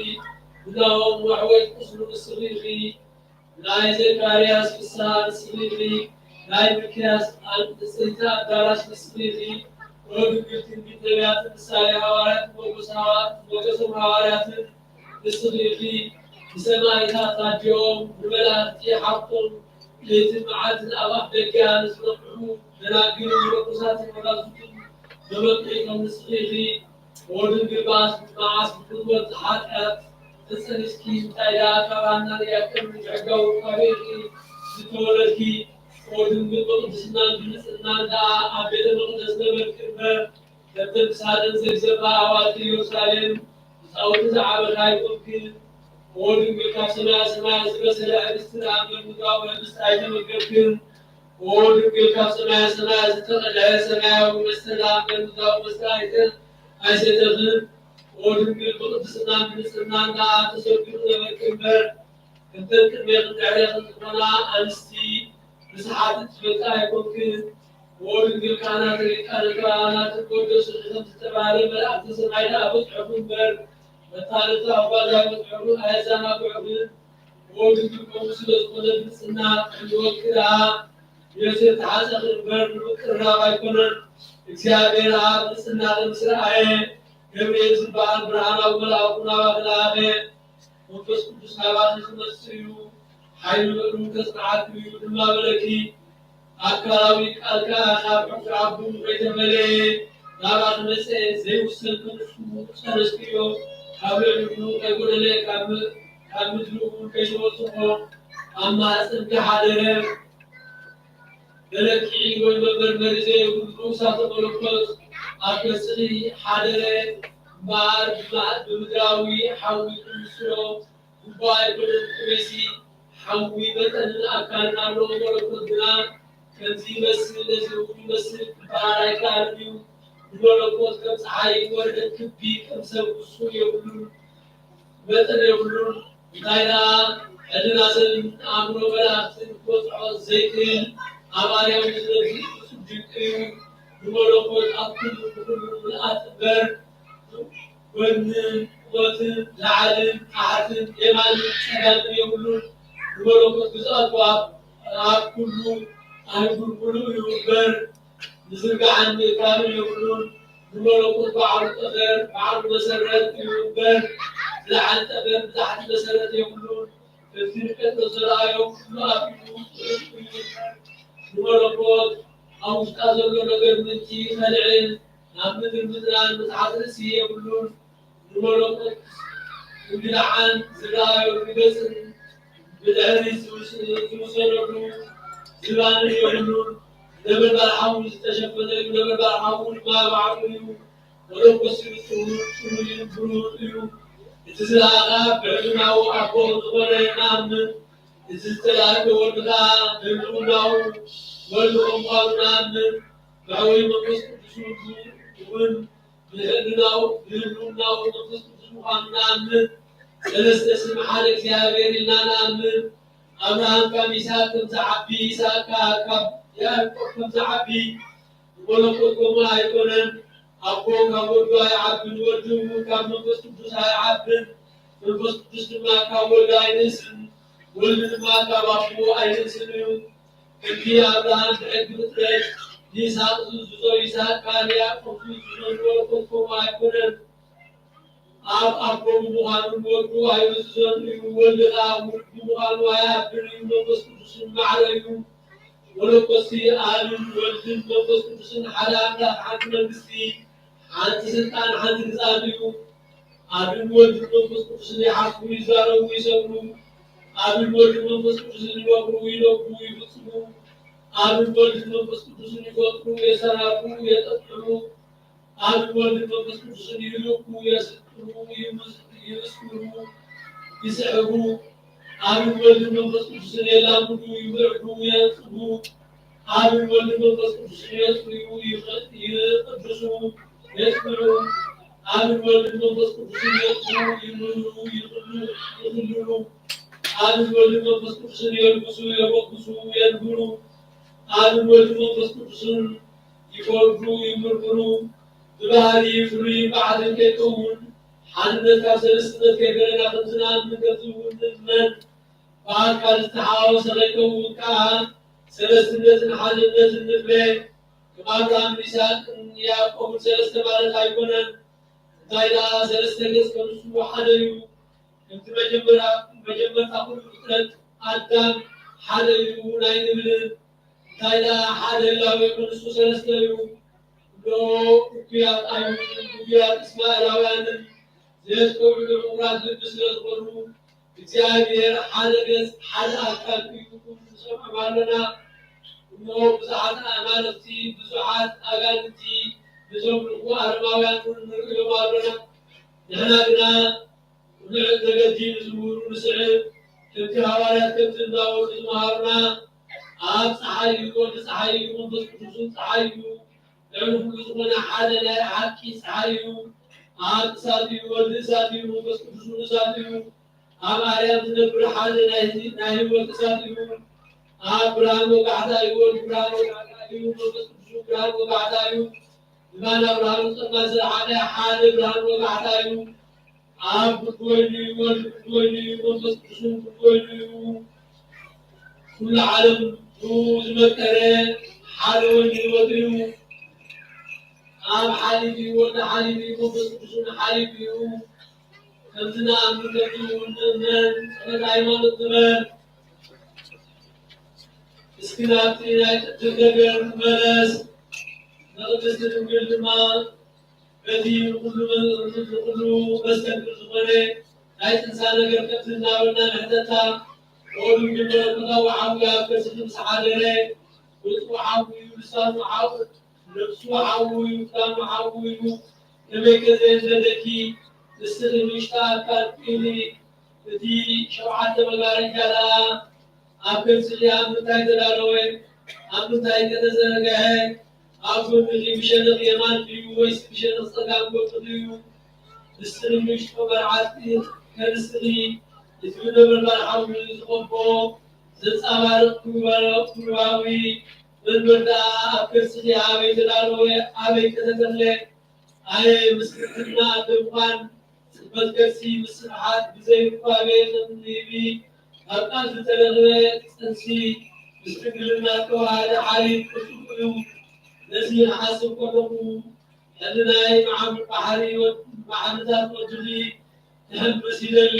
ብናሆም መሕወጅ ቁስሉ ንስኺ ኢኺ። ናይ ዘካርያስ ፍስሓ ንስኺ ኢኺ። ናይ ሚክያስ ቃል ንጽህቲ ኣዳራሽ ንስኺ ኢኺ። ኦ ድንግል ትንቢት ነቢያትን ምሳሌ ሃዋርያትን ሞገስ ሃዋ-፣ ሞገሶም ሃዋርያትን ንስኺ ኢኺ። ንሰማዕታት ኣዲኦም፣ ንመላእኽቲ ሓብቶም፣ ለይትን መዓልትን ኣብ ኣፍ ደገ ንዝነቕሑ ደናግልን መነኮሳትን ወላዙትን መመክሒቶም ንስኺ ኢኺ። ኦ ድንግል፣ መዓስ፣ መዓስ ብጉልበት ኃጢኣት ተጸኒስኪ፣ እንታይ ደኣ ካብ ሃና ንያዕቆብ ሕጋዊ ሩካቤ ኢኺ ዝተወለድኪ። ኦ ድንግል፣ ብቅድስናን ብንጽህናን ደኣ ኣብ ቤተ መቕደስ ነበርኪ እምበር፣ ከምተን ክሳደን ዘግዘፋ ኣባልቲ ኢየሩሳሌም ብጻውቲ ዝዓበኻ ኣይኮንክን። ኦ ድንግል፣ ካብ ሰማያ ሰማያት ዝበሰለ ሕብስቲ ደኣ እምበር ምድራዊ ሕብስቲ ኣይተመገብክን። ኦ ድንግል፣ ካብ ሰማያ ሰማያት ዝተቐድሐ ሰማያዊ መስተ ደኣ እምበር ምድራዊ መስተ ኣይተ-፣ ኣይሰተኽን። ኦ ድንግል፣ ብቅድስናን ብንጽህናን ደኣ ተሰጊሩ ነበርኪ እምበር፣ ከምተን ቅድሜኽን ድሕሬኽን ዝኾና ኣንስቲ ርስሓት ትፈልጣ ኣይኮንክን። ኦ ድንግል፣ ካህናትን ሊቃነ ካህናትን ወደሱኺ ከም ዝተባህለ፣ መላእክተ ሰማይ ደኣ በጽሑኺ እምበር፣ መታለልቲ ኣጓዝ ኣይበጽሑኺ፣ ኣየዘናግዑኺን። ኦ ድንግል፣ ከምኡ ስለ ዝኾነ፣ ብንጽህና ክህልወኪ ደኣ ዮሴፍ ተሓጸኺ እምበር፣ ንምቅርራብ ኣይኮነን። እግዚኣብሔር ኣብ ንጽህናኺ ምስ ረኣየ፣ ገብርኤል ዝበሃል ብርሃናዊ መልኣኹ ናባኺ ለኣኸ። መንፈስ ቅዱስ ናባኺ ክመጽእ እዩ፣ ሓይሊ ልዑል ከጽንዓኪ እዩ ድማ በለኪ። ኣካላዊ ቃል ከኣ ካብ ሕቁፊ ኣቦኡ ከይተፈለየ ናባኺ መጸ። ዘይውሰን ክንሱ ጸነስክዮ፣ ካብ ልዕሊኡ ከይጎደለ፣ ካብ ም-፣ ካብ ምድሪ እውን ከይተወስኾ ኣብ ማህጸንኪ ሓደረ። መለክዒ ወይ መመርመሪ ዘይብሉ እሳተ መለኮት ኣብ ገጽኺ ሓደረ እምበኣር፣ ብማ-፣ ብምድራዊ ሓዊ ክምስሎ ግቡእ ኣይኮነን። ከመይሲ ሓዊ መጠንን ኣካልን ኣለዎ፣ መለኮት ግና ከምዚ ይመስል፣ ነዚ እውን ይመስል ክበሃል ኣይከኣልን እዩ። ንመለኮት ከም ጸሓይን ወርሕን ክቢ፣ ከም ሰብ ውሱን የብሉን። መጠን የብሉን። እንታይ ደኣ ሕልና ሰብን ኣእምሮ መላእኽትን ክበጽሖ ዘይክእል ኣብ ኣርያም ዝነብር ፍጹም ድንቂ እዩ። ንመለኮት ኣብ ኩሉ ብኹሉ ምልኣት እምበር፣ ጎንን ቁመትን ላዕልን ታሕትን የማንን ጸጋምን የብሉን። ንመለኮት ግዝኣቱ ኣብ፣ ኣብ ኩሉ ኣህጉር ምሉእ እዩ እምበር፣ ምዝርጋሕን ምእካብን የብሉን። ንመለኮት ባዕሉ ጠፈር፣ ባዕሉ መሰረት እዩ እምበር፣ ብላዕሊ ጠፈር፣ ብታሕቲ መሰረት የብሉን። እቲ ንጴጥሮስ ዘርኣዮ ኩሉ ኣብ ኢዱ እዩ እምበር፣ ንመለኮት ኣብ ውሽጣ ዘሎ ነገር ምእንቲ ከልዕል፣ ናብ ምድሪ ምድራን ምትሓት ርእሲ የብሉን። ንመለኮት እንግድዓን ዝረኣየሉ ገጽን ብድሕሪት ዝውስ-፣ ዝውሰደሉ ዝባንን የብሉን። ነበልባል ሓዊ ዝተሸፈነ እዩ፣ ነበልባል ሓዊ ድማ ባዕሉ እዩ። መለኮት ስሉ ጽሩይ፣ ጽሩይን ብሩህን እዩ። እቲ ዝለኣኻ ብሕልናኡ ኣቦ ዝኾነ ንኣምን። እቲ ዝተላእከ ወዲ ኸኣ ብህልውናኡ ወልድ ምዃኑ ንኣምን። ብሕውይ መንፈስ ቅዱስ ውዱ እውን ብህልውናኡ ብህልውናኡ መንፈስ ቅዱስ ምዃኑ ንኣምን። ሰለስተ ስም ሓደ እግዚኣብሔር ኢልና ንኣምን። ኣብርሃም ካብ ይስሐቅ ከም ዝዓቢ፣ ይስሐቅ ከኣ ካብ ያዕቆብ ከም ዝዓቢ፣ ንመለኮት ከምኡ ኣይኮነን። ኣቦ ካብ ወዱ ኣይዓብን፣ ወዲ እውን ካብ መንፈስ ቅዱስ ኣይዓብን። መንፈስ ቅዱስ ድማ ካብ ወልድ ኣይንእስን፣ ወልድ ድማ ካብ ኣቦ ኣይንእስን እዩ። ሕጊ ኣብርሃም ብሕጊ ፍጥረት ንይስሓቅ ዝእዝዞ፣ ይስሓቅ ከኣ ንያዕቆብ ዝእዝዞ ዝበሎ ኮትኮሞ ኣይኮነን። ኣብ ኣቦ ብምዃኑ ንወዱ ኣይእዝዞን እዩ፣ ወልድ ከኣ ውሉድ ብምዃኑ ኣይኣብን እዩ፣ መንፈስ ቅዱስን ማዕረ እዩ። መለኮትሲ ኣብን ወልድን መንፈስ ቅዱስን ሓደ ኣምላኽ፣ ሓንቲ መንግስቲ፣ ሓንቲ ስልጣን፣ ሓንቲ ግዝኣት እዩ። ኣብን ወልድን መንፈስ ቅዱስን ይሓስቡ፣ ይዛረቡ፣ ይሰምዑ። ኣብን ወልድን መንፈስ ቅዱስን ይመኽሩ፣ ይነግሩ፣ ይፍጽሙ። ኣብን ወልድን መንፈስ ቅዱስን ይፈጥሩ፣ የሰራርሑ፣ የጠጥዑ። ኣብን ወልድን መንፈስ ቅዱስን ይልእኩ፣ የስጥሙ፣ ይምስ- ይምስክሩ፣ ይስዕቡ። ኣብን ወልድን መንፈስ ቅዱስን የላምዱ፣ ይምዕዱ፣ የንጽሁ። ኣብን ወልድን መንፈስ ቅዱስን የጽርዩ፣ ይቕ- ይቕድሱ፣ የጽንዑ። ኣብን ወልድን መንፈስ ቅዱስን የጽንዑ፣ ይምህሩ፣ ይኽሉ- ይኽልሉ። ኣብን ወልድን መንፈስ ቅዱስን የልግሱ፣ የበግሱ፣ የንብሩ። ኣብን ወልድን መንፈስ ቅዱስን ይፈርዱ፣ ይምርምሩ። ብባህሪ ፍሉይ በዓል ከይከውን፣ ሓድነት ካብ ሰለስትነት ከይፈለና ከምዝንኣምን ከምዚ እውን ንእመን። ብኣካል ዝተሓዋወሰ ከይከውን ከኣ ሰለስትነትን ሓድነትን ንፍለ። ከም ኣብርሃምን ይስሓቅን ያዕቆብን ሰለስተ ማለት ኣይኮነን። እንታይ ደኣ ሰለስተ ገጽ ከም ንሱ ሓደ እዩ። ከምቲ መጀመርያ- መጀመርታ ኩሉ ፍጥረት ኣዳም ሓደ እዩ እውን ኣይንብልን። እንታይ ደኣ ሓደ ህላዌ እኮ ንሱ ሰለስተ እዩ። እንሆ እኩያት ኣይሁድን ግጉያት እስማኤላውያንን ዘየስተውዕሉ ዕውራት ልቢ ስለ ዝኾኑ፣ እግዚኣብሔር ሓደ ገጽ ሓደ ኣካል እዩ ክብሉ ንሰምዖም ኣለና። እንሆ ብዙሓት ኣማልኽቲ፣ ብዙሓት ኣጋንንቲ ንዘምልኹ ኣረማውያን እውን ንርእዮም ኣሎና። ንሕና ግና ቅኑዕ መገዲ ንዝምህሩ ንስዕብ፣ ከምቲ ሃዋርያት ከምቲ እናወዱ ዝመሃሩና፣ ኣብ ጸሓይ እዩ፣ ወዲ ጸሓይ እዩ፣ መንፈስ ቅዱስ እውን ጸሓይ እዩ። ልዕሊ ኩሉ ዝኾነ ሓደ ናይ ሓቂ ጸሓይ እዩ። ኣብ እሳት እዩ፣ ወዲ እሳት እዩ፣ መንፈስ ቅዱስ እውን እሳት እዩ። ኣብ ኣርያም ዝነብር ሓደ ናይ ናይ ህይወት እሳት እዩ። ኣብ ብርሃን ወጋሕታ እዩ፣ ወዲ ብርሃን ወጋሕታ እዩ፣ መንፈስ ቅዱስ እውን ብርሃን ወጋሕታ እዩ። ብርሃን ኣብ ብርሃን ጸልማት ዝለዓለ ሓደ ብርሃን ወጋሕታ እዩ። ኣብ ግዲ ወይኒ እዩ፣ ወልድ ግዲ ወይኒ እዩ፣ መንፈስ ቅዱስ እውን ግዲ ወይኒ እዩ። ኩሉ ዓለም ብኡ ዝመቀረ ሓደ ወይኒ ህይወት እዩ። ኣብ ሓሊፍ እዩ፣ ወልድ ሓሊፍ እዩ፣ መንፈስ ቅዱስ እውን ሓሊፍ እዩ። ከምዚ ንኣምን ከምዚ እውን ንእመን። ጸሎት ሃይማኖት ንበል። እስኪ ናብቲ ናይ ቅድም ነገር ንመለስ። ንቅድስቲ ድንግል ድማ በቲ ንኹሉ ንኹሉ መስተንክር ዝኾነ ናይ ጥንሳ ነገር ከምዚ እናበልና ንሕተታ። ኦ ድንግል መለኮታዊ ሓዊ ኣብ ከርስኺ ምስ ሓደረ፣ ገጹ ሓዊ እዩ፣ ልሳኑ ሓዊ፣ ነፍሱ ሓዊ እዩ፣ ክዳኑ ሓዊ እዩ። ከመይ ከ ዘየንደደኪ? ንስኺ ንእሽቶ ኣካል ኢኺ። እቲ ሸውዓተ መጋረጃ ደኣ ኣብ ከርስኺ ኣብ ምንታይ ተዳለወ? ኣብ ምንታይ ከ ተዘርግሐ? ኣብ ጎንኺ ብሸነኽ የማን ድዩ ወይስ ብሸነኽ ጸጋም ጎንኺ ድዩ? ንስኺ ንእሽቶ መርዓት ከንስኺ፣ እቲ ብነበልባል ሓዊ ዝኸቦ ዘንጸባርቕ ክሩባዊ መንበር ደኣ ኣብ ከርስኺ ኣበይ ተዳለወ? ኣበይ ከ ተተኽለ? ኣየ ምስክርና ኣደ ምዃን፣ ጽልመት ከርሲ ምስ ስብሓት ብዘይ ርኳቤ ከም ንህቢ ካብ ቃል ዝተረኽበ ጽንሲ ምስ ድንግልና ዝተዋሃደ ሓሊል ቅርጹ እዩ። ነዚ ክሓስብ ከለኹ ሕልናይ መዓም ባሕሪ ወድ- ባሕርታት ወድኺ ክሕምስ ይደሊ።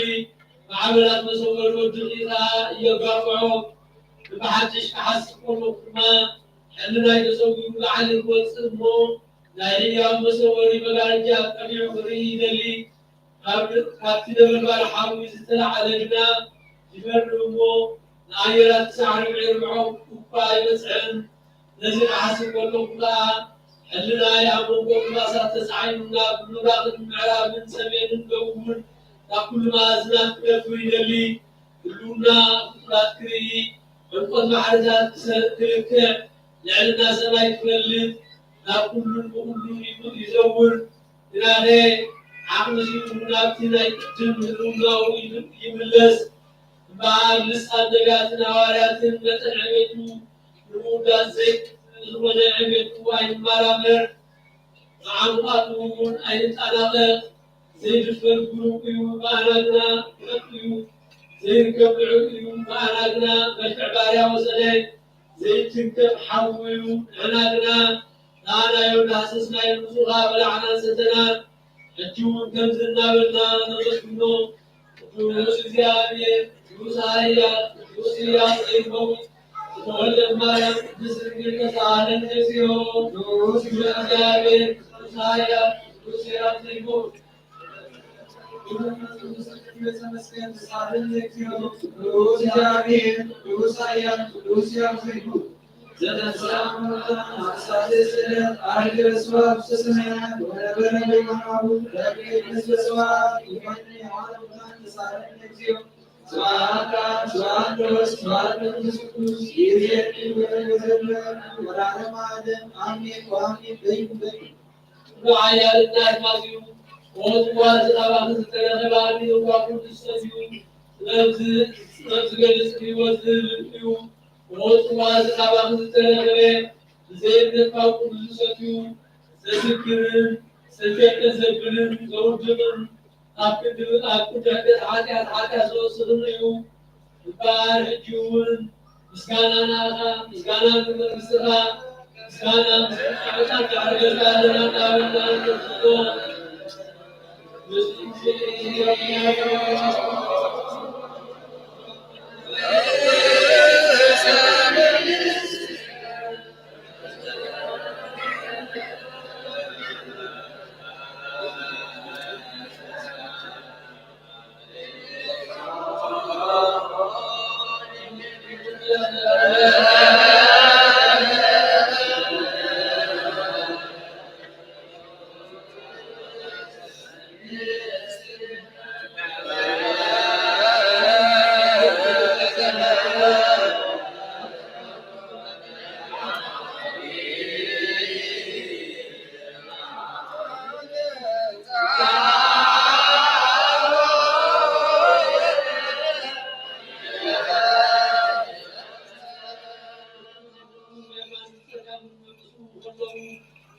ማዕበላት መሰወሪ ወድኺ ከኣ የጋውዖ። ብሓድሽ ክሓስብ ከለኹ ድማ ሕልናይ ተሰዊሩ ላዕሊ ክወጽእ እሞ ናይ ህያው መሰወሪ መጋረጃ ቀሊዑ ክርኢ ይደሊ። ካብ- ካብቲ ነበልባል ሓዊ ዝተላዕለ ግና ይፈርድ እሞ ንኣየራት ሳዕሪ ምዒርምዖ እኳ ኣይበጽሕን። ነዚ ክሓስብ ከለኹ ከኣ ሕልናይ ኣብ መንጎ ንፋሳት ተጻዒኑና ብምብራቕን ምዕራብን ሰሜንን ደቡብን ናብ ኩሉ መኣዝናት ክነፍር ይደሊ። ህልውና ፍጡራት ክርኢ፣ ዕምቆት ባሕርታት ክሰ- ክልክዕ፣ ልዕልና ሰማይ ክፈልጥ፣ ናብ ኩሉን ብኹሉን ይዘውር። ግናኸ ዓቕሊ ስኢኑ ናብቲ ናይ ቅድም ህልውናኡ ይምለስ። እምበኣር ልሳን ነቢያትን ሃዋርያትን መጠን ዕቤቱ ንምውዳስ ዘይክፍል ዝኾነ ዕቤቱ ኣይንመራመር። መዓሙቓቱ እውን ኣይንጠናቐቕ። ዘይድፈር ግሩም እዩ፣ ብኣና ግና ክረቕ እዩ። ዘይርከብ ልዑል እዩ፣ ብኣና ግና መልክዕ ባርያ ወሰደ። ዘይትንከፍ ሓዊ እዩ፣ ንሕና ግና ንኣናዮ ዳህሰስናዮ፣ ንጹኻ በላዕና ሰተና። ሕጂ እውን ከምዚ እናበልና ነመስግኖ። ቅዱስ እግዚኣብሔር፣ ቅዱስ ኃያል፣ ቅዱስ ሕያው ዘይመውት፣ ዝተወልደ ማርያም ቅድስት ድንግል ተሳሃለን እግዚኦ። ቅዱስ እግዚኣብሔር፣ ቅዱስ ኃያል፣ ቅዱስ ሕያው ዘይመውት። ቅዱስ እግዚኦ፣ ቅዱስ ኃያል፣ ቅዱስ ሕያው ዘይመውት። ዘተንሥአ እሙታን አሳልስ ዕለት አርገ ስብሐት ውስተ ሰማያት ወነበረ በይማናሁ ረድኤት ምስለ ስብሐት ይመኒ አለ ሙታን ተሳረነ እግዚኦ። ስብሐት ለአብ ስብሐት ለወልድ ስብሐት ለመንፈስ ቅዱስ ይእዜኒ ወለዘለዓለሙ ወለዓለመ ዓለም አሜን ወአሜን። በይኑ በይኑ። ኩሉ ኃያል እናት ማዚዩ ወጽዋ ዝናባኺ ዝተረኸበ ኣሚን እኳ ኩሉ ዝሰትዩ ጥበብ ዝ-፣ ጥበብ ዝገልጽ ህይወት ዝህብ እዩ። ወጽዋ ዝናባኺ ዝተረኸበ ብዘይ እምነት ካብ ኩሉ ዝሰትዩ ዘስክርን ሰተቀ ዘብልን ዘውድቕን ኣብ ክንዲ፣ ኣብ ክንዲ ሕደት ሓጢኣት፣ ሓጢኣት ዝወስኽን እዩ። እምበኣር ሕጂ እውን ምስጋና ንኣኻ፣ ምስጋና ንመንግስትኻ፣ ምስጋና ምስ ዕጣን ዳዕረገዝካ ኣለና እናበልና ንነግሮ።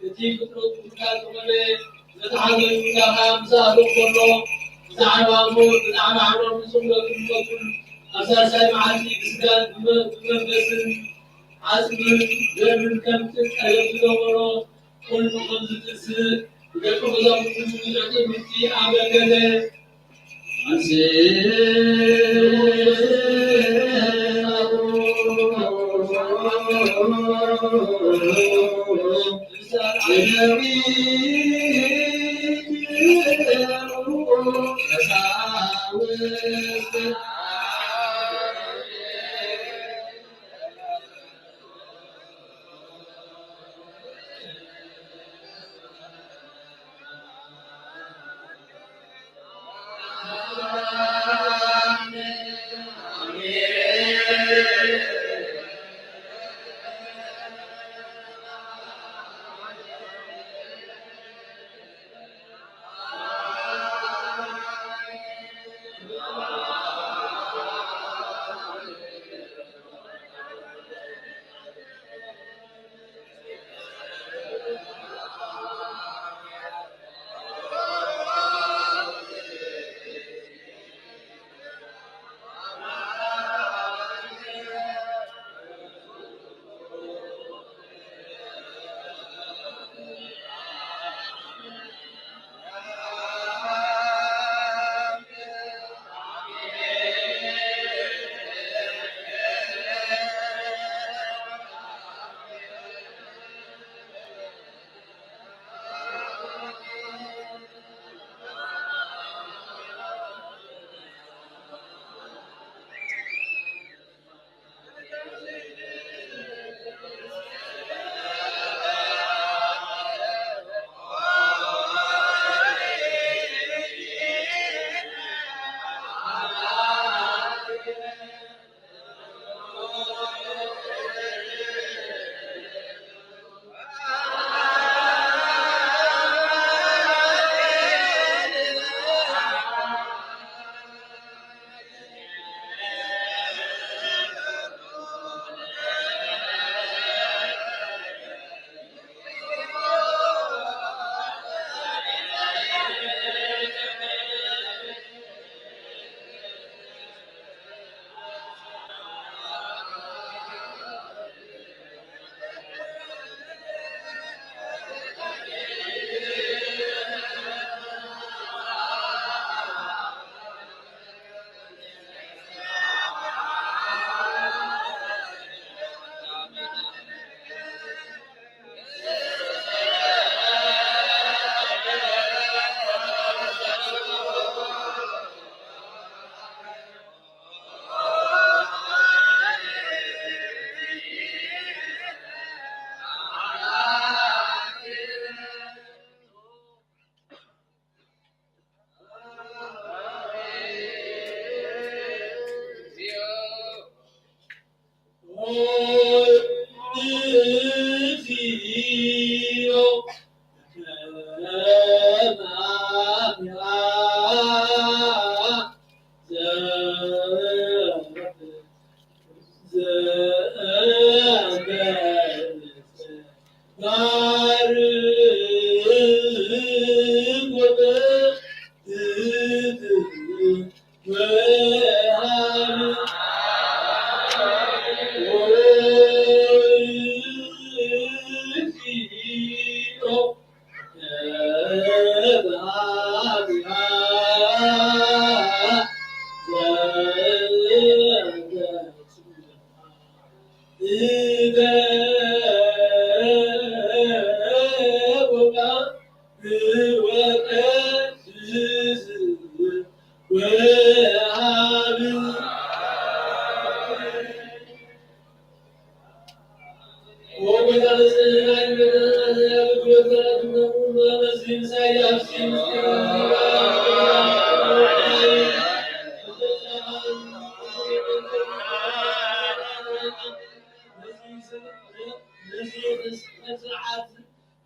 እቲ ፍጥረቱ ፍቃድ ዝኾነ ዘተሓዘሉ ዳኻ ምስ ኣቶም ዘሎ ብዛዕባ ሞት፣ ብዛዕባ ሕማም ንስቕለቱን ሞቱን ኣብ ሳልሳይ መዓልቲ ብስጋን ብመ-፣ ብመንፈስን ዓጽምን ደምን ከም ጥንት ቀደም ዝነበሮ ኮይኑ ከም ዝትንስእ ንደቀ መዛሙርቱ ብዙሕ ትእምርቲ ኣመልከተ።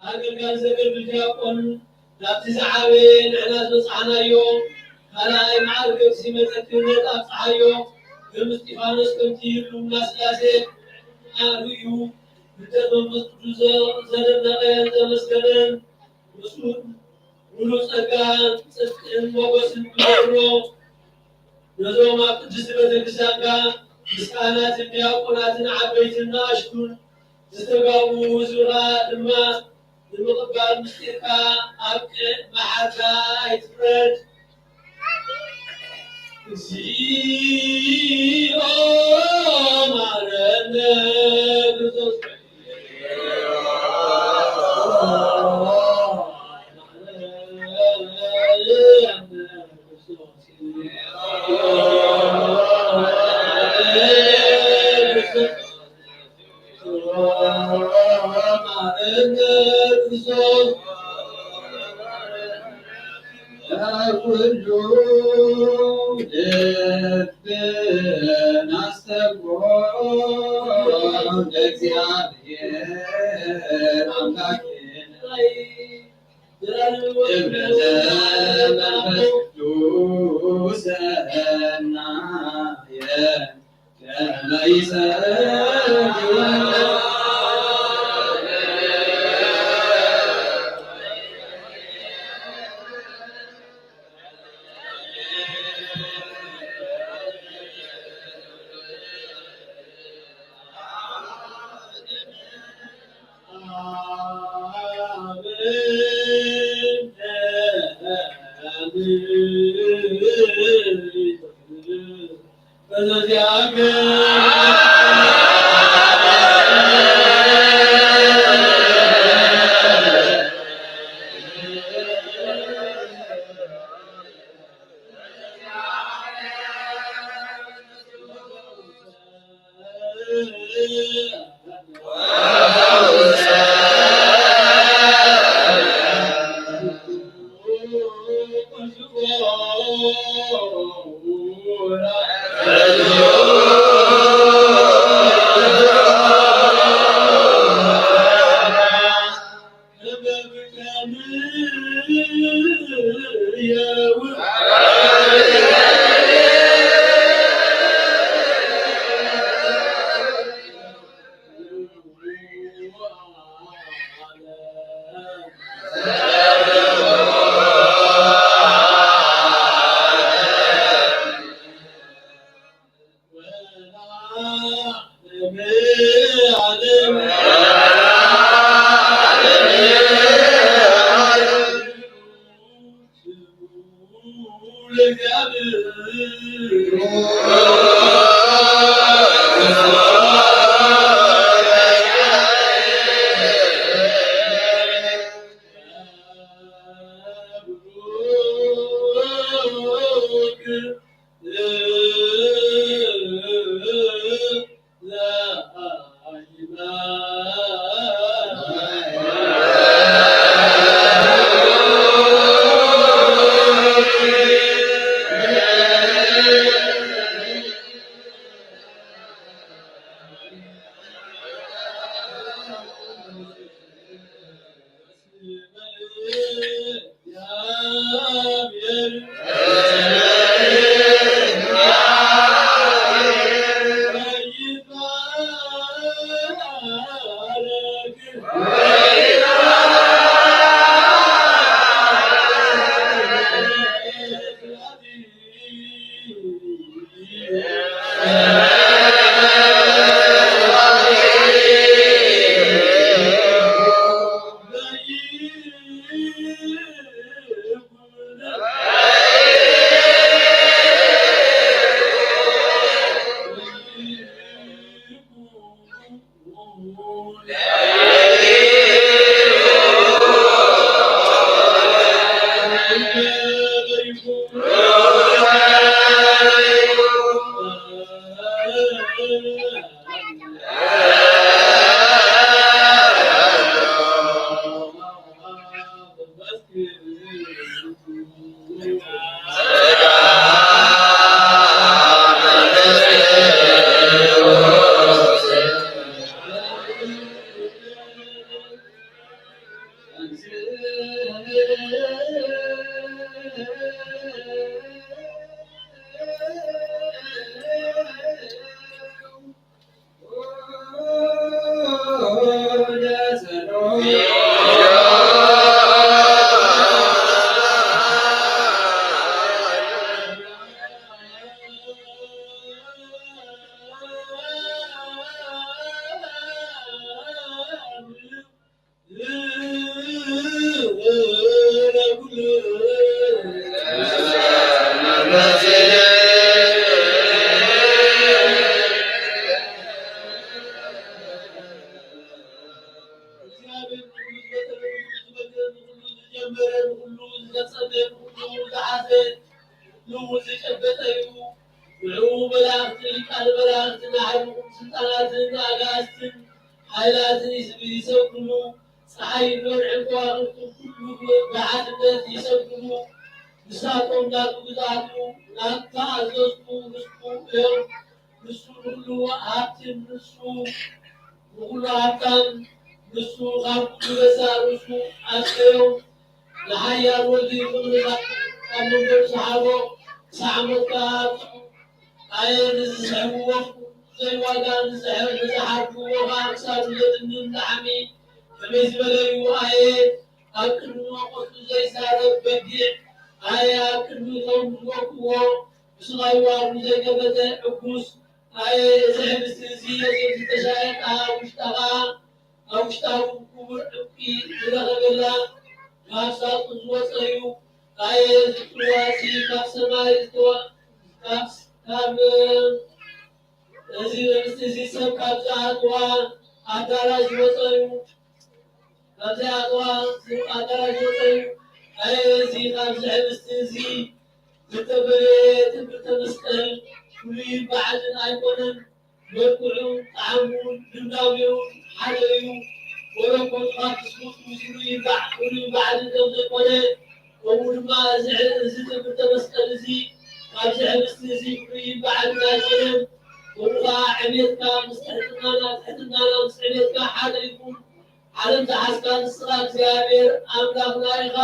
ኣገልጋሊ ዘገልግል ዲያቆን ናብቲ ዝዓበየ ንሕና ዝበጽሓናዮ ካልኣይ መዓርግ ክብሲ መጠን ክህነት ኣብጽሓዮ። ከም እስጢፋኖስ ከምቲ ህልውና ስላሴ ርእዩ ብደት መንፈስ ቅዱስ ዘደነቐ ዘመስገነን ምስኡ ሙሉእ ጸጋ ጽድቅን ሞገስን ክገብሮ ነዞም ኣብ ቅድስቲ ቤተክርስትያንካ ምስ ካህናትን ዲያቆናትን ዓበይትን ንኣሽቱን ዝተጋቡ ህዝብኻ ድማ ንምቕባል ምስጢርካ ኣብ ቅን መሓርካ ኣይትፍረድ። እግዚኦ መሐረነ ክርስቶስ። ዘጸበ ኩሉ ዝሓዘ ኩሉ ዝጨበጠ እዩ። ንዕኡ መላእኽቲ፣ ሊቃነ መላእኽቲ፣ ንዓለምኩም ስልጣናትን ኣጋእዝትን ሓይላትን ይስብ-፣ ይሰግድሉ። ጸሓይን ወርሕን ከዋኽብትን ኩሉ ብሓድነት ይሰግድሉ። ንሳቶም ናቱ ግዝኣቱ፣ ናቱ ተኣዘዝኩ ምስኩ እዮም። ንሱ ንኹሉ ሃብትን ንሱ ንኹሉ ሃብታም፣ ንሱ ካብ ኩሉ ገዛእ ርእሱ ኣስፈዮ። ንሓያል ወልዲ ክብሪ ካብ መንበሩ ዝሃቦ፣ ክሳዕ ሞት ከኣ ኣብጽሑ። ኣየ ንዝስሕብዎ ዘይዋጋ፣ ንዝሕ-፣ ንዝሓድግዎ ከኣ ክሳዱ ዘድንን ላሕሚ ከመይ ዝበለ እዩ? ኣየ ኣብ ቅድሚ መቖቱ ዘይዛረብ በጊዕ፣ ኣየ ኣብ ቅድሚ እቶም ዝወግእዎ ብስቓዩ ኣፉ ዘይከፈተ ዕጉስ፣ ኣየ እዚ ሕብስቲ እዚ ነቲ ዝተሻየጣ ውሽጣ ኸኣ ኣብ ውሽጣ እውን ክቡር ዕንቂ ዝረኸበላ ካብ ሳጥን ዝወጸ እዩ። ኣየ እዚ ጽዋ እዚ ካብ ሰማይ ዝተዋ-፣ ካብ፣ ካብ፣ እዚ ሕብስቲ እዚ ሰብ ካብ ዝኣትዋ ኣዳራሽ ዝወጸ እዩ። ካብዚኣ እዋ ኣዳራሽ ወጸዩ። ኣየ እዚ ካብዚ ሕብስቲ እዚ ዝተበለየ ትምህርተ መስቀል ፍሉይን ባዕልን ኣይኮነን። መልክዑን ጣዕሙን ልምላሜኡን ሓደ እዩ። መለኮቱ ካብ ትስብእቱ ምስሉ ይንባዕ ፍሉይን ባዕልን ከም ዘይኮነ፣ ከምኡ ድማ እዚ ሕ-፣ እዚ ትምህርተ መስቀል እዚ ካብዚ ሕብስቲ እዚ ፍሉይን ባዕልን ኣይኮነን። ከምኡ ኸዓ ዕቤትካ ምስ ትሕትናና፣ ትሕትናና ምስ ዕቤትካ ሓደ ይኹን። ዓለም ዝሓዝካ ንስኻ እግዚኣብሔር ኣምላኽና ኢኻ።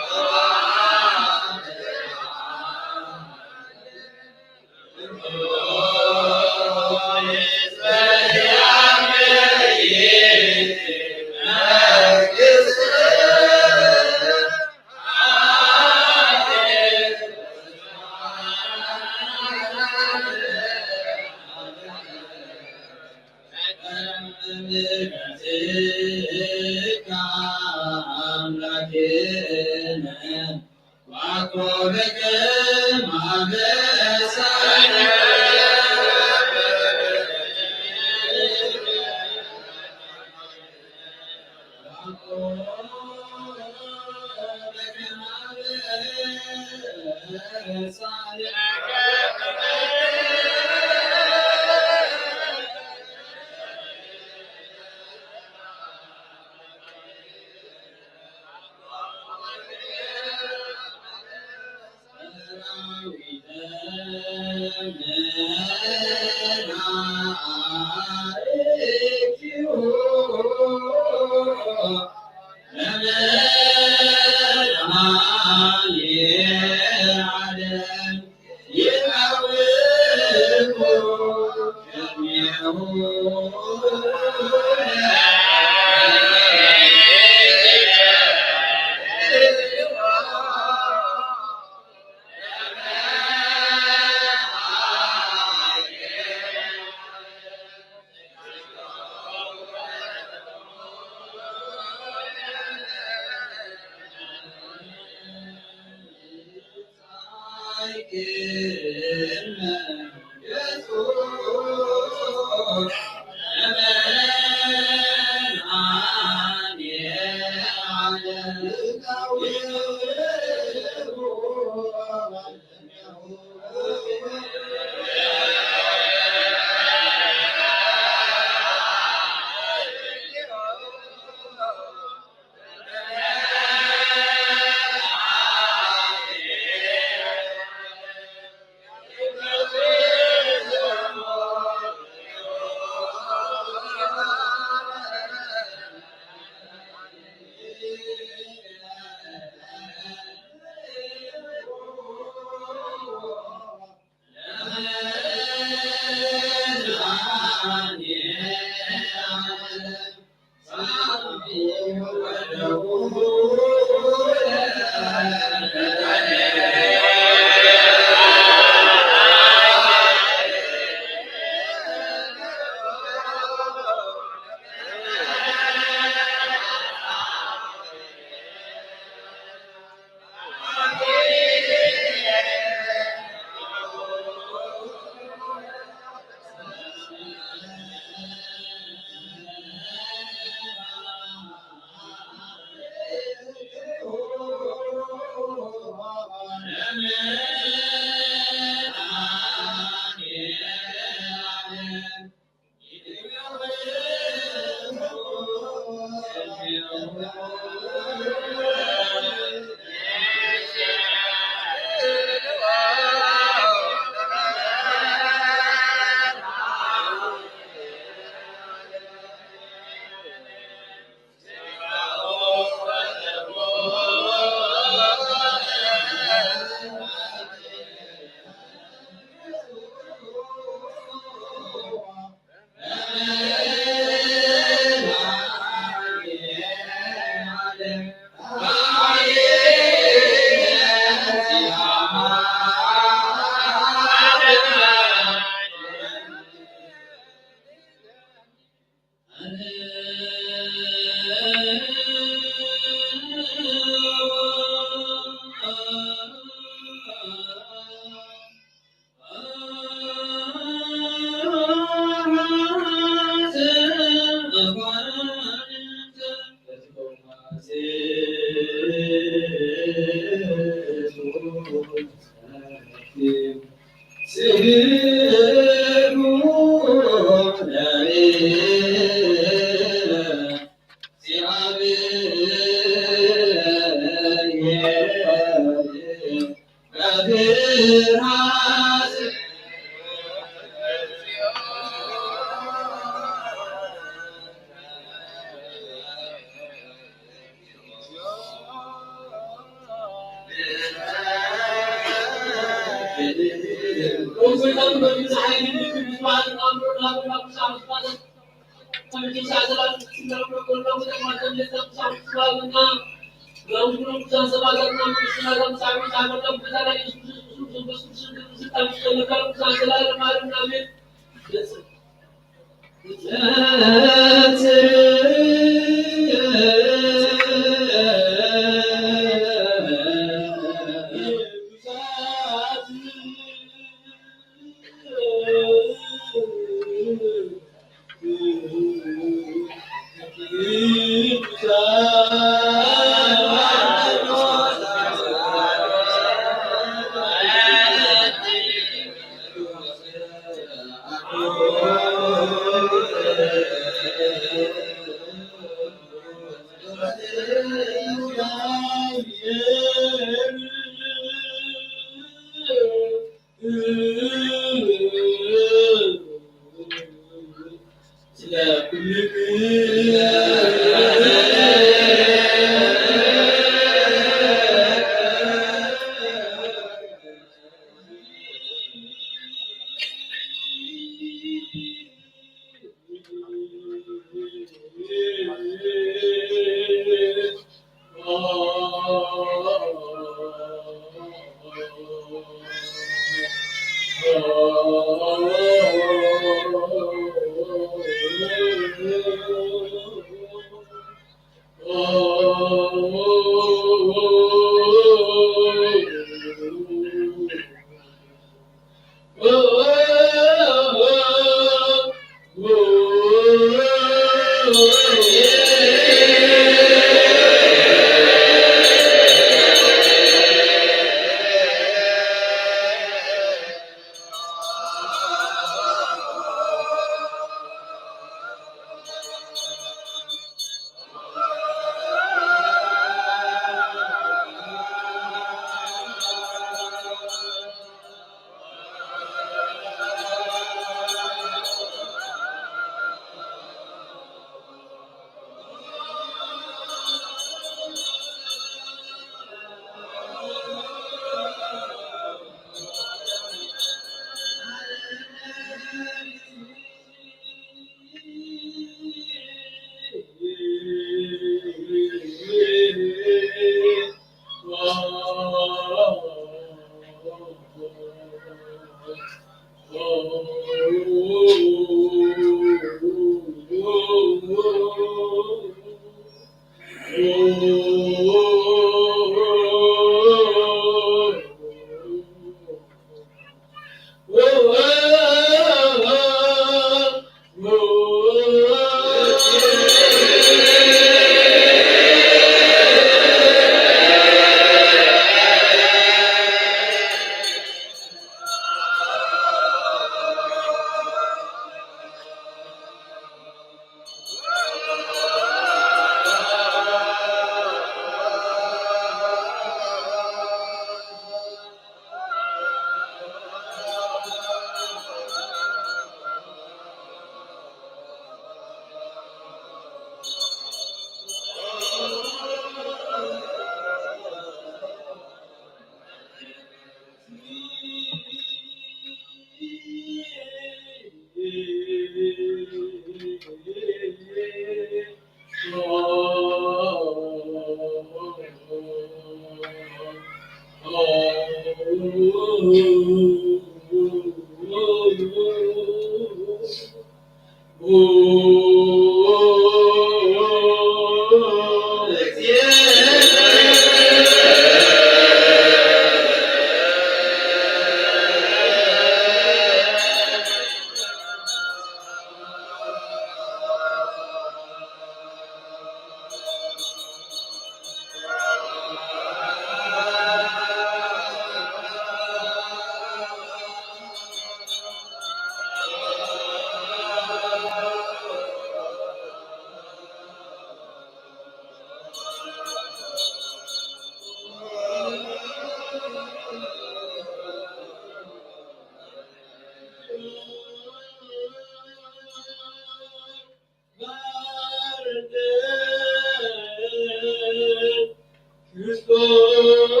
ክርስቶስ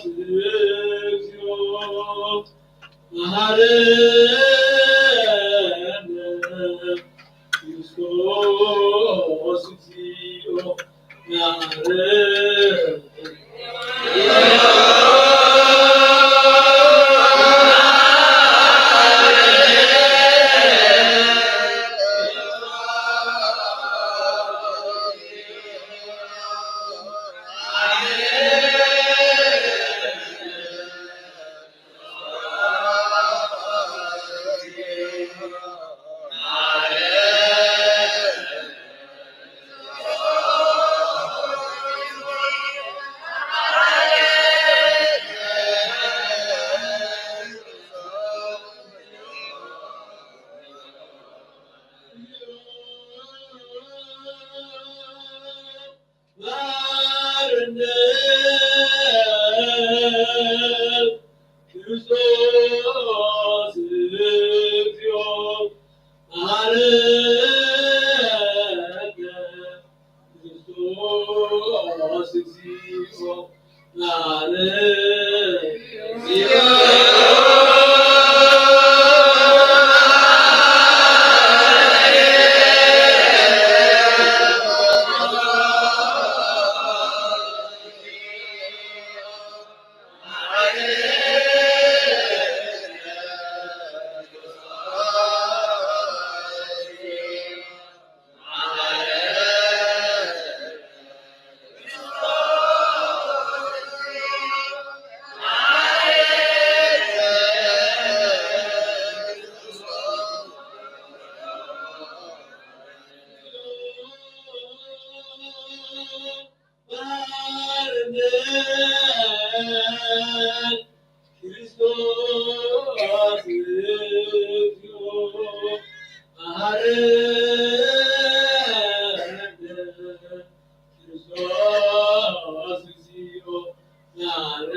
እግዚኦ መሐረነ። ክርስቶስ እግዚኦ መሐረነ። ማርነት ክርስቶስ እግዚኦ መሐረነ። ክርስቶስ እግዚኦ መሐረነ። ባርነት ክርስቶስ እግዚኦ መሐረነ። ክርስቶስ እግዚኦ መሐረነ።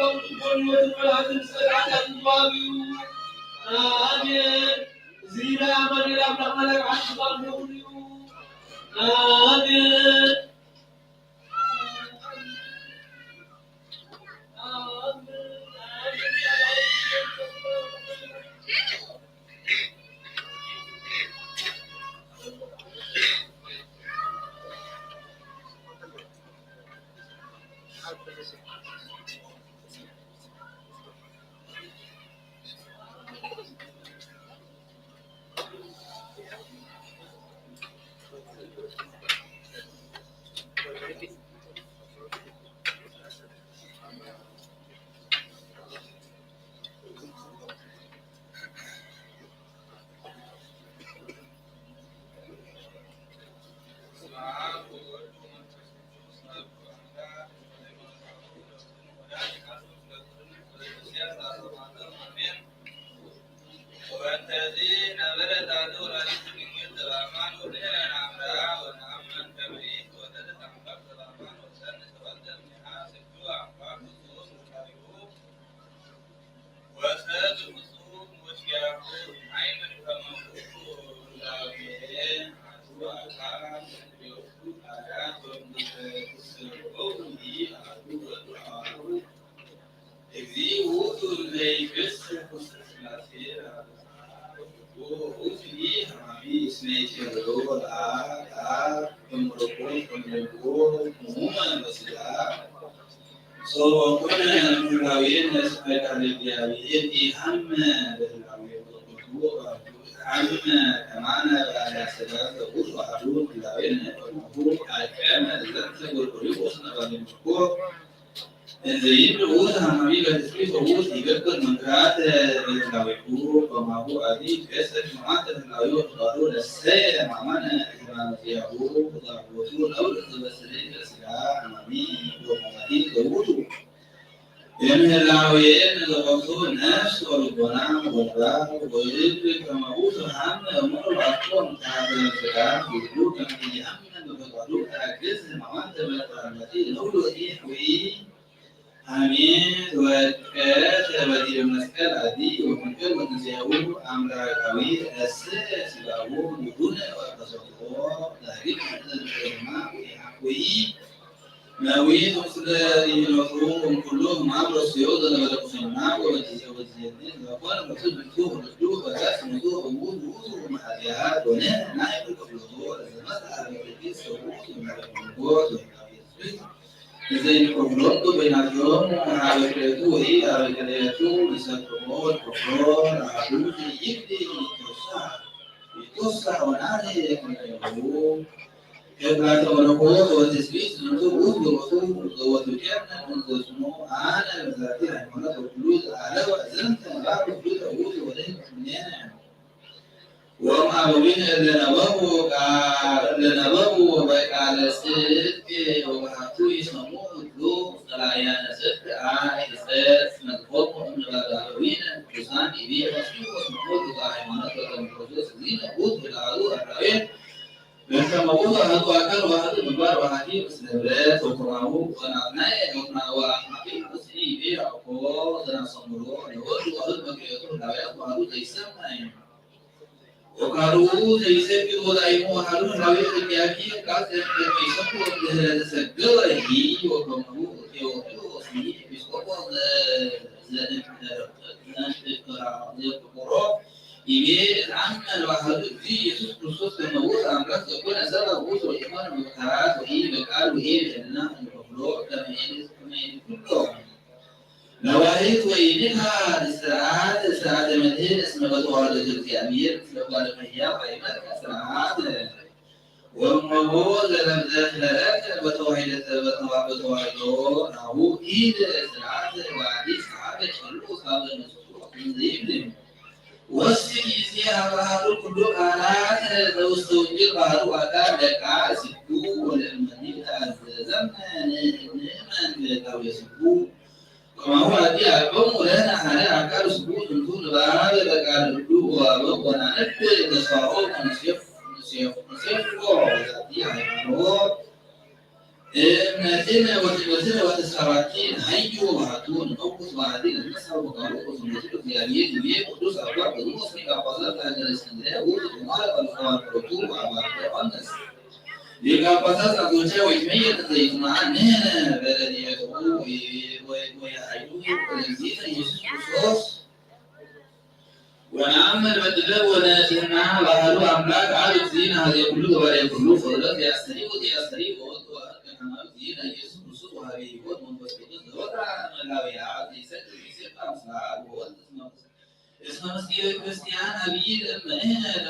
ጸሎት ጽቡቕ ህይወትን ምሕረትን ጸጋን ይዋሃብ እዩ። ኣሜን። እዚ ናይ ኣማኑኤል ኣምላኽና ናይ ብሓቂ ቃል ምእሙን እዩ። ኣሜን። ወእንተዚ ነበረት ኣቲ ወላዲቱ ድንግል ዘበአማን ወንሕነ ነአምራ ወነአምን ከመ ኢትወለደት አምላክ ዘበአማን ወሰን ተወልደ እምኔሃ ስግው አምላክ ፍጹም ሩካቤሁ ወሰብ ፍጹም ወኪያሁ አይምን ከመ ውእቱ ህላዌ አሐዱ አካል ክልኤቱ ቃላት ወእምድህረ ትስብእቱ አሐዱ ውእቱ አብ እግዚእ ውእቱ እለ ይፌስሕ ውስተ ሥላሴ ለዓለመ ዓለም። ወውእቱ ሀማሚ እስመ ይጼልሎ ለአብ፣ አብ እምርኩስ ወምልኩ ህሙመ በሥጋ። ሶበ ኮነ እምሕላዌነ እስመ ቃለ እግዚአብሔር ኢሐመ በህላዌ ወቅዱሱ ወባሕቱ ኢሐመ ከማነ በአልያ ሥጋ ዘውቱ አሐዱ ህላዌነ ወማሁ አቀመ ዘንተ ጎርጎርዮስ ነበረ ምርኮ። እንዘ ይብል ውእቱ ሀማሚ በትስብእት ወውእቱ ይገብር መንክራተ በህላዌሁ፣ ከማሁ አዲ ይትፌሰ ሕማማተ ህላዌሁ ወፍቃዱ ለሰየ ሕማማነ እምሕማመ ዚአሁ ወዛግቦቱ ነውር ዘበስሬ ለስጋ ሀማሚ ወመዋቲ ዘውቱ። እምህላዌን ለቆቱ ነፍስ ወልቦና ወልባብ ወልብ ከመ ውእቱ ሀመ እሙር ባርኮም ተሃገረ ስጋ ውእቱ ከመ ኢያምን በፈቃዱ ተአግዝ ሕማማተ በተአመቲ ነውሎቲ ሐዊ አሜን። ወድቀ በዲበ መስቀል አዲ ወመንቀል ወትንሳኤሁ አምላካዊ ረስዕ ስጋሁ ውዱነ ወአቀሰጥዎ ዳግም ዘንተማ ወኢሐቆይ መዊ ቁስለ ይነፍሩ እምኩሉ ሕማም ረስዮ ዘነበረ ቁስልና ወበጊዜ ወጊዜኒ ዘኮነ ሞቱ ዝንቱ ወልዱ በጋስ ሞቱ እሙት ውእቱ መሓዚያ ኮነ ናይ ቁስለቶ ለዘመጽአ በቅድስ ሰውቱ መለኮት ወይናዊ ስብእት ዘይንቆፍሎቱ በይናቲሆሙ ሀበ ክልኤቱ ወይ ሀበ ክልኤቱ ይሰጥዎ ወልቆፍሎ ለአሐዱ ዘይብሊ ይትወሳህ ይትወሳህ ወናኒ የቅንየሁ። ከብላተ መለኮት ወትስብእት ዝንቱ ውእቱ ርሱዕ ዘወትውዴነ እንዘ ስሙ አነ በዛቲ ሃይማኖት ወኩሉ ዘአለወ ዘንተ ባብ ውእቱ ውእቱ ወደይ እምኔነ። ወእምአበዊነ እለ ነበቡ ቃ-፣ እለ ነበቡ በቃለ ጽድቅ ወበሃቱ ይሰምዑ ኩሉ ጸላእያነ ጽድቅ አይ ሕጸጽ መግቦሙ እምነ ባብ አበዊነ ቅዱሳን ይቤ ወስምዑ ወስምዑ ርቱዐ ሃይማኖት ወከመ ክርስቶስ እግዚእነ ውእቱ ለአሐዱ አምላክ በከመ ውእቱ አሐዱ አካል ወአሐዱ ምግባር ወአሐቲ ርእስ ለብረት ወከማሁ ወናጽናኤል ወአጥናኤል ወአጥናኤል ይቤ አኮ ዘናሰምሮ ለወልድ ዋህድ በክልኤቱ ህላውያት ዋህዱ ዘይሰማይ ወቃሉ ዘይሰግድ ወዳይሙ አሐዱ ህላዌ ዘኪያኪ ቃል ዘከመ ይሰምዑ ድህረ ተሰገወ ይሂ ወከማሁ ቴዎፍሎስ ይሂ ኤጲስቆጶስ ዘ-፣ ዘእንፍቅሮ ይቤ እትአመን በአሐዱ እግዚእ ኢየሱስ ክርስቶስ ከመ ውእቱ አምላክ ዘኮነ ሰብአ ውእቱ ወኢኮነ በፍትሐት ወኢ በቃል ወኢ በህልና እንከፍሎ ከመ ኢንኩሎ ነዋሂት ወኢንካ ስርዓት ስርዓተ እስመ በተዋህዶ እግዚአብሔር ምስለ ጓለ እመሕያው ኣይመጽእ ስርዓት። ወእመቦ ዘለምዘ ክለለከ በተዋሂደ በተዋ-፣ በተዋህዶ ናሁ ኢድ ስርዓት ወአዲስ ጸሓፈ ጨርቁ ሳበ ንጹሕ ዘይብል። ወስክ ይዜ ሀበሃሉ ኩሉ ቃላት ዘውስተ ወንጌል ባህሩ አካል ለቃ ስቡ ወለእመኒ ተአዘዘም ንእመን ለቃው የስቡ። ከማሁ አዲ አቅም ወለነ ሓደ አካል ስቡ ዝንቱ ንባብ ለቃል ሁሉ ወአበው ወናነብ ተስፋሆ ወንሴፍ-፣ ንሴፍ-፣ ንሴፍቆ በዛቲ ሃይማኖት። እምነትን ወትምህርትን ወተስፋባቲ ንሃዩ ወሃቱ ንመውት ወሃቲ ንነሳ ወቃሉ ወትምህርቱ እግዚአብሔር ይቤ ቅዱስ አባ ቅዱስ ሊቀ ጳጳሳት ለሀገረ እስክንድርያ ውእቱ ጾማለ ቀልቀዋል ሎቱ አባተ ዮሐንስ ሊቀ ጳጳሳት አቶቻ ወይትመየጥ ዘይትመዓን ንህነ በረድኤቱ ወይ-፣ ወይ-፣ ወየሃዩ ወለእግዚእነ ኢየሱስ ክርስቶስ ወነአምን በጥበብ ወንጽሕና ባህሩ አምላክ አብ እግዚእነ ሀዜ ኩሉ ገባሬ ኩሉ ፍጥረት ያስተሪ ወያስተሪ ወወልድ ወአብ ቀዳማዊ እግዚእነ ኢየሱስ ክርስቶስ ወሀቤ ሕይወት መንፈስ ቅዱስ ዘወትር መላዊ አብ ዘይሰግድ ይሴባ ምስለ አብ ወወልድ እስመ እስመ ምስጢረ ክርስቲያን አብይ ለእመንህነ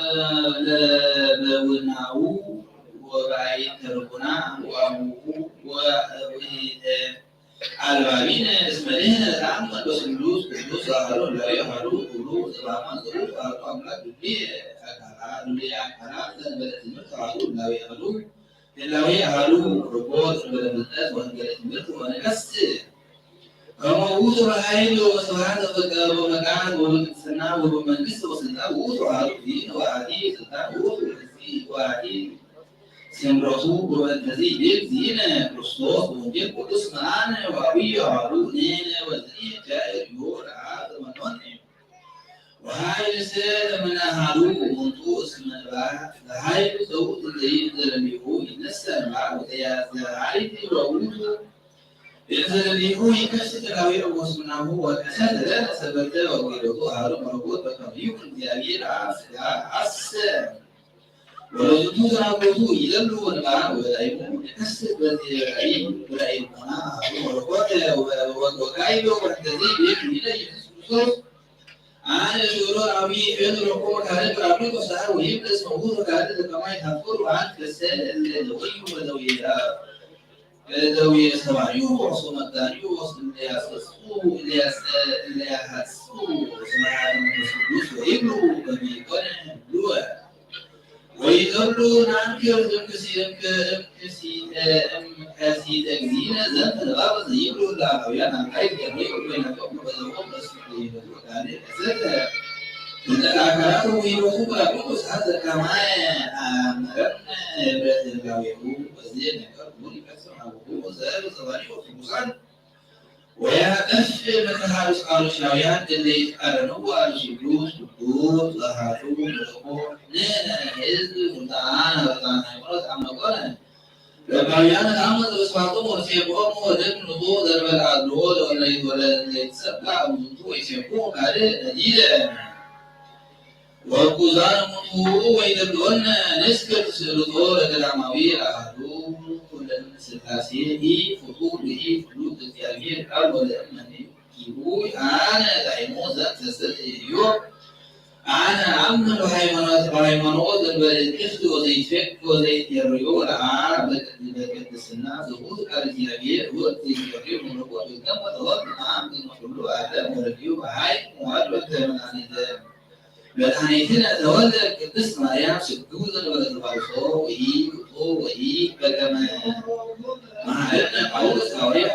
ለለውናው ወባይ ተርኩና ወአቡሁ ወእብሪተ አልባቢነ እስመ ንሕነ ነተአመን በስሉስ ቅዱስ አሐዱ ህላዌ አሐዱ ክቡር ዘበአማን ዘውቱ አሐዱ አምላክ ዱሌ አካላት ዱሌ አካላት ዘንበለ ትምህርት አሐዱ ህላዌ አሐዱ ህላዌ አሐዱ ርቦ ዘንበለ ፍልጠት ወንበለ ትምህርት ወነከስት ከመ ውእቱ በኃይል ወበስብሐት ወበመቃት ወበቅድስና ወበመንግስት ወስልጣን ውእቱ አሐዱ ዲን ወአሐቲ ስልጣን ውእቱ እግዚእ ወአሐቲ ስምረቱ ወበእንተዚ ይቤል ዚነ ክርስቶስ ወንጌል ቅዱስ መአነ ወአብይ አሐዱ ንሕነ ወዝኒ ጃይር ዮር አብ ዘመኖን ወኃይል ሰ ለመናሃሉ ወንቱ እስመ ንባብ ለኃይል ዘውት ዘይት ዘለሚሁ ይነሳ ንባብ ወተያዘ ኃይል ወውቱ እንዘ ለሊሁ ይከስት ላዊ ወስናሁ ወከሰተ ለነ ሰበተ ወወደቱ አሐዱ መለኮት በከመ ይኩን እግዚአብሔር አብ ስጋ አሰ ወለዝንቱ ዘአምሮቱ ይደሉ ወንባን ወበላይሙ ንከስት በዚ ራእይ ወራእይ ልቦና አሐዱ መለኮት ወ-፣ ወ-፣ ወካይዶ ወእንተዚ ቤት ይለ ኢየሱስ ክርስቶስ አነ ሾሮ አብይ ሄኖ ለኮ ካልእ ራብሊኮስ አሐ ወይም ለስመ ውእቱ ካልእ ለከማይ ታፍር ወአንት ከሰ እለ ዘወዩ ወዘውየ ዘውየ ሰማዩ ወሶ መጋዩ ወስም ለያሰስኡ ለያሰ-፣ ለያሐስኡ ስብሐተ መንፈስ ቅዱስ ወይብሉ በሚኮነ ብሉወ ወይዘሉ ናንክር እምክሲ-፣ እምክ-፣ እምክሲ-፣ እምከሲተ እግዚእነ ዘንተ ንባብ ዘይብሉ ለአላውያን አምላይ ገርመዩ ወይነቶም ወበዘቦም በስመ ዘይበሉ ወካልእ ከሰተ እንተ ለአካላቱ ወይኖቱ ብራቁ ሰዓት ዘካማየ አመረን ህብረት ህላዌሁ በዚህ ነገር ሙሉ ይፈጽም አቡሁ ወዘሩ ዘባኒ ወቅዱሳን ወያጠፍ መተሃሩ ቃሎሻውያን እለ ይትቃረንዎ አሉ ሲሉ ቅዱስ አሐዱ መለኮት ንሕነ ህዝብ ስልጣን ወጣን ሃይማኖት አመቆነ ለባውያን አመት በስፋቶም ወሴቆም ወደም ንጹ ዘርበል አድሎ ለወለይት ወለይትሰብላ እሙንቱ ወይሴቁ ካልእ ነዲለ ወኩዛን ሙቱ ወይደልወነ ንስክር ስእልቶ ለገዳማዊ አሐዱ ኩለን ስላሴ ኢ ፍጡር ኢ ፍሉጥ እግዚአብሔር ቃል ወለእመኒ ይሁይ አነ ዳይሞ ዘንተ ዘእዮ አነ አምን በሃይማኖት በሃይማኖት ዘንበለ ክፍት ወዘይትፈቅ ወዘይትየርዮ ለአ በቅድስና ዘቡት ቃል እግዚአብሔር ወቅት እግዚአብሔር መለኮት ወይቀመጥ ወቅት አምን ሁሉ አለ ወለዲሁ በሃይ መዋድ በተመናኒተ መድኃኒትነ ተወልደ ቅድስት ማርያም ስግው ዘንበለ ተባብሶ ወኢ ውጡ ወኢ በገመ መሐረነ ጳውሎስ ሐዋርያ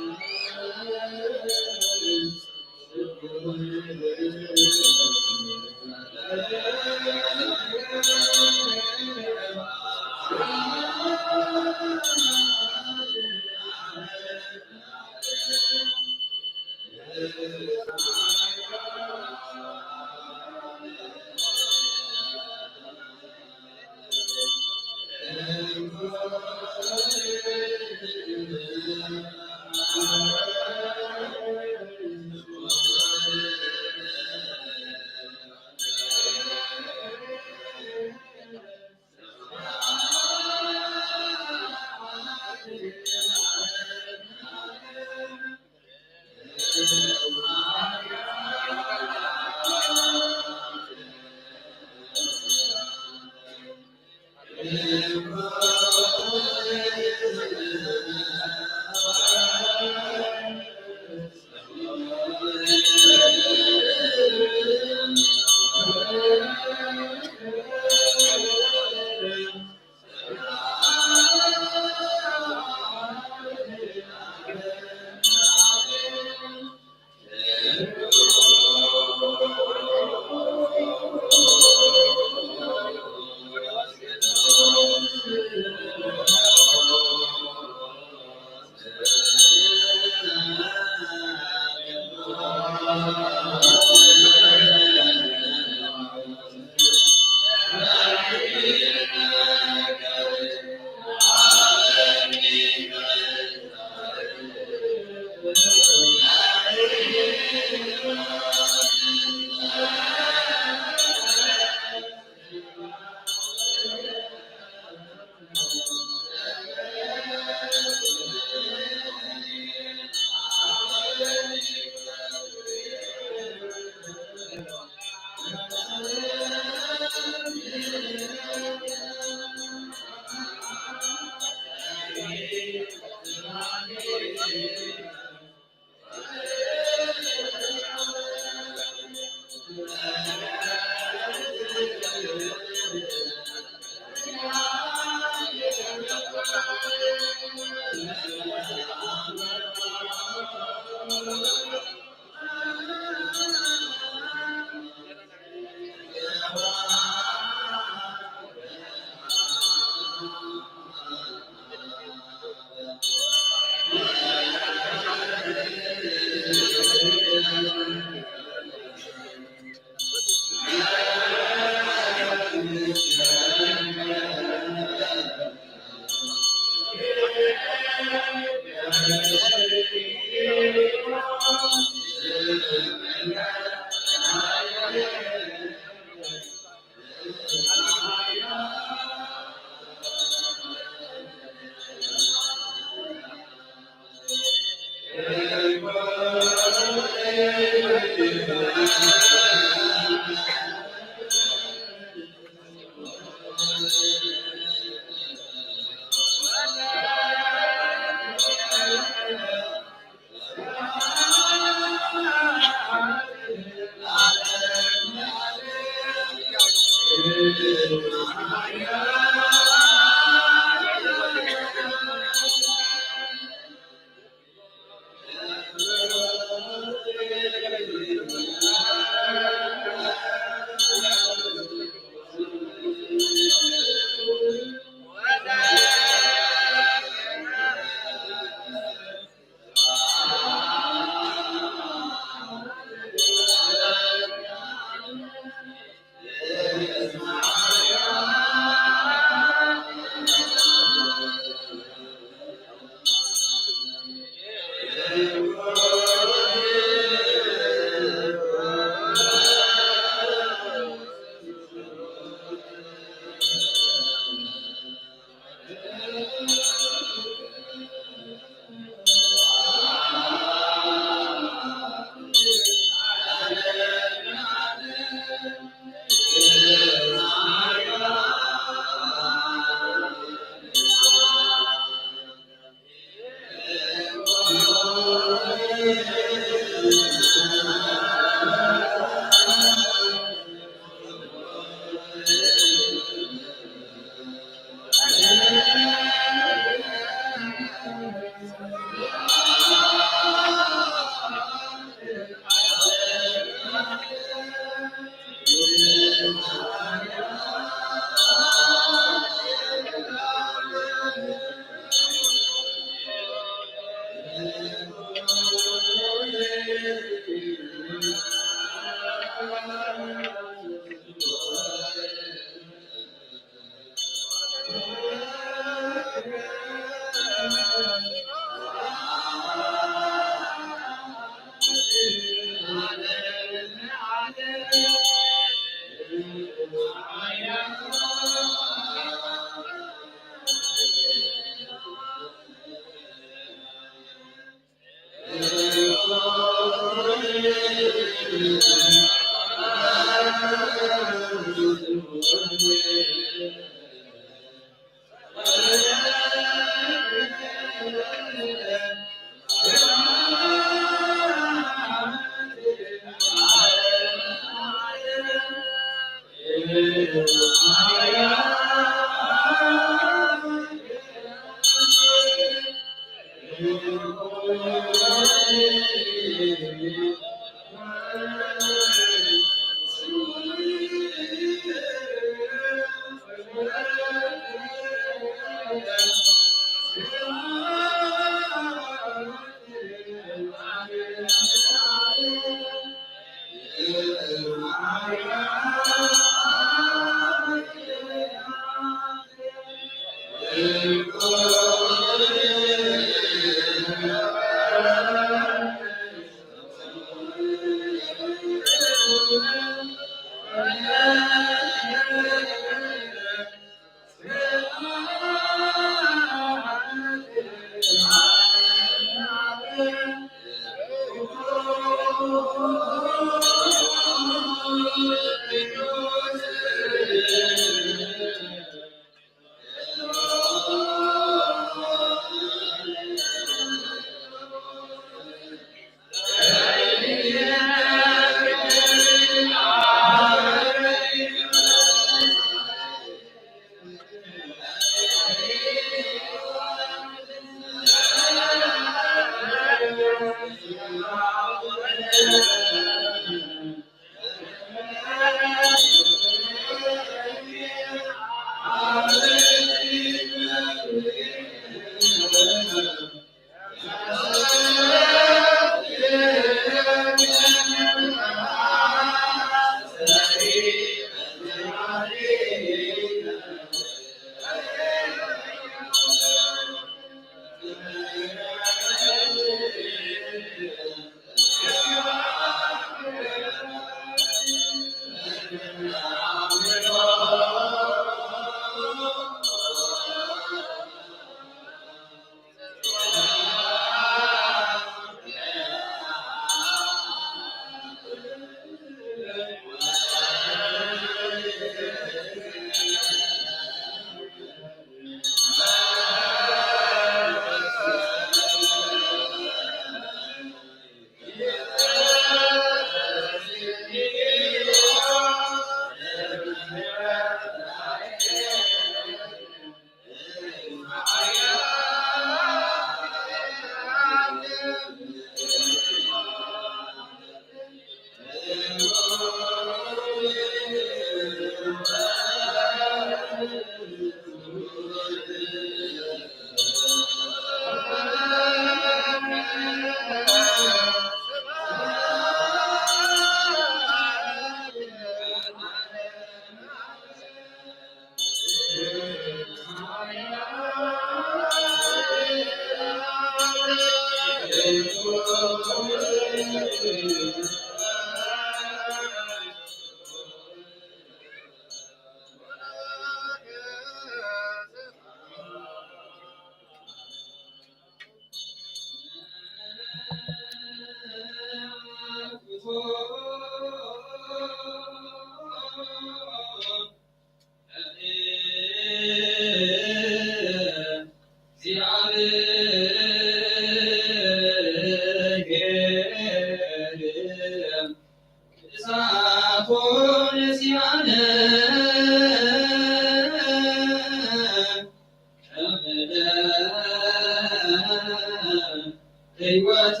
ሕይወተ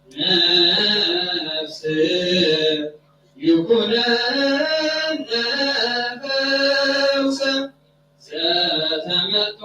ነፍስ ይኩነነ ፈውሰ ዘተመጦ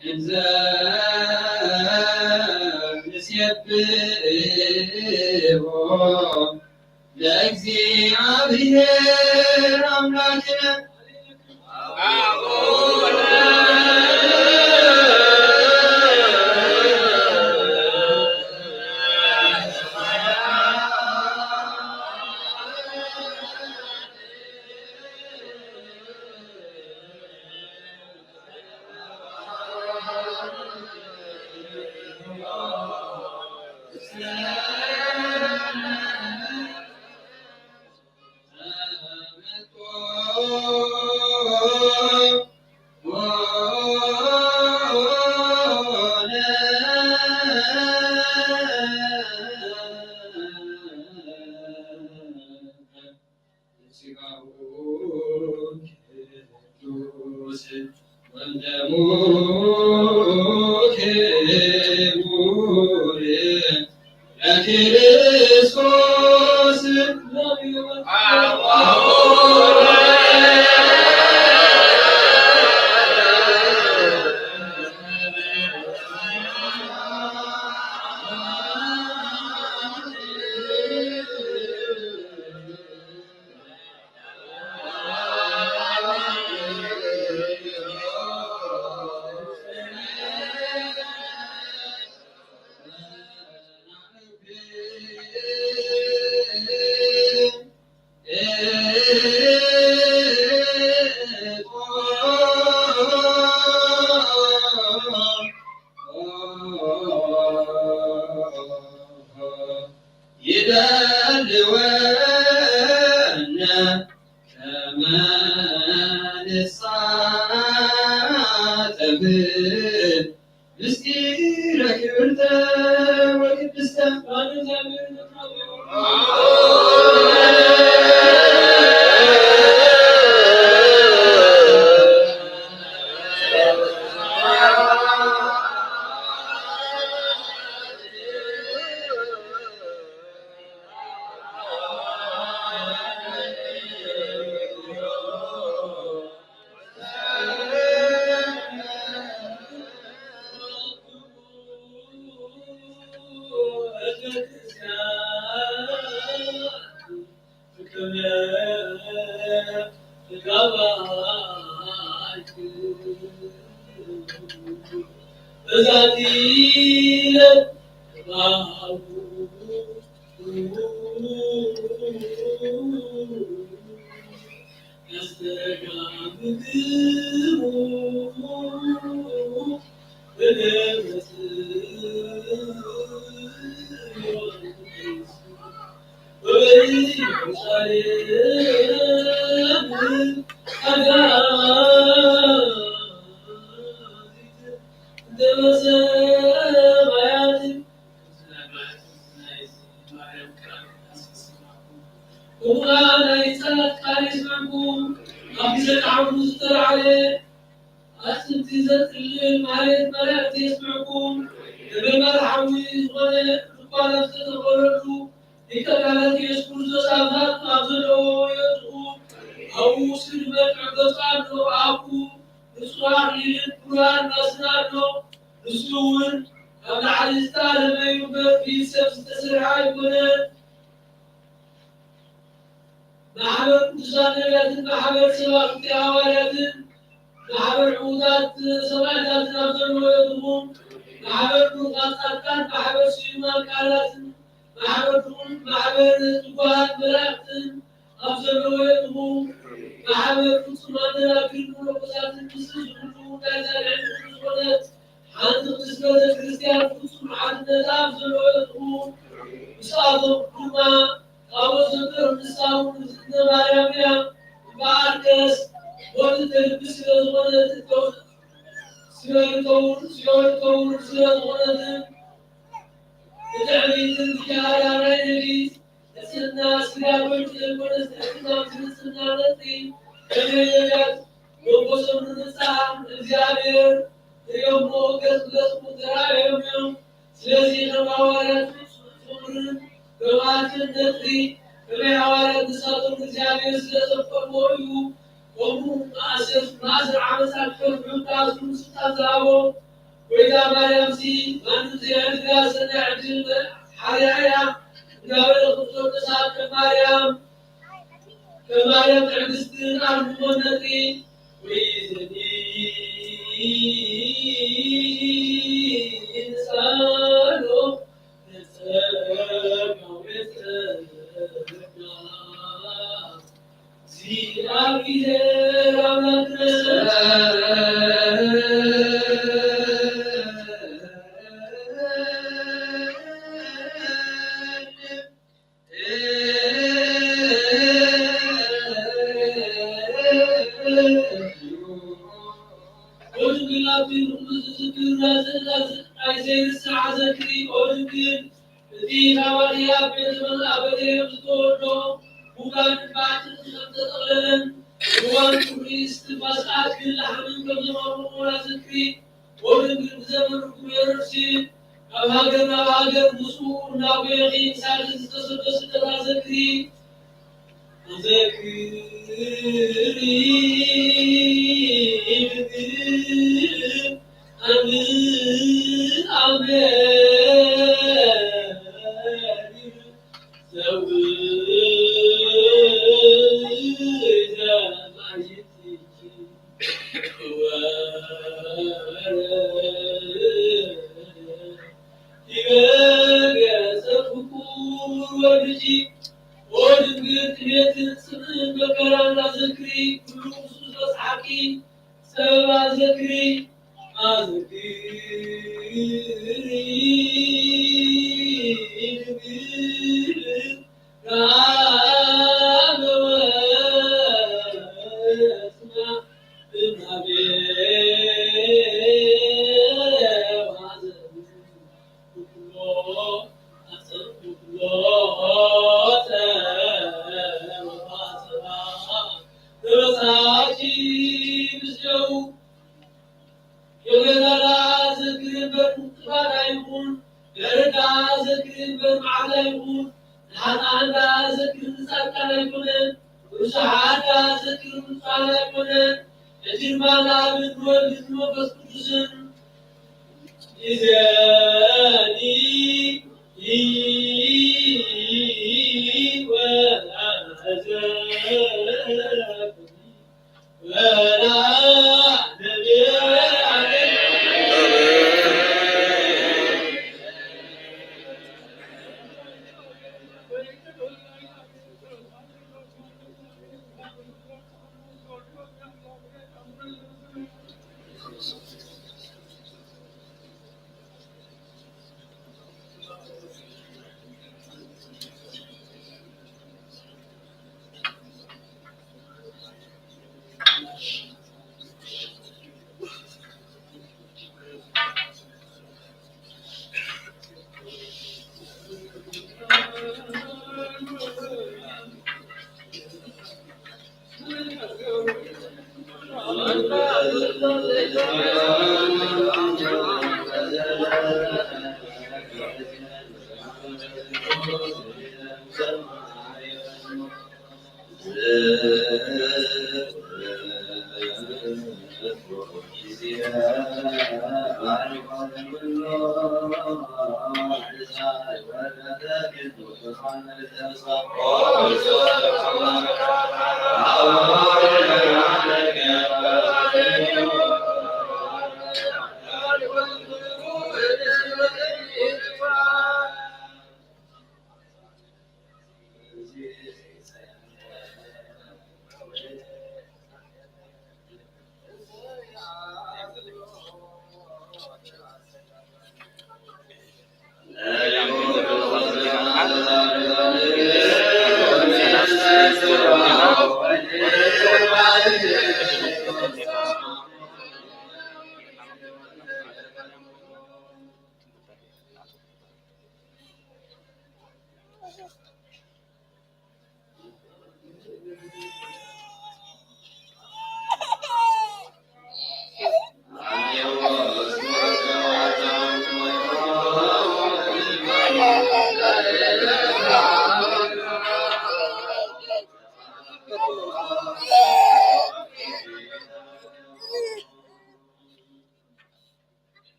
እንዘ ንሴብሖ ለእግዚኣብሔር ኣምላክነ። ስጋሁ ቅዱስ ወደሙ ክቡር ለክርስቶስ። ይደልወነ ከመ ንሳተፍ ምስጢረ ክብርተ ወቅድስተ። ኣብ ግዜ ጣዕሙ ዝተላዕለ ኣጽንቲ ዘጽልል ማህሌት መላእክቲ የስምዕኩም። ነበልባል ሓዊ ዝኾነ ድኳን ኣብ ዝተተኸለሉ ሊቀ ካህናት ኢየሱስ ክርስቶስ ኣብ ዛፍ ኣብ ዘለዎ የእትኹም። ኣብኡ ስግመት ዕገቱ ኣሎ። ኣብኡ ንጹር ኣኽሊልን ክቡር ኣልባስን ኣሎ። ንሱ እውን ካብ ላዕሊ ዝተኣለመ እዩ እምበር፣ ብኢድ ሰብ ዝተሰርሐ ኣይኮነን። ማሕበር ቅዱሳን ነቢያትን ማሕበር ሰባኽቲ ሃዋርያትን ማሕበር ዕዉታት ሰማዕታትን ኣብ ዘለዎ የእትኹም። ማሕበር ብሩኻት ጻድቃን፣ ማሕበር ስዩማን ካህናትን ማሕበር ድኹም፣ ማሕበር ትጉሃት መላእክትን ኣብ ዘለዎ የእትኹም። ማሕበር ፍጹማን ደናግል መነኮሳትን ምስ እዚ ኩሉ ናይ ዛግዕን ዝኾነት ሓንቲ ቅድስት ቤተ ክርስቲያን ፍጹም ሓድነት ኣብ ዘለዎ የእትኹም። ምስኣቶም ድማ ታቦት ዘንበሩ ንሳ እውን እግዝእትነ ማርያም እያ። እምበኣርከስ ሞት እተልብስ ስለ ዝኾነት፣ እተው-፣ ሲኦል እተውርድ፣ ሲኦል እተውርድ ስለ ዝኾነትን ብትዕቢትን ብጃህራናይ ነቢይ ንጽህና ስጋ ኮይኑ ዘይኮነስ ትሕትና ብንጽህና ነጥሪ ከመይ ነቢያት መንፈሶም ንምጻእ እግዚኣብሔር ርእዮሞ ገጽ ብገጽ ተራእዮም እዮም። ስለዚ ከም ሃዋርያት ፍጹም ፍቕርን መብራህትን ነጥሪ ከመይ ሃዋርያት ንሳቶም እግዚኣብሔር ስለ ዘፍቀርዎ እዩ። ከምኡ መኣሰር፣ መኣሰር ዓመፃ ክከፍሉ ተኣስሩ ስልጣን ዝሃቦ ጎይታ ማርያምሲ ማንም ዘይዕድላ ሰናይ ዕድል ሓርያ እያ። እንዳበለ ክፍቶ ቅሳት ከም ማርያም፣ ከም ማርያም ትዕግስትን ኣርምሞን ነጥሪ ወይዘኒ ንሳሎ እቲ ካባኺ ኣብ ቤተ መን-፣ ኣብ ቤተልሔም ዝተወልዶ ሙታን ባሕቲ ከም ዝተጠቕለለን እዋን ቁሪ እስትንፋስ ኣድግን ላሕምን ከም ዘማሙቑና ዘክሪ። ወድንግል ብዘመንኩም የርሲ ካብ ሃገር ናብ ሃገር ምስኡ እናጎየኺ ክሳድ ዝተሰዶ ስደታ ዘክሪ። ወድንግል ጥሜትን ጽምእን መከራን ኣዘክሪ፣ ኩሉ ምስኡ ዝበጽሓኪ ሰበብ ኣዘክሪ፣ ኣዘክሪ ድንግል ከአበ ወስማ እምሃቤ ወአዘክሪ። ሕጂ ድማ ንኣብን ንወልድን ንመንፈስ ቅዱስን ይእዜኒ ወአዘክሪ ወለዓለመ ዓለም።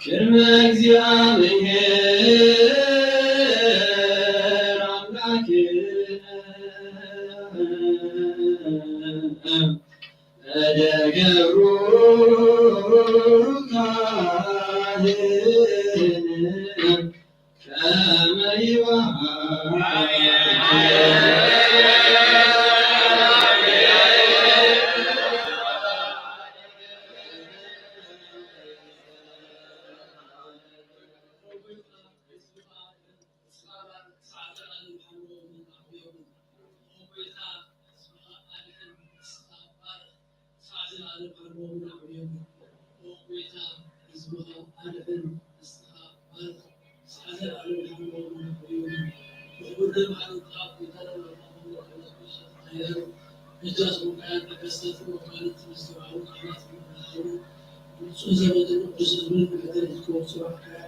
ቅድመ እግዚኣብሔር ኣምላክነ ተገብሩ ካህን ከመ ይባርክ። ናብዛ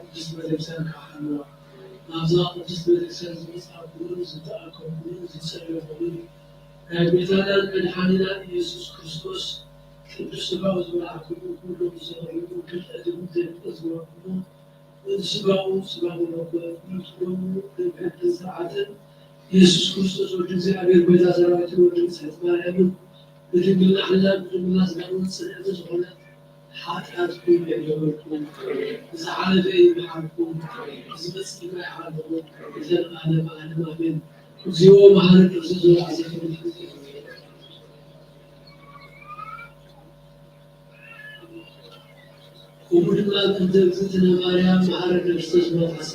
ቅድስት ቤተክርስትያን ዝሓልዋ፣ ናብዛ ቅድስት ቤተክርስትያን ዝመጻእኩምን ዝተኣከብኩምን ዝጸለኹምን፣ ናይ ጎይታናን መድሓኒናን ኢየሱስ ክርስቶስ ቅዱስ ሥጋኡ ዝበላዕኩሙ፣ ኩሎም ዝሰምዑ፣ ክልተ ድምፅ ዘይፍጠር ዝገበርኩሞ፣ ነቲ ሥጋኡ ሥጋ መለኮት፣ ኩሉ ትገብሩ፣ ነብሕትን ስርዓትን፣ ኢየሱስ ክርስቶስ ወዲ እግዚኣብሔር፣ ጎይታ ሰራዊትን ወዲ ንጽሕት ማርያምን፣ ብድንግልና ሕላን ብድንግልና ሥጋን ጽንዕቲ ዝኾነት፣ ሓጢኣትኩም ይሕደገኩም፣ ዝሓለፈ ይምሓርኩም፣ ዝመጽእ ድማ ይሓልኹም፣ ንዘለዓለመ ዓለም ኣሜን። እግዚኦ መሐረነ ክርስቶስ ዘወአሰ። ከምኡ ድማ እንተ እግዝእትነ ማርያም መሐረነ ክርስቶስ ዘወአሰ።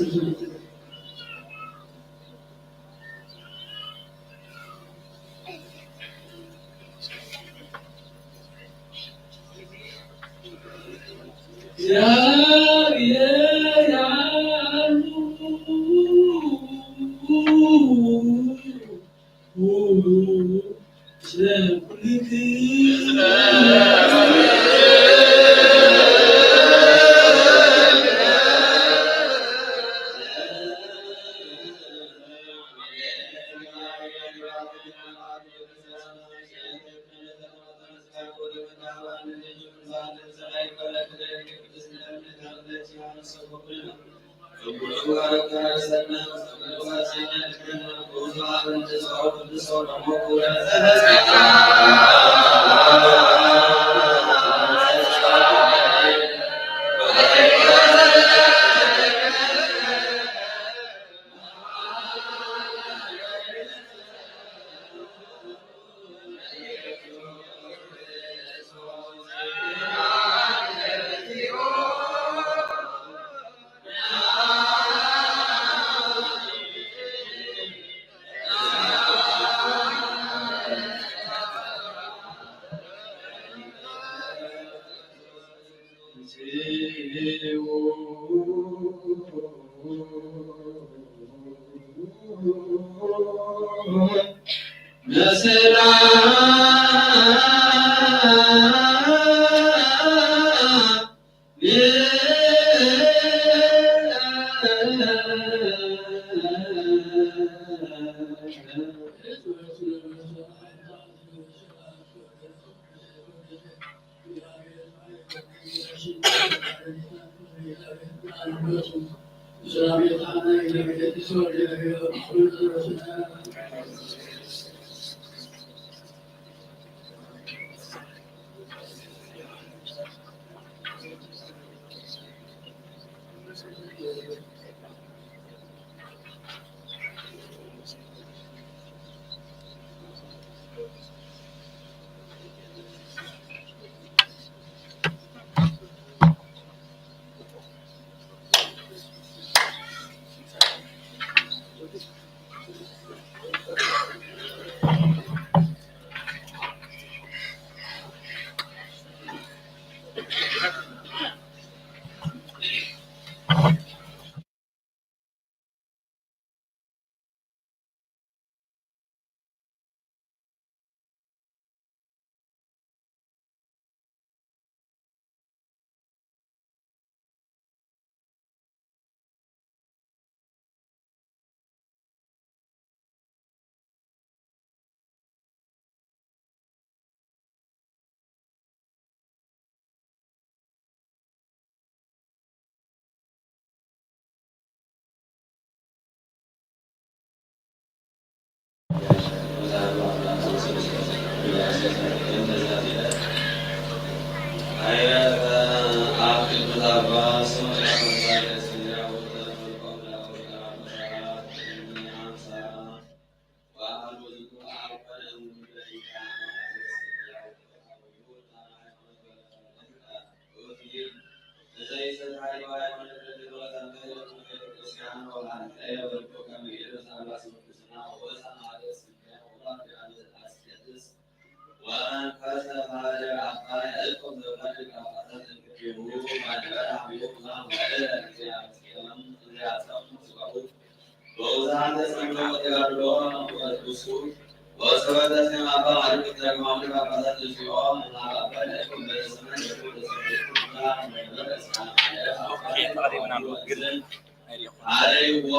በሰላም ኦኬ፣ ተቐዲምና ኣሎ ግን ኣይረኹም።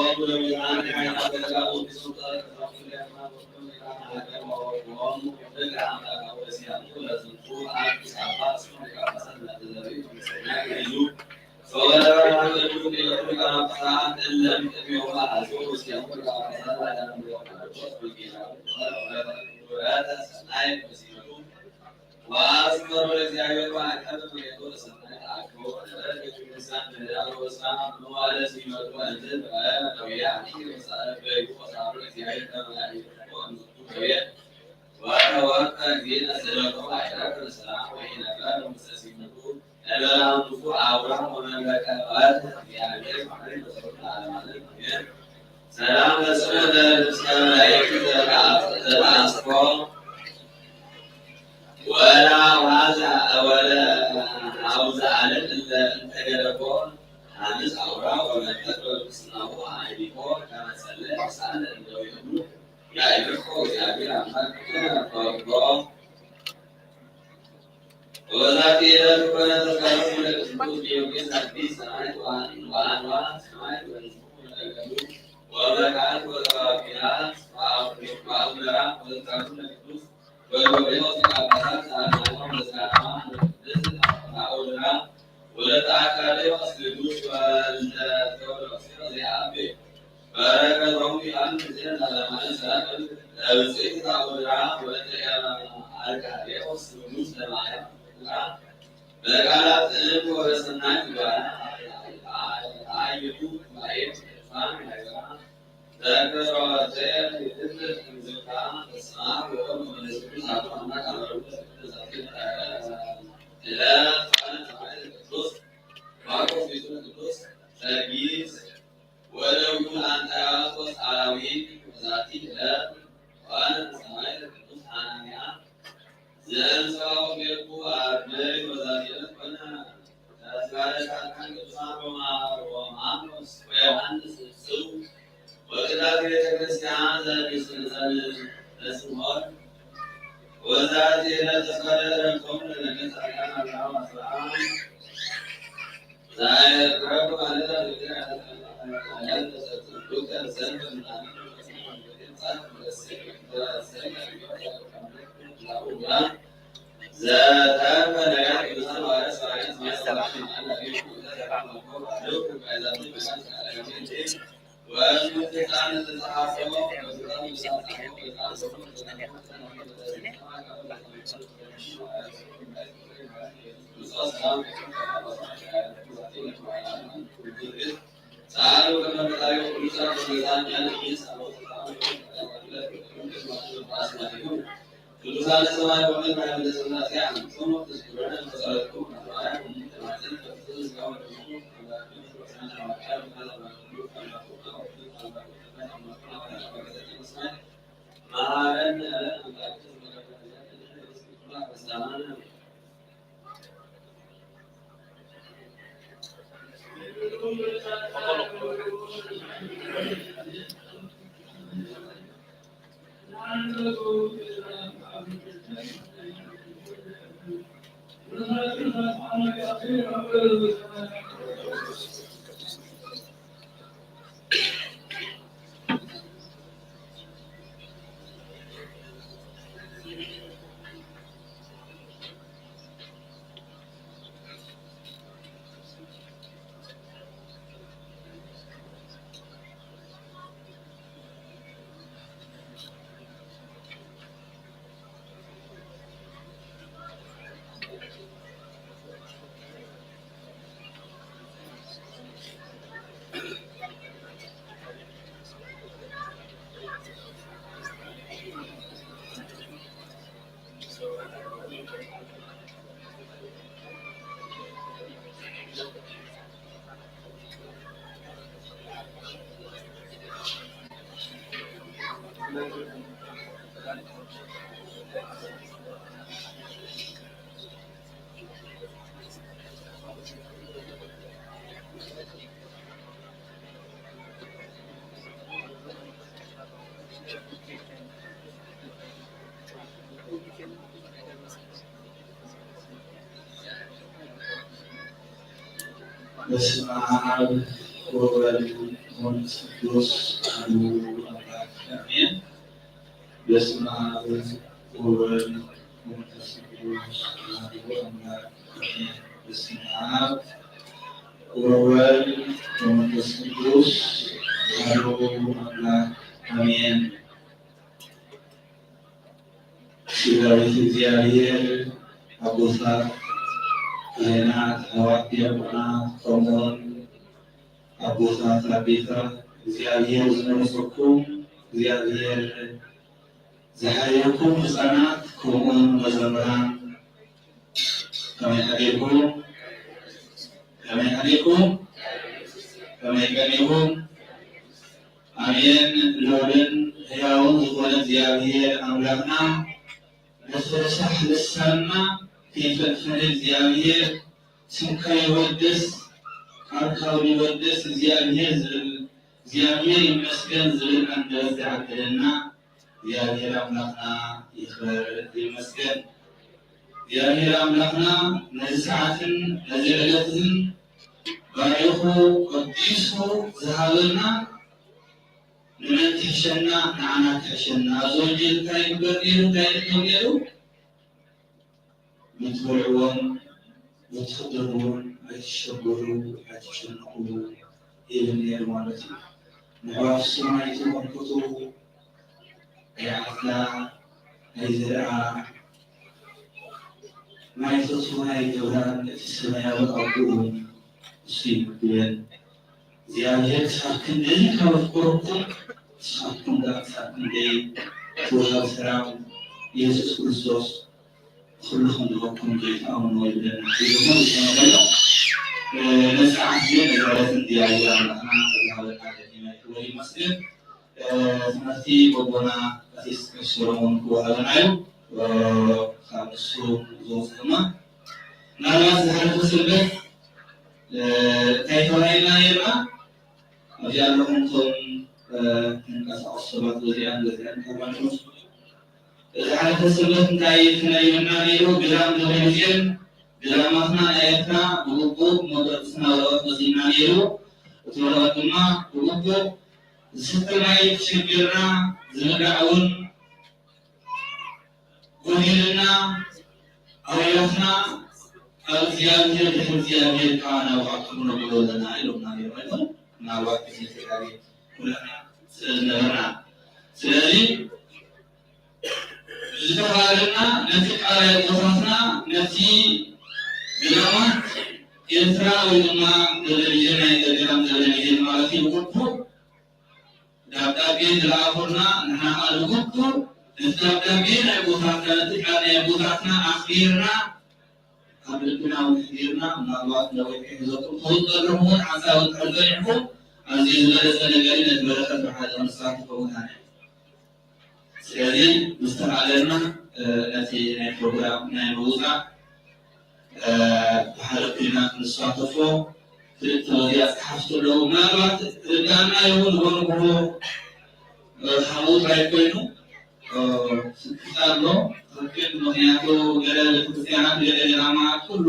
ሰላም ለስሙ ለምስጋና ዘተአስፎ ወላ ዋዛ ወለ አውዛ አለት እንተ እንተገደፎ ሐምስ አውራ ወመንፈስ ቅዱስ ነው አይዲፎ ከመሰለ ሳለ እንደው ይሁኑ ያይብርኮ እግዚአብሔር አምላክ ፈርዶ ወበዛቲ ዕለት ኮነ ተስካሩ ለቅዱስ ጊዮርጊስ አዲስ ሰማዕት ወአንዋ ሰማዕት ወንስኡ ለገዱ ወመካት ወተባቢላት ወአውራ ወዘካሩ ለቅዱስ በርበሬዎስ ሊቀ ጳጳሳት ዘአናንያ ወዘካርያ ወቅድስት አውድራ ወለተ አካልዮስ ቅዱስ ወልደ ቴዎዶሲዮስ ዘአብ በረከቶም ይሃሉ ምስሌነ ለዓለመ ዓለም። ሰላም ለብፅዕት አውድራ ወለተ አርካዴዎስ ንጉስ ለማርያም በቃላት እንኮ በሰናይ ምግባራ አየቱ ጉባኤ ቅዱሳን ሃገራ ተከሮተ ይትብት እንዝታ በስመ አብ ወወልድ ወመንፈስ ቅዱስ አሐዱ አምላክ አመሩ። ዕለት ቅዱስ ማርቆስ ሊቀ ቅዱስ ጊዮርጊስ ወደጉ አንጣዮስ አላዊ። በዛቲ ዕለት ኮነ ሰማዕት ቅዱስ ሐናንያ ዘእንስራው ቤቱ አርመይ። በዛቲ ዕለት ኮነ ተስካረ ጻድቃን ቅዱሳን ሮማ ሮማኖስ ወዮሐንስ እጽው ወቅዳሴ ቤተ ክርስቲያን ዘንስ- ዘንስ- ዘንስምዖን ዘተርፈ ነቢያት ቅዱሳን ሐዋርያት ሰማዕታት ሰማዕታት ቅዱሳን ሰማይ ወመን ማይ ወደ ሥላሴ አምጥቶም ተስግሩነ በጸሎትኩም ማርያም እሙ ተማጽን በፍጹም ሥጋ ወደሙ መሐረነ አለ አምላክ በስመ አብ ወወልድ ወመንፈስ ቅዱስ አሐዱ አምላክ አሜን። በስመ አብ ወወልድ ወመንፈስ ቅዱስ አሐዱ አምላክ አሜን። በስመ አብ ወወልድ ወመንፈስ ቅዱስ አሐዱ አምላክ አሜን። ሰራዊት እግዚኣብሔር፣ ኣቦታት ካህናት፣ ኣሕዋት ዲያቆናት፣ ከምኡውን ኣቦታት ኣዴታት፣ እግዚኣብሔር ዝመረጸኩም፣ እግዚኣብሔር ዝሓየኩም ህፃናት፣ ከምኡውን መዘምራን፣ ከመይ ሓዲርኩም? ከመይ ሓዲርኩም? ከመይ ቀኒኹም? ኣሜን። ልዑልን ሕያውን ዝኾነ እግዚኣብሔር ኣምላኽና፣ ነቲ ረሳሕ ልሳንና ከይፈንፈነ እግዚኣብሔር ስምካ ይወድስ፣ ቃልካ ይወድስ እግዚኣብሔር ዝብል፣ እግዚኣብሔር ይመስገን ዝብል ኣንደበት ዝዓደለና እግዚኣብሔር ኣምላኽና ይኽበር ይመስገን። እግዚኣብሔር ኣምላኽና ነዚ ሰዓትን ነዚ ዕለትን ባሪኹ ቀዲሱ ዝሃበና ንመን ክሕሸና? ንዓና ክሕሸና። ኣብዚ ወንጌል እንታይ ይግበር ነይሩ? እንታይ ይግበር ነይሩ? ንትበልዕዎን ንትኽደንዎን ኣይትሸገሩ፣ ኣይትጨነቑ ይብል ነይሩ ማለት እዩ። ንኣዕዋፍ ሰማይ ተመልከቱ፣ ኣይዓጽዳ፣ ኣይዘርኣ፣ ማይ ተትቦ ኣይገብራን፣ እቲ ሰማያዊ ኣቦኦም እሱ ይምግበን። እግዚኣብሔር ክሳብ ክንደይ ካብ ኣፍቀረኩም፣ ንስኻትኩም ደኣ ክሳብ ክንደይ እቲ ወሃቢ ሰላም ኢየሱስ ክርስቶስ ንኹሉ ክንድበኩም ዘይትኣምንዎ ይብለና። እዚ ድማ ዝኾነ ዘሎ፣ እ፣ ነዚ ሰዓት እዚ ነዚ ዕለት እግዚኣብሔር ኣምላኽና ዝሃበና ደጊመ ክብር ይመስገን። እ፣ ትምህርቲ በቦና ቀሲስ ቀሺ ሰሎሞን ክወሃበና እዩ። እ፣ ካብ ንሱ ዝወፅእ ድማ ምናልባት ዝሓለፈ ሰንበት፣ እ፣ እንታይ ተባሂልና ነይርና? ኣብዚኣ ኣለኹም እቶም፣ እ፣ ተንቀሳቐሱ ሰባት በዚኣን በዚኣን ተባሂሉ። ዝሓለፈ ሰንበት እንታይ ተነቢሩና ነይሩ? ግዳም ደብረጽዮን፣ ግዳማትና ናይ ኤርትራ ብግቡእ መበገስና ወረቐት መጺእና ነይሩ። እቲ ወረቐት ድማ ብግቡእ ዝስተ ማይ ተሸጊርና፣ ዝብላዕ እውን ጎዲልና፣ ኣውያትና ኣብ እግዚኣብሔር ድሕሪ እግዚኣብሔር ከዓ ናብኡ ኣትኹም ነብሎ ኣለና ኢሎምና ነይሮም ኣይኮን? ምናልባት እዚ ስጋቤ ኩላትና ስለ ዝነበርና። ስለዚ ዝተባህለና ነቲ ቃል ኣቦታትና፣ ነቲ ገዳማት ኤርትራ ወይ ድማ ቴሌቪዥን፣ ናይ ገዳም ቴሌቪዥን ማለት እዩ፣ ብግቡእ ደብዳቤ ዝለኣኹልና፣ ንሕና ከዓ ብግቡእ ነቲ ደብዳቤ ናይ ኣቦታትና፣ ነቲ ቃል ናይ ኣቦታትና ኣኽቢርና፣ ኣብ ልብና እውን ኣሕዲርና፣ ምናልባት ነዊሕ ከይሕዘኩም፣ ትውጠልኩም እውን ሓንሳብ እውን እንድሕር ጸኒሕኩም፣ ኣዝዩ ዝበለጸ ነገር እዩ። ነቲ በረኸት ብሓደ ክንሳተፎ እውን ኣነ። ስለዚ ምስተኻእለና፣ እ፣ ነቲ ናይ ፕሮግራም ናይ ምውጻእ፣ እ፣ ብሓደ ኮይና ክንሳተፎ ክልተ ወዲያ ጸሓፍቲ ኣለዉ። ምናልባት ርዳእና ይኹን ንጎንጉቦ፣ እ፣ ካብ ምውጻእ ኮይኑ፣ እ፣ ስክፍታ ኣሎ። ትኽክል። ምኽንያቱ ገለ ቤተክርስትያናት፣ ገለ ገዳማት፣ ኩሉ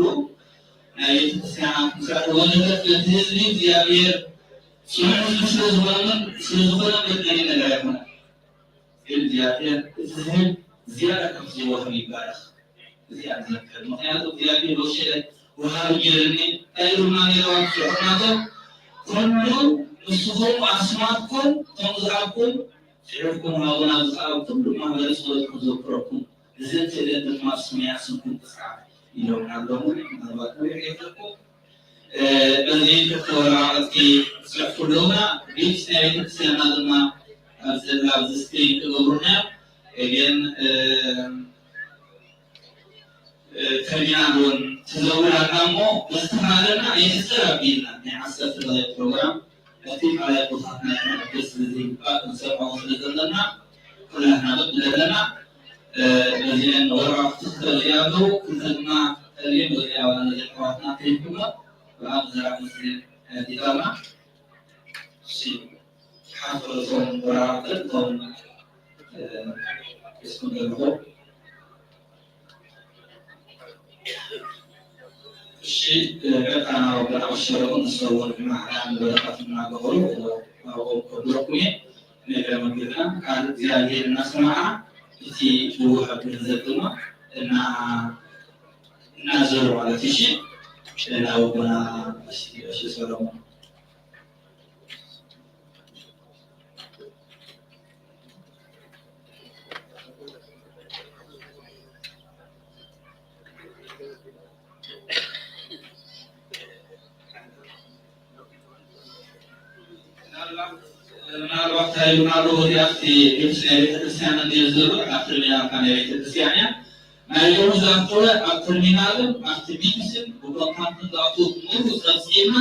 ናይ ቤተክርስትያናት ምስራሕ ወዘተ ነቲ ህዝቢ እግዚኣብሔር ጽኑዕ ህዝቢ ስለ ዝኾነ፣ ስለ ዝኾነ መድገኒ ነገር ኣይኮነን። ግን እግዚኣብሔር እቲ ዝህብ ዝያዳ ካብ ዝወሃብ ይባረኽ። እዚኣ ትዘክር። ምኽንያቱ እግዚኣብሔር ወሸለ ወሃቢ ገይርኒ፣ እንታይ ኢሉና ነይሩ? ስዑር ናቶም ኩሉ ንስኹም ኣስማትኩም እቶም ዝሃብኩም ጽሒፍኩም ሃቡና፣ ዝኸኣብ ኩሉ ማህበረ ጸሎት ክዘክረኩም፣ እዘን ስእለት ድማ ስመያ ስምኩም ክጽሓፍ ኢሎም ኣለዉ። ምናልባት ነዊሕ የብለኩም። እ፣ በዚ ክልተ ወረቓቕቲ ክጽሕፉ ኣለዉና። ግልጺ ናይ ቤተክርስትያንና ድማ ኣብዚ፣ ኣብዚ ስክሪን ክገብሩና እዮም። ግን፣ እ፣ እ፣ ተርሚናል እውን ትዘውር ኣላ እሞ፣ ብዝተኻእለና የሕጽር ኣቢልና ናይ ዓሰርተ ደቂቕ ፕሮግራም እቲ ካልኣይ ቦታትና ክነዕግስ ስለ ዘይግባእ ክንሰምዖ ስለ ዘለና፣ ኩላትና በብ ዘለና፣ እ፣ በዚአን ወረቓቕቲ ክተርእዩ ኣለዉ። ክልተ ድማ ጸሊም ወዲ ኣባና ነዚ ኣሕዋትና ከይኩኖ ብኣብ ዘራብ መስልን ኣዲታና። እሺ፣ ሓፈረቶም ወረቓቕትን እቶም፣ እ፣ እስኩም ዘለኹም። እሺ፣ ቀጥታ ናብ ኣቦና ኣሸረቑ ንሰውን ማዕዳን በረኸት እናገበሩ ናብኦም ከብለኩም እየ። ነገር መግቢርና ቃል እግዚኣብሔር እናሰማዓ እቲ ዝወሃብ ገንዘብ ድማ እና-፣ እናዘሩ ማለት እዩ። እሺ፣ ናብ ኣቦና ቀሺ፣ ቀሺ ሰሎሞን። ምናልባት እንታይ ይብሉና ኣለዉ? እዚኣ እቲ ልብሲ ናይ ቤተክርስትያን እንድዩ ዘሎ፣ ኣብ ተርሚናል ናይ ቤተክርስትያን እያ። ናይ ሎሚ ዛንትወ ኣብ ተርሚናልን ኣብቲ ቢቢስን ብኮንታክትን ዝኣትዉ ብምሉእ ጸብጺብና፣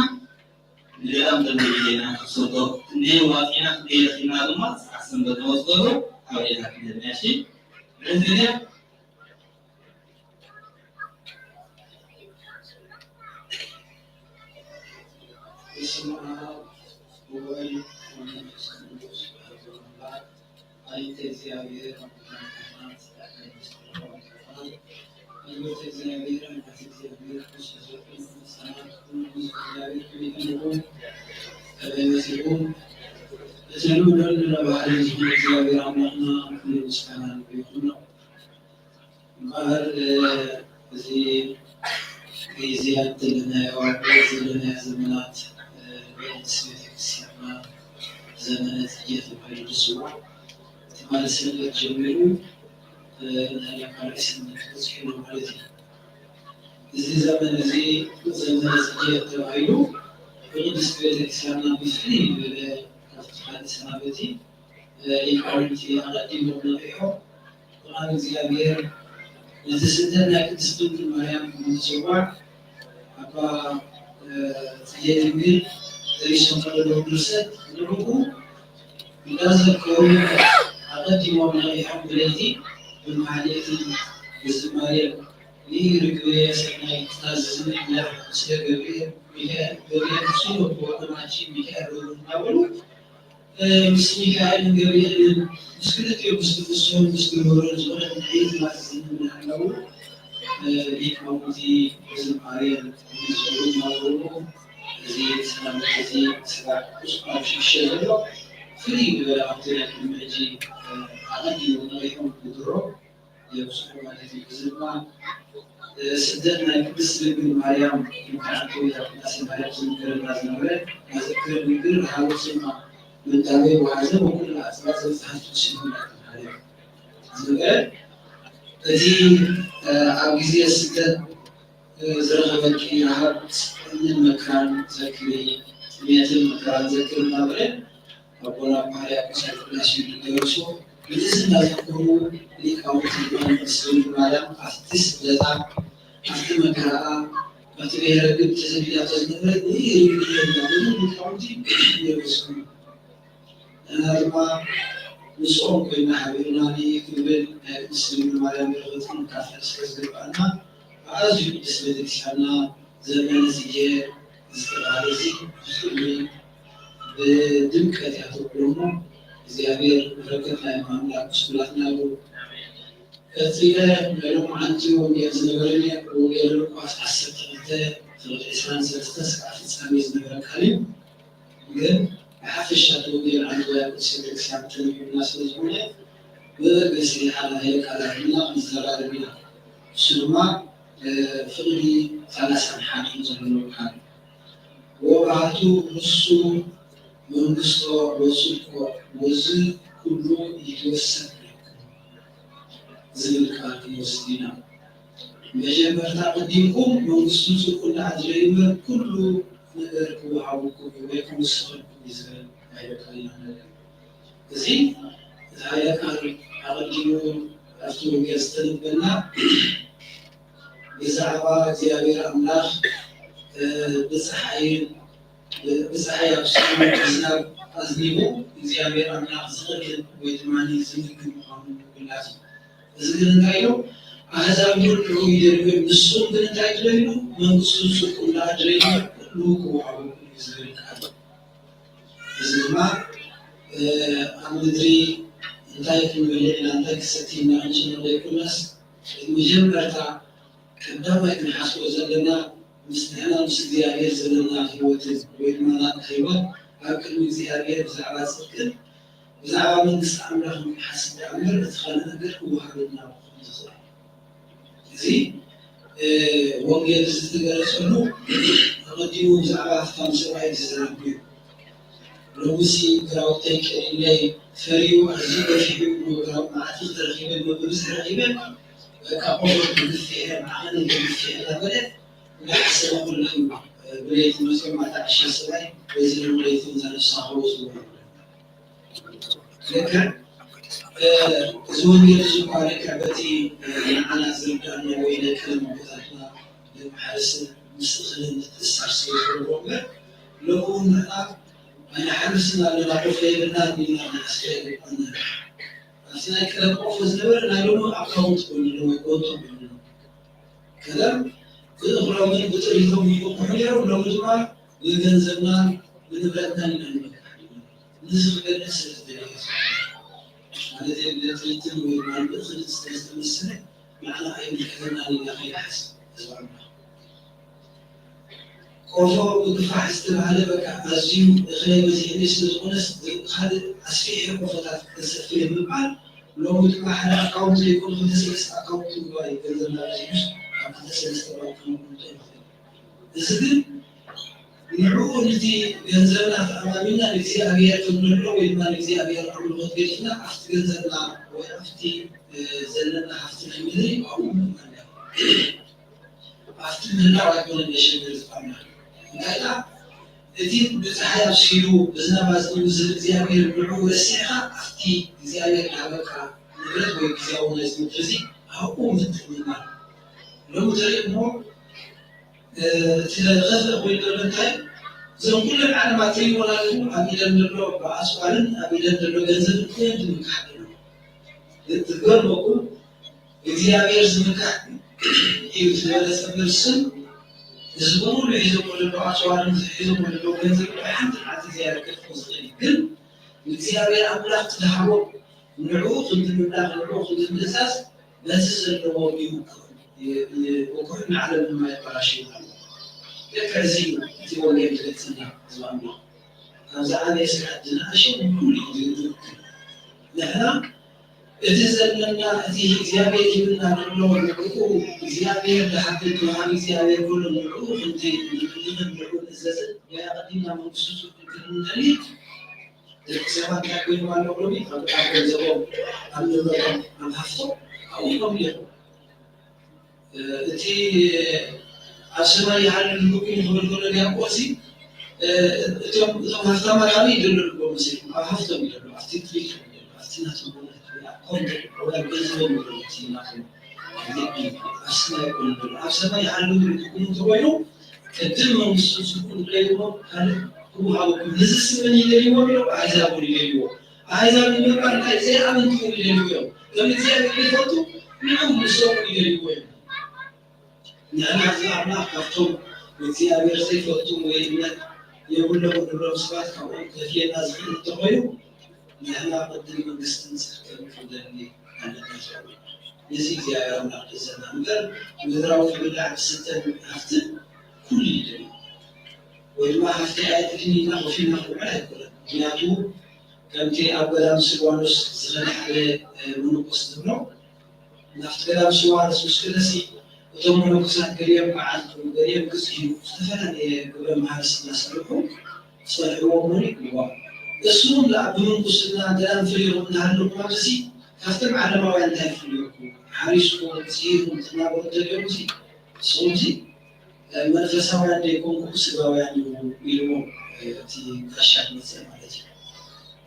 ንገዳም ደንበ ግዜና ክሰዶ ክንደይ ዋፂና ክንደይ ረኺብና ድማ ሰዓት ሰንበት ንወስደሉ ኣብ ኢድና ክንህብና። እሺ፣ እዚ ግዜ በስመ አብ ወወልድ ወመንፈስ ቅዱስ አሐዱ አምላክ። አይንተ እግዚአብሔር አቡነ ካህናት፣ አገልግሎተ እግዚአብሔር፣ አምላክ እግዚአብሔር፣ ክርስቶስ ወልድ፣ ቅዱሳን፣ ሁሉ እግዚአብሔር ክብር ይሁን። ተመልሲኡ እቲ ልዑል ለባህሪ ዝኾነ እግዚኣብሔር ኣምላኽና ክብሪ ምስጋና ንዕኡ ይኹኖ። እምበኣር፣ እ፣ እዚ ግዜያት ዘለናዮ፣ ኣብ ዘለናዮ ዘመናት፣ እ፣ ብቅድስቲ ቤተክርስትያንና ዘመነ ጽጌ ተባሂሉ ዝጽዋዕ፣ ትማሊ ሰንበት ጀሚሩ፣ እ፣ ናይ ካልኣይ ሰንበት በጺሑ ኣሎ ማለት እዩ። እዚ ዘመን እዚ ዘመነ ጽጌ ተባሂሉ ብቅድስቲ ቤተክርስትያንና ብፍልይ ዝበለ ካብቲ ካልእ ሰናበቲ፣ እ፣ ሊቃውንቲ ኣቐዲሞም ነቒሖም ብቃል እግዚኣብሔር ነቲ ስእለት ናይ ቅድስቲ ድንግል ማርያም ብምጽዋዕ ኣባ፣ እ፣ ጽጌ ድንግል ደሪሶሞ ዘለዉ ድርሰት ንዕኡ እንዳዘከሩ ኣቐዲሞም ነቒሖም ብለይቲ ብማህሌትን ብዝማሬን ንርግብየ ሰናይ ትታዘዝኒ ኣምላኽ ምስለ ገብርኤል ሚካኤል ገብርኤል ምስሉ ወኣማቺ ሚካኤል ርሩ እናበሉ፣ እ፣ ምስ ሚካኤልን ገብርኤልን ምስ ክልቲኦም ምስ ቅዱስን ምስ ግብሩን ዝኾነ ድሕሪት ማለት ዝንብል ኣለዉ። እ፣ ሊቃውንቲ ብዝማሬን ብዝማሬን እናበሉ፣ እ፣ እዚ ሰላም እዚ ስጋዕ ቁስቋም ሽግሸ ዘሎ ፍልይ ዝበለ ኣብቲ ናይ ቅድሚ ሕጂ ኣቐዲሙ ነቒሑ ብድሮ የብፅሑ ማለት እዩ። እዚ ድማ ስደት ናይ ቅድስት ድንግል ማርያም ምክንያቱ ቅዳሴ ማርያም ዝምክረና ዝነበረ መዘክር ድንግል ረሃብት ስማ ምንዳቤ ወሐዘን ወኩሉ ኣጽዋር ዘብጽሐት ስሙ ዝነበረ እቲ ኣብ ግዜ ስደት ዝረኸበኪ ረሃብ ጽምን መከራን ዘክሪ፣ ጥሜትን መከራን ዘክሪ እናበለ ኣቦና ባህርያ ቅዱሳት ቅዳሴ ይደርሱ። እዚ እናዘከሩ ሊቃውንቲ ድማ ንስእሊ ማርያም ኣብቲ ስደታ ኣብቲ መከራኣ ኣብቲ ብሔረ ግብፅ ተሰዲዳቶ ዝነበረት ንርኢ ርግእ እናበሉ ሊቃውንቲ የመስግኑ። ንሕና ድማ ምስኦም ኮይና ሓቢርና ንርኢ ክንብል ናይ ቅድስት ድንግል ማርያም በረኸት ክንካፈል ስለ ዝግብኣና ብኣዝዩ ቅድስት ቤተክርስትያንና ዘመነ ጽጌ ዝተባህለ እዚ ብፍቕሪ ብድምቀት እያ ተብሎ እሞ እግዚኣብሔር በረከት ናይ ኣምላክ ምስ ኩላትና ይሁን። ቀጺለ ናይ ሎማዓንቲ ወንጌል ዝነበረኒ ወንጌል ሉቃስ ዓሰርተ ክልተ ፍቕዲ ዕስራን ሰለስተን ስጋዕ ፍጻሜ ዝነበረ ቃል እዩ። ግን ብሓፈሻ እቲ ወንጌል ዓንድዋያ ቅዱስ ቤተክርስትያን ተነቢብና ስለ ዝኾነ መበገሲ ሓደ ሃይለ ቃላት ድማ ክንዘራረብ ኢና። እሱ ድማ ፍቕዲ ሰላሳን ሓደን ዘሎ ቃል ወባህቱ ንሱ መንግስቶ ወስልቆ ወዝ ኩሉ ይትወሰን ዝብል ቃል ክንወስድ ኢና። መጀመርታ ቀዲምኩም መንግስቱን ጽድቁን ደኣ ድለዩ እምበር ኩሉ ነገር ክወሃበኩም እዩ ወይ ክውሰኸልኩም እዩ ዝብል ኣይበቃልናን። እዚ እቲ ሃይለ ቃል ኣቐዲሙ ኣብቲ ወንጌል ዝተነበና ብዛዕባ እግዚኣብሔር ኣምላኽ ብፀሓይን ብፀሓይ ኣብሲሉ ዝናብ ኣዝኒቡ እግዚኣብሔር ኣምላኽ ዝቐልብ ወይ ድማ ዝምግብ ምዃኑ ምግላፅ እዩ። እዚ ግን እንታይ ኢሉ? ኣህዛብ ግን ንዑ ይደልዩ እዮም፣ ንስኹም ግን እንታይ ትደልዩ? መንግስቱን ጽድቁን ደኣ ድለዩ፣ ኩሉ ክወሃበኩም እዩ ዝብል ቃል። እዚ ድማ ኣብ ምድሪ እንታይ ክንበልዕ ኢና፣ እንታይ ክሰቲ ኢና ክንጭነቕ ዘይኮነስ መጀመርታ ቀዳማይ ክንሓስቦ ዘለና ምስ ንሕና ምስ እግዚኣብሔር ዘለና ህይወትን ወይ ድማ ናትና ህይወት ኣብ ቅድሚ እግዚኣብሔር ብዛዕባ ጽድቅን ብዛዕባ መንግስቲ ኣምላኽን ክንሓስብ ደኣ እምበር እቲ ካልእ ነገር ክወሃበና ክኸውን ዝኽእል። እዚ ወንጌል ዝተገለጸሉ ኣቐዲሙ ብዛዕባ ሃብታም ሰብኣይ ዝዛረብ እዩ። ሎምሲ ግራውተይ ቀዲለይ ፈርዩ ኣዝዩ በፊሑ እሞ ግራውት መዓት ተረኺበ እሞ ብብዝሒ ረኺበ በቃ ቆሎ ተገፊሐ ማዕኸነይ ተገፊሐ እናበለ እናሓሰበ ከሎ እዩ ብለይቲ መፅኦም ኣታ ዕሻ ሰብኣይ በዚ ሎምለይቲ እዛ ነፍስኻ ክወስድዎ። ልክዕ እዚ ወንጌል እዚ እኳ ልክዕ በቲ ንዓና ዝርዳእና ወይ ናይ ቀደም ኣቦታትና ንማሕረስን ምስ እኽልን ምትእስሳር ስለ ዝገብሮ እምበር ሎሚ እውን ንሕና ኣይንሓርስን ኣለና ኮፍ የብልናን ኢልና ክንሓስብ ኣይግባእናን። ኣብቲ ናይ ቀደም ቆፎ ዝነበረ ናይ ሎሚ ኣካውንት ኮይኑ ኣሎ ወይ ኮንቶ ኮይኑ ኣሎ። ቀደም ብእኽሎምን ብጥሪቶም ይበቕሑ ነይሮም፣ ሎሚ ድማ ብገንዘብናን ብንብረትናን ኢና ንበቅሕ። ነዚ ክገልጽ ስለ ዝደለየ ማለት እዩ። ብጥሪትን ወይ ድማ ብእኽልን ስለ ዝተመሰለ ንዓና ኣይምልከተናን ኢልና ከይንሓስብ ህዝቢ ኣምላኽ። ቆፎ ምግፋሕ ዝተባህለ በቃ ኣዝዩ እኽለይ በዚሕኒ ስለ ዝኾነስ ካልእ ኣስፊሐ ቆፎታት ከሰፍእ ምባል ሎሚ ድማ ሓደ ኣካውንት ዘይኮነ ክልተ ሰለስተ ኣካውንት ምግባር እዩ። ገንዘብና በዚሑስ ኣብ ክልተ ሰለስተ ባንክ ክነቕምጦ ንኽእል። እዚ ግን ንዕኡ ነቲ ገንዘብና ተኣማሚንና ንእግዚኣብሔር ከም ንሕሎ ወይ ድማ ንእግዚኣብሔር ኣምልኾት ገዲፍና ኣብቲ ገንዘብና ወይ ኣብቲ ዘለና ሃፍቲ ናይ ምድሪ ኣብኡ ምእማን ኣብቲ ምህላው ኣይኮነን የሸግር ዝባና እንታይ ደኣ እቲ ብፀሓይ ኣብሲሉ ብዝናብ ኣዝኒቡ ዝብል እግዚኣብሔር ንዕኡ ረሲዕኻ ኣብቲ እግዚኣብሔር ዝሃበካ ንብረት ወይ ግዝያዊ ናይዚ ምድሪ እዚ ኣብኡ ምትእምማን ሎሚ ትርኢ እሞ እቲ ከፍእ ኮይኑ ዘሎ እንታይ እዞም ኩለን ዓለማት ትሪእዎ ኣለኹም ኣብ ኢደን ዘሎ ብኣፅዋርን ኣብ ኢደን ዘሎ ገንዘብን ኩለን ዝምካሕ ዘሎ ዝገርመኩም እግዚኣብሔር ዝምካሕ እዩ ዝበለጸ መልስን እዚ በሙሉ ሒዞሞ ዘለዉ ኣፅዋርን ሒዞሞ ዘለዉ ገንዘብ ሓንቲ መዓልቲ እግዚኣብሔር ከጥፎ ዝኽእል እዩ ግን ንእግዚኣብሔር ኣምላኽ ትድሃቦ ንዕኡ ክንዲ ምምላኽ ንዕኡ ክንዲ ምእዛዝ ነቲ ዘለዎ ይውክዑ ይውክዑ ንዓለም ድማ የበላሽዩ ኣለዉ ልክዕ እዚ እዩ እቲ ወንጌል ዝገልጸና ዝማምና። ካብዚ ዓበየ ስራሕ ዝንኣሸ ንኹሉ እዩ ዝውክል። ንሕና እቲ ዘለና፣ እቲ እግዚኣብሔር ሂብና ዘሎ ንዕኡ እግዚኣብሔር ዝሓትት ወሃቢ እግዚኣብሔር ኩሉ ንዕኡ ክንዲ ንፈልጥን ንዕኡ ንእዘዝን ወይ ኣቐዲምና መንግስቱ ክንክን እንደሊ ደቂ ሰባት እንታይ ኮይኖም ኣለዉ ሎሚ? ኣብ ኣብ ገንዘቦም፣ ኣብ ንብረቶም፣ ኣብ ሃፍቶም ኣብኡ እዮም። እቲ ኣብ ሰማይ ይሃሉ ልቡኪ ንኽብል ከሎ ዲያቆን እዚ፣ እቶም እቶም ሃፍታማት ኣበይ ዘሎ ልቦም መሲልኩም? ኣብ ሃፍቶም እዩ ዘሎ፣ ኣብቲ ጥሪት እዩ ዘሎ፣ ኣብቲ ናቶም ኮንተ ወይ ኣብ ገንዘቦም እዩ ዘሎ፣ እቲ ናቶም ልቢ ኣብ ሰማይ ኮይኑ ዘሎ። ኣብ ሰማይ ይሃሉ ልቡኩም እንተኮይኑ ቅድም መንግስቱ ዝኩን ደይሞ ካልእ ክወሃበኩም። ንዝስ መን ይደልይዎ ኢሎም ኣሕዛብ እውን ይደልይዎ። ኣሕዛብ ንምባል እንታይ ዘይኣመንቲ እውን ይደልይዎ እዮም። ከም እግዚኣብሔር ይፈልጡ ንዕም ንሶም ይደልይዎ እዮም። ንሕና እዚ ኣምላኽ ካብቶም እግዚኣብሔር ዘይፈልጡ ወይ እምነት የብሎም ንብሎም ሰባት ካብኦም ከፍልየና ዝኽእል እንተኾይኑ ንሕና ቅድም መንግስትን ጽድቅን ክንደሊ ኣለና። ነዚ እግዚኣብሔር ኣምላኽ ደዘና እምበር ምድራዊ ክብላዕ ክስተን ሃፍትን ኩሉ ይደልዩ። ወይ ድማ ሃፍቲ ኣየድልን ኢልና ኮፍ ኢልና ክንውዕል ኣይኮነን። ምክንያቱ ከምቲ ኣብ ገዳም ስልዋኖስ ዝኸደ ሓደ ምንቁስ ዝብሎ ናብቲ ገዳም ስልዋኖስ ምስ ከደሲ እቶም መነኮሳት ገሊኦም መዓልቱ ገሊኦም ክፅሂሩ ዝተፈላለየ ግብረ ማህርስ እናሰርሑ ዝፀንሕዎ እሞኒ ይዋ እሱም ብምንኩስና ገዳም ፍልዮም እናሃለኹም ኣብዚ ካብቶም ዓለማውያን እንታይ ፍልዮኩም ሓሪስኩም ፅሂርኩም ትናበሩ እንተልዮም እዚ ንስኹም እዚ መንፈሳውያን ዘይኮንኩም ስጋውያን ኢኹም ኢልዎም እቲ ጋሻ መፅእ ማለት እዩ።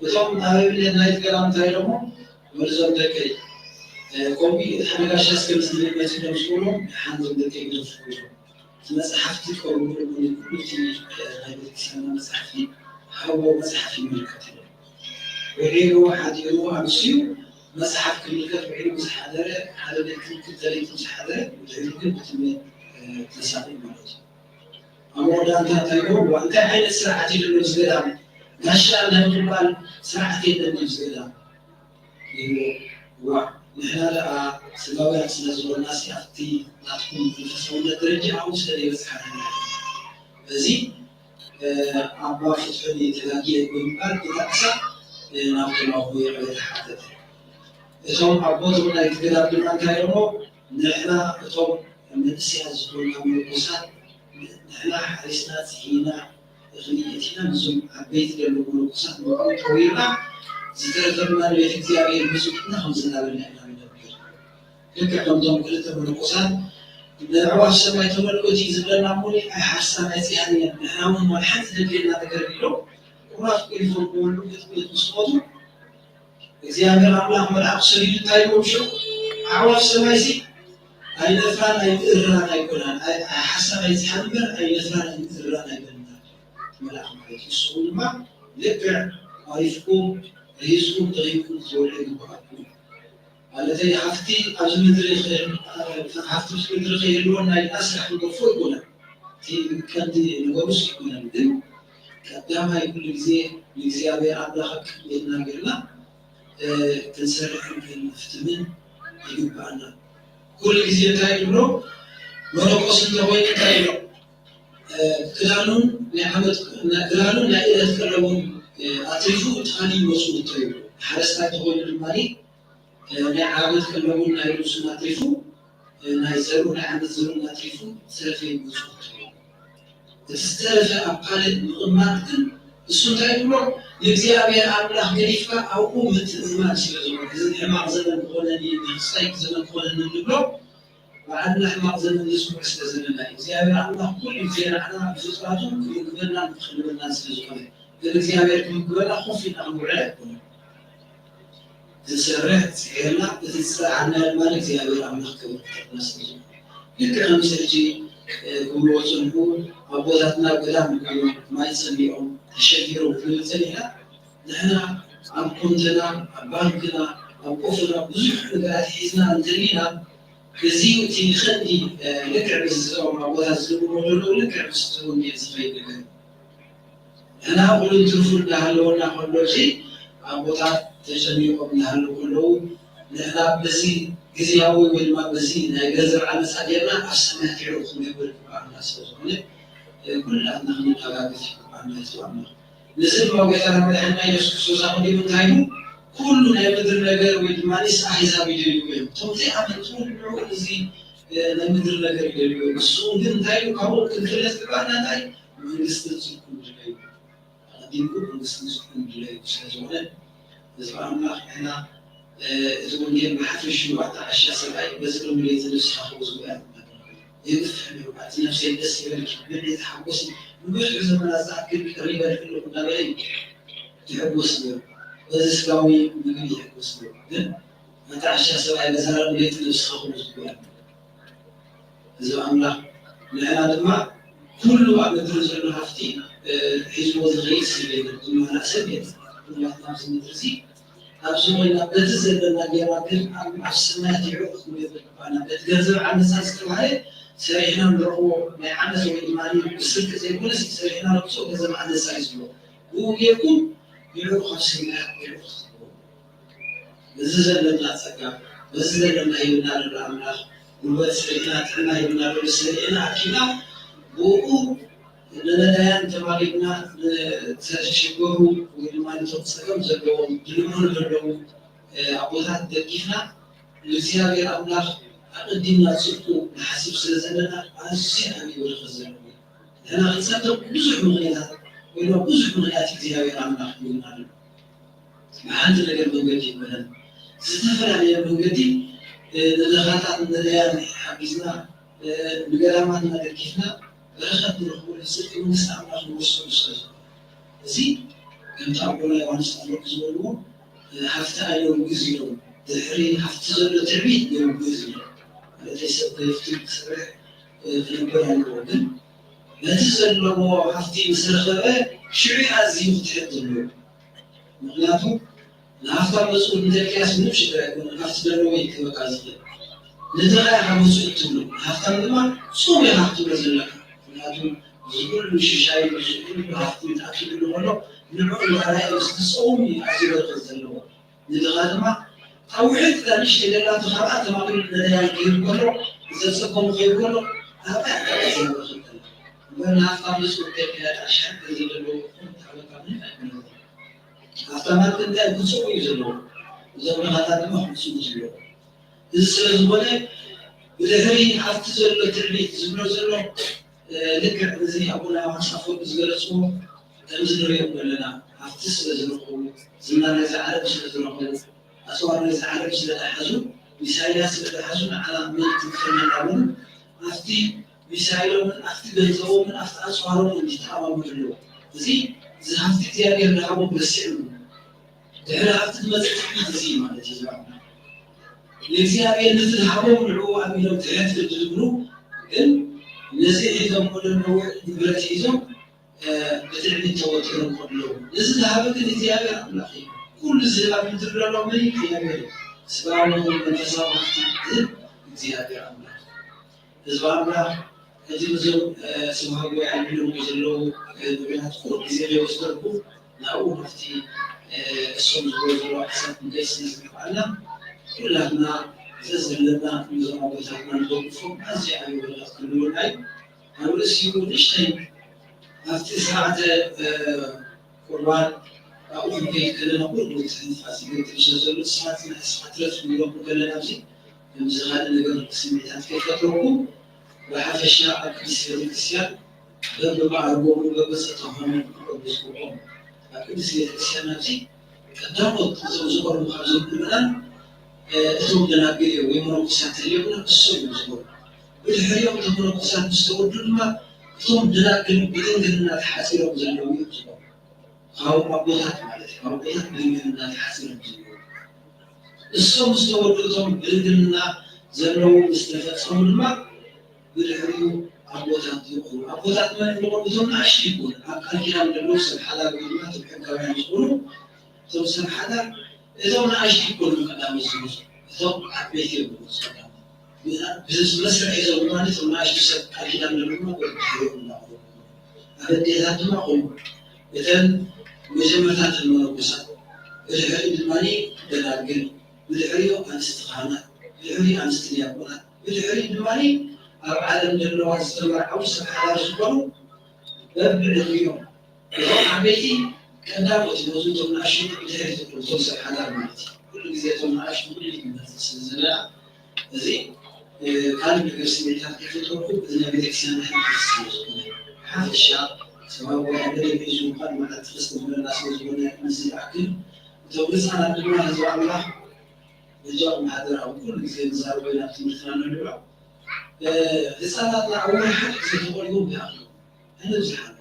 እቶም ኣብ ኣብነት ናይቲ ገዳም እንታይ ኢሎሞ በልዞም ደቀይ ከምኡ እቲ ሓደ ጋሻ እስከ ምስ ዝብል መፂእ ዶ ምስ በሎም ሓንቶም ደቀይ ግደፉ ኢሎም እቲ መፅሓፍቲ ቀርቡ ኢሎም ኩሉ እቲ ናይ ቤተክርስትያንና መፅሓፍቲ ሃብዎ መፅሓፍ ይምልከት ኢሎም ውዒሉ ሓዲሩ ኣምስዩ መፅሓፍ ክምልከት ውዒሉ ምስ ሓደረ ሓደ ሌሊት ክልተ ሌሊት ምስ ሓደረ ድሕሪኡ ግን ብትምኒት ተሳቒ ማለት እዩ። ኣብ መወዳእታ እንታይ ኢሉ እዋ እንታይ ዓይነት ስርዓት እዩ ዘሎ እዚ ገዳም ጋሻ ናይ ምቕባል ስርዓት የለን ድዩ እዚ ገዳም ኢሉ እዋ ንሕና ደኣ ስጋውያን ስለ ዝኾንናሲ ኣብቲ ናትኩም መንፈሳውነት ደረጃ ኣብኡ ስለ ዘይበጽሓና ኢና በዚ ኣባ ፍትሑኒ ተጋግየ ብምባል ብጣዕሳ ናብቶም ኣቦ ይቕሬታ ሓተተ። እቶም ኣቦ እቶም ናይቲ ገዳም ድማ እንታይ ኢሎሞ ንሕና እቶም መንእሰያት ዝኾንና ምንኩሳት ንሕና ሓሪስና ጽሂና እኽሊ እቲና ነዞም ዓበይቲ ዘለዉ ምንኩሳት ንዕኦም ጠዊርና ዝተረፈ ድማ ንቤተ እግዚኣብሔር ምጽኡትና ከምዚ እናበልና ኢና ንነብር። ልክዕ ከምቶም ክልተ መነኮሳት ንዕኡ ኣብ ሰማይ ተመልከቱ እዩ ዝብለና እሞ ኣይሓሳብ ኣይፅያን እየን ንሕና እውን ዋላ ሓንቲ ዘድልየና ነገር ኢሎም ቁራፍ ቆሊፎም ክበልዑ ቤት ቤት ምስ ኸዱ እግዚኣብሔር ኣምላኽ መልኣኹ ሰዲዱ እንታይ ይብሎም ሽዑ ኣዕዋፍ ሰማይሲ ኣይነፍራን ኣይምእርራን ኣይኮናን ሓሳብ ኣይፅያን እምበር ኣይነፍራን ኣይምእርራን ኣይበልና መልኣኽ ማለት እዩ ንስኹም ድማ ልክዕ ቋሪፍኩም ርሂዝኩም ተኺብኩም ክትበልዑ ይግብኣኩም ማለተይ ሃፍቲ ኣብዚ ምድሪ ሃፍቲ ኣብዚ ምድሪ ከይህልወና ኢልና ስራሕ ንገፎ ኣይኮነን እቲ ቀንዲ ነገሩስ ኣይኮነን ግን ቀዳማይ ኩሉ ግዜ ንእግዚኣብሔር ኣምላኽ ኣብ ቅድሜትና ጌርና ክንሰርሕን ክንፍትምን ይግብኣና ኩሉ ግዜ እንታይ ንብሎ መነኮስ እንተኮይኑ እንታይ ኢሎም ክዳኑን ናይ ዓመት ክዳኑን ናይ እለት ቀለቡን ኣትሪፉ እቲ ካሊእ መፅኡ እቶ ይብሉ ሓረስታይ ተኮይኑ ድማ ናይ ዓመት ቀለቡን ናይ ርእሱን ኣትሪፉ ናይ ዘርኡ ናይ ዓመት ዘርኡን ኣትሪፉ ዝተረፈ ይመፅኡ እቶ ይብሉ እቲ ዝተረፈ ኣብ ካልእ ምቕማጥ ግን እሱ እንታይ ይብሎ ንእግዚኣብሔር ኣምላኽ ገዲፍካ ኣብኡ ምትእምማን ስለ ዝኾነ እዚ ሕማቕ ዘመን ክኾነኒ ናይ ክስታይ ዘመን ክኾነኒ ንብሎ ባዕልና ሕማቕ ዘመን ንስምዖ ስለ ዘለና እዩ እግዚኣብሔር ኣምላኽ ኩሉ ግዜ ንዓና ብፍጥረቱ ክምግበናን ክኽልበናን ስለ ዝኾነ ግን እግዚኣብሔር ክምግበና ኮፍ ኢልና ክንውዕል ኣይኮነን ዝሰርሕ ዝሕርና እቲ ዝፀዓና ድማ እግዚኣብሔር ኣምላኽ ክብር ክሕና ስለ ዝኾነ ልክዕ ከምዚ ሕጂ ክብልዎ ዝፅንሑ ኣቦታትና ኣብ ገዳም ኮይኖም ማይ ፀሚቖም ተሸጊሮም ክንብል ፀኒሕና ንሕና ኣብ ኮንተና ኣብ ባንክና ኣብ ቆፎና ብዙሕ ነገራት ሒዝና እንተሊና እዚ እቲ ኸዲ ልክዕ ምስ ዝኦም ኣቦታት ዝብልዎ ዘለዉ ልክዕ ምስ እቲ ወንጌል ዝኸይድ ነገር እዩ። ንሕና እኹልን ትርፉን እናሃለወና ከሎ እዚ ኣቦታት ተጨኒቖም እናሃለዉ ከለዉ ንሕና በዚ ግዝያዊ ወይ ድማ በዚ ናይ ገንዘብ ዓመፃ ጌርና ኣብ ሰማይ ኪዕኡ ክንገብር ይግባኣና ስለ ዝኾነ ኩላትና ክንተጋገዝ ይግባና። እዚ ኣምላኽ፣ ነዚ ድማ ጎይታና መድሓኒና ኢየሱስ ክርስቶስ ኣቐዲሙ እንታይ ኢሉ? ኩሉ ናይ ምድሪ ነገር ወይ ድማ ንስ ኣህዛብ ይደልዩ እዮም። እቶም ዘይኣመንቱ ንዕኡ እዚ፣ እ፣ ናይ ምድሪ ነገር ይደልዩ እዮም። ንስኹም ግን እንታይ ኢሉ? ካብኡ ክንፍለ ዝግባና እንታይ? መንግስትን ጽድቅን ድለዩ። ኣቐዲምኩም መንግስትን ጽድቅን ድለዩ ስለ ዝኾነ፣ እዚ ኣምላኽ ንሕና፣ እ፣ እዚ ወንጌል ብሓፈሽኡ ኣተዓሻ ሰብኣይ በዚ ሎሚ ለይቲ ንስኻ ክብዝጉ እያ ትብለና። የግፍሕ ነይሩ። ኣቲ ነፍሰይ ደስ ይበልኪ፣ ብልዒ ተሓጎሲ፣ ንብዙሕ ዘመናት ዝኣክል ቀሪበልኪ ኣለኹ እናበለ እዩ ይሕጎስ ነይሩ። በዚ ስጋዊ ምግቢ ይሕጎስ ነይሩ። ግን ኣቲ ዓሻ ሰብኣይ በዛ ሎሚ ለይቲ ነብስኻ ክብዝግዋ። እዚ ኣምላኽ ንሕና ድማ ኩሉ ኣብ ምድሪ ዘሎ ሃፍቲ፣ እ፣ ሒዝዎ ዝኸይድ ሰብ የለን፣ ዝመሃላ ሰብ የለን። ኩላትና ኣብዚ ምድሪ እዚ ኣብዚ ኮይና በቲ ዘለና ጌርና ግን ኣብ፣ ኣብ ሰማያት ይዕርፍ ክንብል ይግባና። በቲ ገንዘብ ዓመፃ ዝተባህለ ሰሪሕና ንረኽቦ ናይ ዓመፅ ወይ ድማ ብስርቂ ዘይኮነስ ሰሪሕና ነብሶ ገንዘብ ዓመፃ እዩ ዝብሎ። ብኡ ጌርኩም ይዕርፍ ኣብ ሰማያት ይዕርፍ ትብሎ። በዚ ዘለና ጸጋ፣ በዚ ዘለና ሂብና ዘሎ ኣምላኽ፣ ጉልበት ሰሪዕና፣ ጥዕና ሂብና ዘሎ ሰሪዕና ኣኪብና፣ ብኡ ንነዳያን ተማሊድና፣ ንተሸገሩ ወይ ድማ ነቶም ጸገም ዘለዎም፣ ድልምኑ ዘለዉ፣ እ፣ ኣቦታት ደጊፍና፣ ንእግዚኣብሔር ኣምላኽ ኣቐዲምና ጽድቁ ንሓስብ ስለ ዘለና፣ ኣዝዩ ዓብዪ በረኸት ዘለዎ እዩ። ንሕና ክንጸድቕ ብዙሕ ምኽንያታት ወይ ድማ ብዙሕ ምኽንያት እግዚኣብሔር ኣምላኽ ሂቡና ኣሎ። ብሓንቲ ነገር መንገዲ ይኮነን። ዝተፈላለየ መንገዲ፣ እ፣ ንድኻታት ንነዳያን ሓጊዝና፣ እ፣ ንገዳማትና ደጊፍና በረኸት ንረኽበሉ ጽድቂ መንግስቲ ኣምላኽ ንወርሰሉ ስለ ዝኾነ። እዚ ከምቲ ኣቦና ዮሃንስ ኣፈወርቂ ዝበልዎ፣ እ፣ ሃፍቲ ኣይነውግዝ ኢሎም፣ ድሕሪ ሃፍቲ ዘሎ ትዕቢት የውግዝ ኢሎም። ማለት ሰብ ከየፍቲ ክሰርሕ፣ እ፣ ክነብር ኣለዎ። ግን ነቲ ዘለዎ ሃፍቲ ምስ ረኸበ ሽዑ ኣዝዩ ክትሕት ዘለዎ። ምኽንያቱ ንሃፍታም መጽኡ እንተልክያስ ምንም ሽግር ኣይኮነን፣ ሃፍቲ ዘለዎ እዩ ክህበካ ዝኽእል። ንድኻ ኢኻ መጽኡ እትብሎ፣ ንሃፍታም ድማ ጹም ኢኻ ክትብሎ ዘለካ። ምኽንያቱ እዚ ኩሉ ሽሻይ፣ እዚ ኩሉ ሃፍቲ ተኣኪቡሉ ከሎ ንዕኡ ንኽረኣዮ ምስ ዝጸውም እዩ ኣዝዩ በረኸት ዘለዎ። ንድኻ ድማ ካብ ውሕጅ እታ ንእሽተይ ደላቶ ካብኣ ተማቒሉ ነዳያን ክህብ ከሎ፣ ንዘጸገሙ ክህብ ከሎ፣ ኣብኣ እያ ዝነበረ ክልተ። እምበር ንሃፍታም ንጹር ከይከዳ ኣሽሓት ገንዘብ ዘለዎ ክኾን ተዓወታ ምንም ኣይኮነን። ሃፍታማት ግን እንታይ ክጽኡ እዩ ዘለዎ? እዞም ድኻታት ድማ ክጽኡ ዘለዎ። እዚ ስለ ዝኾነ ብድሕሪ ሃፍቲ ዘሎ ትዕቢት ዝብሎ ዘሎ፣ እ፣ ልክዕ እዚ ኣቡነ ዮሃንስ ኣፈወርቂ ዝገለጽዎ ከምዚ ንሪኦም ዘለና ሃፍቲ ስለ ዝረኸቡ፣ ዝና ናይዚ ዓለም ስለ ዝረኸቡ፣ ኣጽዋር ናይዚ ዓለም ስለ ዝሓዙ፣ ሚሳይላት ስለ ዝሓዙ ንዓና መን ትንክፈና እናበሉ ኣብቲ ሚሳይሎምን ኣብቲ ገንዘቦምን ኣብቲ ኣጽዋሮምን ይተኣማመኑ ኣለዉ። እዚ፣ እዚ ሃፍቲ እግዚኣብሔር ዝሃቦም ረሲዖም ኣለዉ። ድሕሪ ሃፍቲ ዝመጽእ ትዕቢት እዚ እዩ ማለት እዩ። ንእግዚኣብሔር ነቲ ዝሃቦም ንዕኡ ኣሚኖም ትሕት ክድልብሉ፣ ግን ነዚ ሒዞም ዘለዉ ንብረት ሒዞም፣ እ፣ ብትዕቢት ተወጢሮም ከለዉ፣ ነዚ ዝሃበ ግን እግዚኣብሔር ኣምላኽ እዩ። ኩሉ ዝህብ ኣብ ምድሪ ዘሎ መን እዩ? እግዚኣብሔር እዩ። ስጋዊ ይኹን መንፈሳዊ ሃፍቲ ዝህብ እግዚኣብሔር ኣምላኽ እዩ። ህዝቢ ኣምላኽ፣ ሕጂ ነዞም፣ እ፣ ስብሃት ጉባኤ ኣቢሎምዎ ዘለዉ፣ እ፣ ብኲናት ቁሩብ ግዜ ከይወስደልኩም፣ ናብኡ ናብቲ፣ እ፣ እሶም ዝብልዎ ዘለዉ ሓሳብ ክንከይድ ስለ ዝግብኣና፣ ኩላትና ዘዘለና ነዞም ኣቦታትና ንደግፎም ኣዝዩ ዓብዪ በረኸት ክህልወና እዩ። ኣብ ርእሲኡ ንእሽተይ ኣብቲ ስርዓተ፣ እ፣ ቁርባን ኣብኡ ክንከይድ ከለና፣ ኩሉ ትንፋስ ይገጥም ስለ ዘሎ፣ ንስኻትክን ንስኻ ትረፍ ንብለኩም ከለና፣ ኣብዚ ከምዚ ካልእ ነገር ስምዒታት ከይፈጥረኩም፣ ብሓፈሻ ኣብ ቅድስቲ ቤተክርስትያን በብማዕርጎምን በብጸጥታኦምን ክቐርቡ ዝግብኦም፣ ኣብ ቅድስቲ ቤተክርስትያን ኣብዚ ቀዳሞት እዞም ዝቐርቡ ካብ ዘለዉ ምእመናን፣ እ፣ እቶም ደናግል እዮም ወይ መነኮሳት ተልዮም ንሶም እዮም ዝቐርቡ። ብድሕሪኦም እቶም መነኮሳት ምስ ተወዱ ድማ እቶም ደናግል ብድንግልና ተሓጺሮም ዘለዉ እዮም ዝቐርቡ። ካብ ኣቦታት ማለት እዩ። ካብ ኣቦታት ብድንግልና ተሓጺሮም ዘለዉ። እሶም ምስ ተወዱ እቶም ብድንግልና ዘለዉ ምስ ተፈጸሙ ድማ ብድሕሪኡ ኣቦታት ይቐርቡ። ኣቦታት መን ይቐርቡ? እቶም ንኣሽቱ ይኹኑ፣ ኣብ ቃል ኪዳን ዘለዉ ሰብ ሓዳር ወይ ድማ እቶም ሕጋውያን ዝኾኑ፣ እቶም ሰብ ሓዳር፣ እቶም ንኣሽቱ ይኹኑ ቀዳሞት ዝመጹ፣ እቶም ዓበይቲ እዮም ዝመጹ ቀዳሞት። ብመስርዕ ሒዞም ድማ እቶም ንኣሽቱ ሰብ ቃል ኪዳን ዘለዉ ድማ ብድሕሪኦም እናቐረቡ። ኣብ ኣዴታት ድማ ከምኡ፣ እተን መጀመርታ እተን መነኮሳት፣ ብድሕሪኡ ድማ ደናግል፣ ብድሕሪኡ ኣንስቲ ካህናት፣ ብድሕሪኡ ኣንስቲ ዲያቆናት፣ ብድሕሪኡ ድማ ኣብ ዓለም ዘለዋ ዝተመርዓዉ ሰብ ሓዳር ዝኾኑ በብዕድሚኦም እቶም ዓበይቲ ቀዳሞት ይወፁ፣ እቶም ንኣሽቱ ብድሕሪት ይወፁ፣ እቶም ሰብ ሓዳር ማለት እዩ። ኩሉ ግዜ እቶም ንኣሽቱ ኩሉ ግዜ ንመፅእ ስለ ዘለና፣ እዚ፣ እ፣ ካልእ ነገር ስምዒታት ከይፈጠርኩ፣ እዚ ናይ ቤተክርስትያን ናይ ሓንቲ ስለ ዝኾነ፣ ሓፈሻ ሰብኣዊ ጉባኤ መደብ ሒዙ እንኳን መዓልቲ ክስተ ዝብለና ስለ ዝኾነ፣ ምስዚ ይኣክል። እቶም ህፃናት ድማ ህዝቢ ኣምላኽ በጃኹም ሓደራኹም ኩሉ ግዜ ንዛረቦ ኢና ኣብ ትምህርትና ንዕልሎ። እ፣ ህፃናትና ኣብ ወርሒ ሓደ ግዜ ተቖሪቦም ይኣኽሉ። ኣይነብዝሓሉ።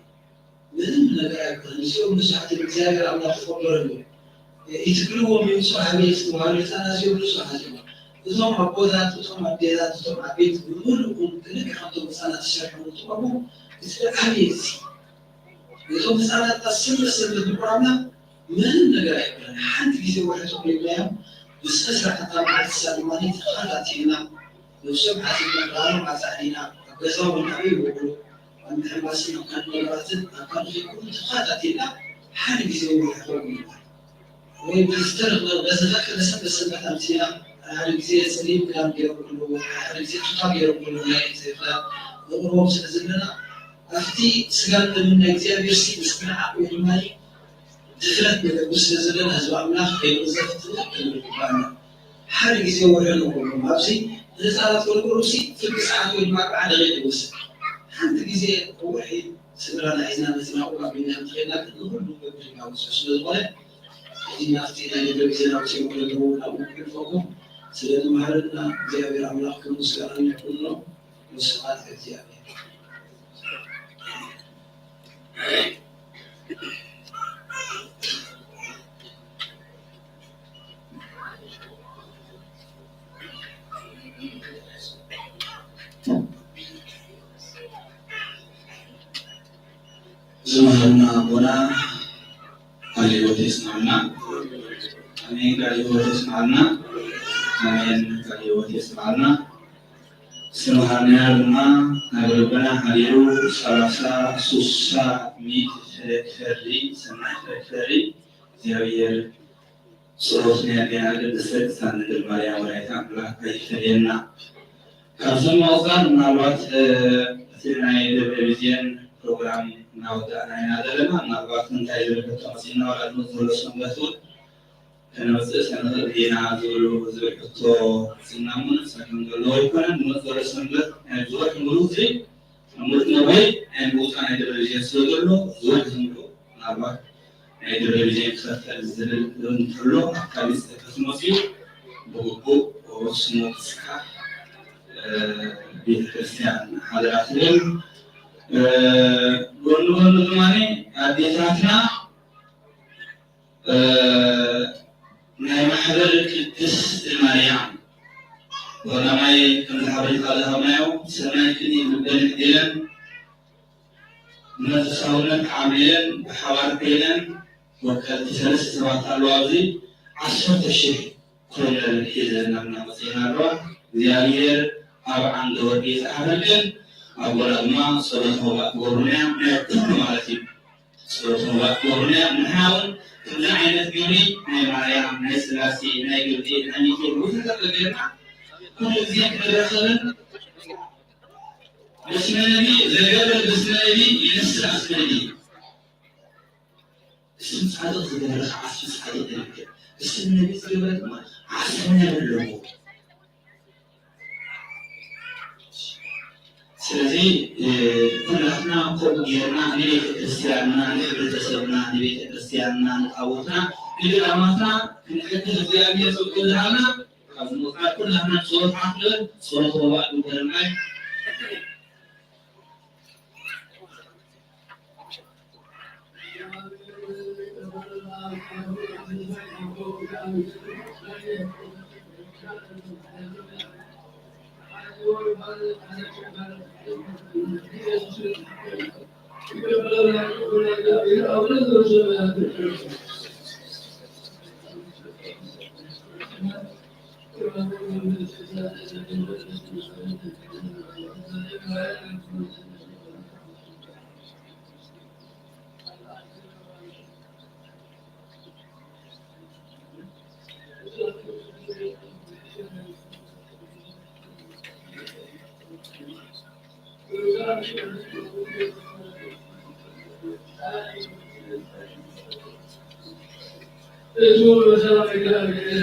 ምንም ነገር ኣይኮነን። እዚኦም ንጹሓት እዮም፣ እግዚኣብሔር ኣምላኽ ይቕበሎም እዩ። ይትክልዎም ይውጹ ሃበይ ዝተባህሉ ህፃናት እዚኦም ንጹሓት እዮም። እዞም ኣቦታት፣ እዞም ኣዴታት፣ እዞም ዓበይቲ ብምሉእኩም ልክዕ ከምቶም ህፃናት ዝሰርሑ እንትቐርቡ እቲ ዓብዪ እዚ እቶም ህፃናት ኣሰንበት ሰንበት ምቁራብና ምንም ነገር ኣይኮነን። ሓንቲ ግዜ ወርሒ ተቆሪብናዮም ብስነ ስርዓት ኣብ መዓልቲ እሳ ድማ ተኸታቲልና ነብሶም ሓሲብና ክዳኖም ኣጻዕዲና ኣብ ገዛ እውን ኣበይ ይውዕሉ ኣብ ምሕማስን ኣብ ካልእ ነገራትን ኣብ ካልእ ከይኮኑ ተኸታቲልና ሓደ ግዜ እውን ይኸውን ይበሃል። ወይ ብዝተረኽበ በዝፈቀደ ሰንበት ሰንበት ኣምጺእና ሓደ ግዜ ጸሊም ክዳን ገይሮም ከለዉ ሓደ ግዜ ቱታ ገይሮም ከለዉ ናይ እግዚኣብሔር ክዳን ነቕርቦም ስለ ዘለና ኣብቲ ስጋን ደምን ናይ እግዚኣብሔር ሲ ምስ ክንዓቕ ወይ ድማ ድፍረት ንገብር ስለ ዘለና ህዝቢ ኣምላኽ ከይንቕዘፍ ጥንቅቕ ክንብል ይግባኣና። ሓደ ግዜ ወርሒ ንቕርቦም ኣብዚ ንህፃናት ክንቅርብ ሲ ፍርቂ ሰዓት ወይ ድማ ኣርብዓ ደቂቕ ይወስድ። ሓንቲ ግዜ ወርሒ ስድራና ሒዝና መፂና ቁርባን ቤና እንተኸድና ግን ንኹሉ በብድና ውፅዕ ስለ ዝኾነ እዚ ናብቲ ናይ ነገር ግዜ ናብቲ ይመክረ ኣለዎ ናብኡ ክሕልፈኩም ስለ ዝመሃረና እግዚኣብሔር ኣምላኽ ክብሪ ምስጋና ይኹኖ። ወስብሐት ለእግዚኣብሔር። ዝመሃርና ኣቦና ቃለ ሕይወት የስምዓልና። ኣሜን። ቃለ ሕይወት የስምዓልና። ኣሜን። ቃለ ሕይወት የስምዓልና። ዝተምሃርናዮ ድማ ናብ ልብና ሓዲሩ ሰላሳ፣ ስሳ፣ ሚእቲ ፍረ ክፈሪ፣ ሰናይ ፍረ ክፈሪ እግዚኣብሔር ጸሎት ናይ ኣዴና ቅድስተ ቅድስት ድንግል ማርያም ወላዲተ ኣምላክ ኣይፈለየና። ካብዚ ምቕጻል ምናልባት፣ እ፣ እቲ ናይ ደብረ ቪዝየን ፕሮግራም እናወዳእና ኢና ዘለና። ምናልባት እንታይ ዝብል ሕቶ መጺእና ዋላ ዝመጽእ ዘሎ ሰንበት እውን ከነውፅእ ሰንኽእል ዲና ዝብሉ ዝብል ሕቶ መጺእና እሞ ንሳ ከም ዘለዎ ኣይኮነን። ዝመጽእ ዘሎ ሰንበት ናይ ዝወርሒ ሙሉእ እዚ ኣብ ሞት ነባይ ናይ ምውፃእ ናይ ደብረ ቪዝየን ስለ ዘሎ ዝወርሒ ዝምልኡ ምናልባት ናይ ደብረ ቪዝየን ክኸፈል ዝብል እንተሎ ኣብ ካሊእ ፅሕፈት መፅዩ ብግቡእ ስሙ ክፅሓፍ፣ እ፣ ቤተክርስትያን ሓደራ ትብል። እ፣ ጎኒ ጎኒ ድማ ኣዴታትና፣ እ፣ ናይ ማሕበር ቅድስት ማርያም ቀዳማይ ከምዚ ሓበሬታ ዝሃብናዮ ሰናይ ቅንኢ ልበን ዕድለን ብመንፈሳውነት ዓብሊለን ብሓባር ኮይነን ወከልቲ ሰለስተ ሰባት ኣለዋ። ኣብዚ ዓሰርተ ሽሕ ኮይነን ሒዘን ናብ መጺኤን ኣለዋ። እግዚኣብሔር ኣብ ዓንደ ወርቂ ይጽሓፈልክን፣ ኣቦና ድማ ጸሎተ ሆባእ ክገብሩና እዮም። ናይ ኩሉ ማለት እዩ። ጸሎተ ሆባእ ክገብሩና እዮም። ንሕና እውን ከምዚ ዓይነት ግብሪ ናይ ማርያም፣ ናይ ስላሴ፣ ናይ ገብርኤል፣ ናይ ሚካኤል ወዘተ ጌርና ኩሉ ግዜ ክንራኸብን እስመ ነቢይ ዘገብረ ብስመ ነቢይ ይንስእ እስመ ነቢይ። እስም ጻድቕ ዝገበረ ኸዓ እስም ጻድቕ ይረክብ። እስም ነቢይ ዝገበረ ድማ ዓስቢ ነብር ኣለዎ። ስለዚ፣ እ፣ ኩላትና ከምኡ ጌርና ንቤተ ክርስቲያንና፣ ንሕብረተሰብና፣ ንቤተ ክርስቲያንና፣ ንጣቦትና፣ ንገዳማትና ክንሕግዝ እግዚኣብሔር ፍቅዱ ዝሃብና ካብ ምቕጻል ኩላትና ጸሎት ዓቕብ ጸሎት ወባእ ግበረልናይ። እቱ በሰላም ይገላግል።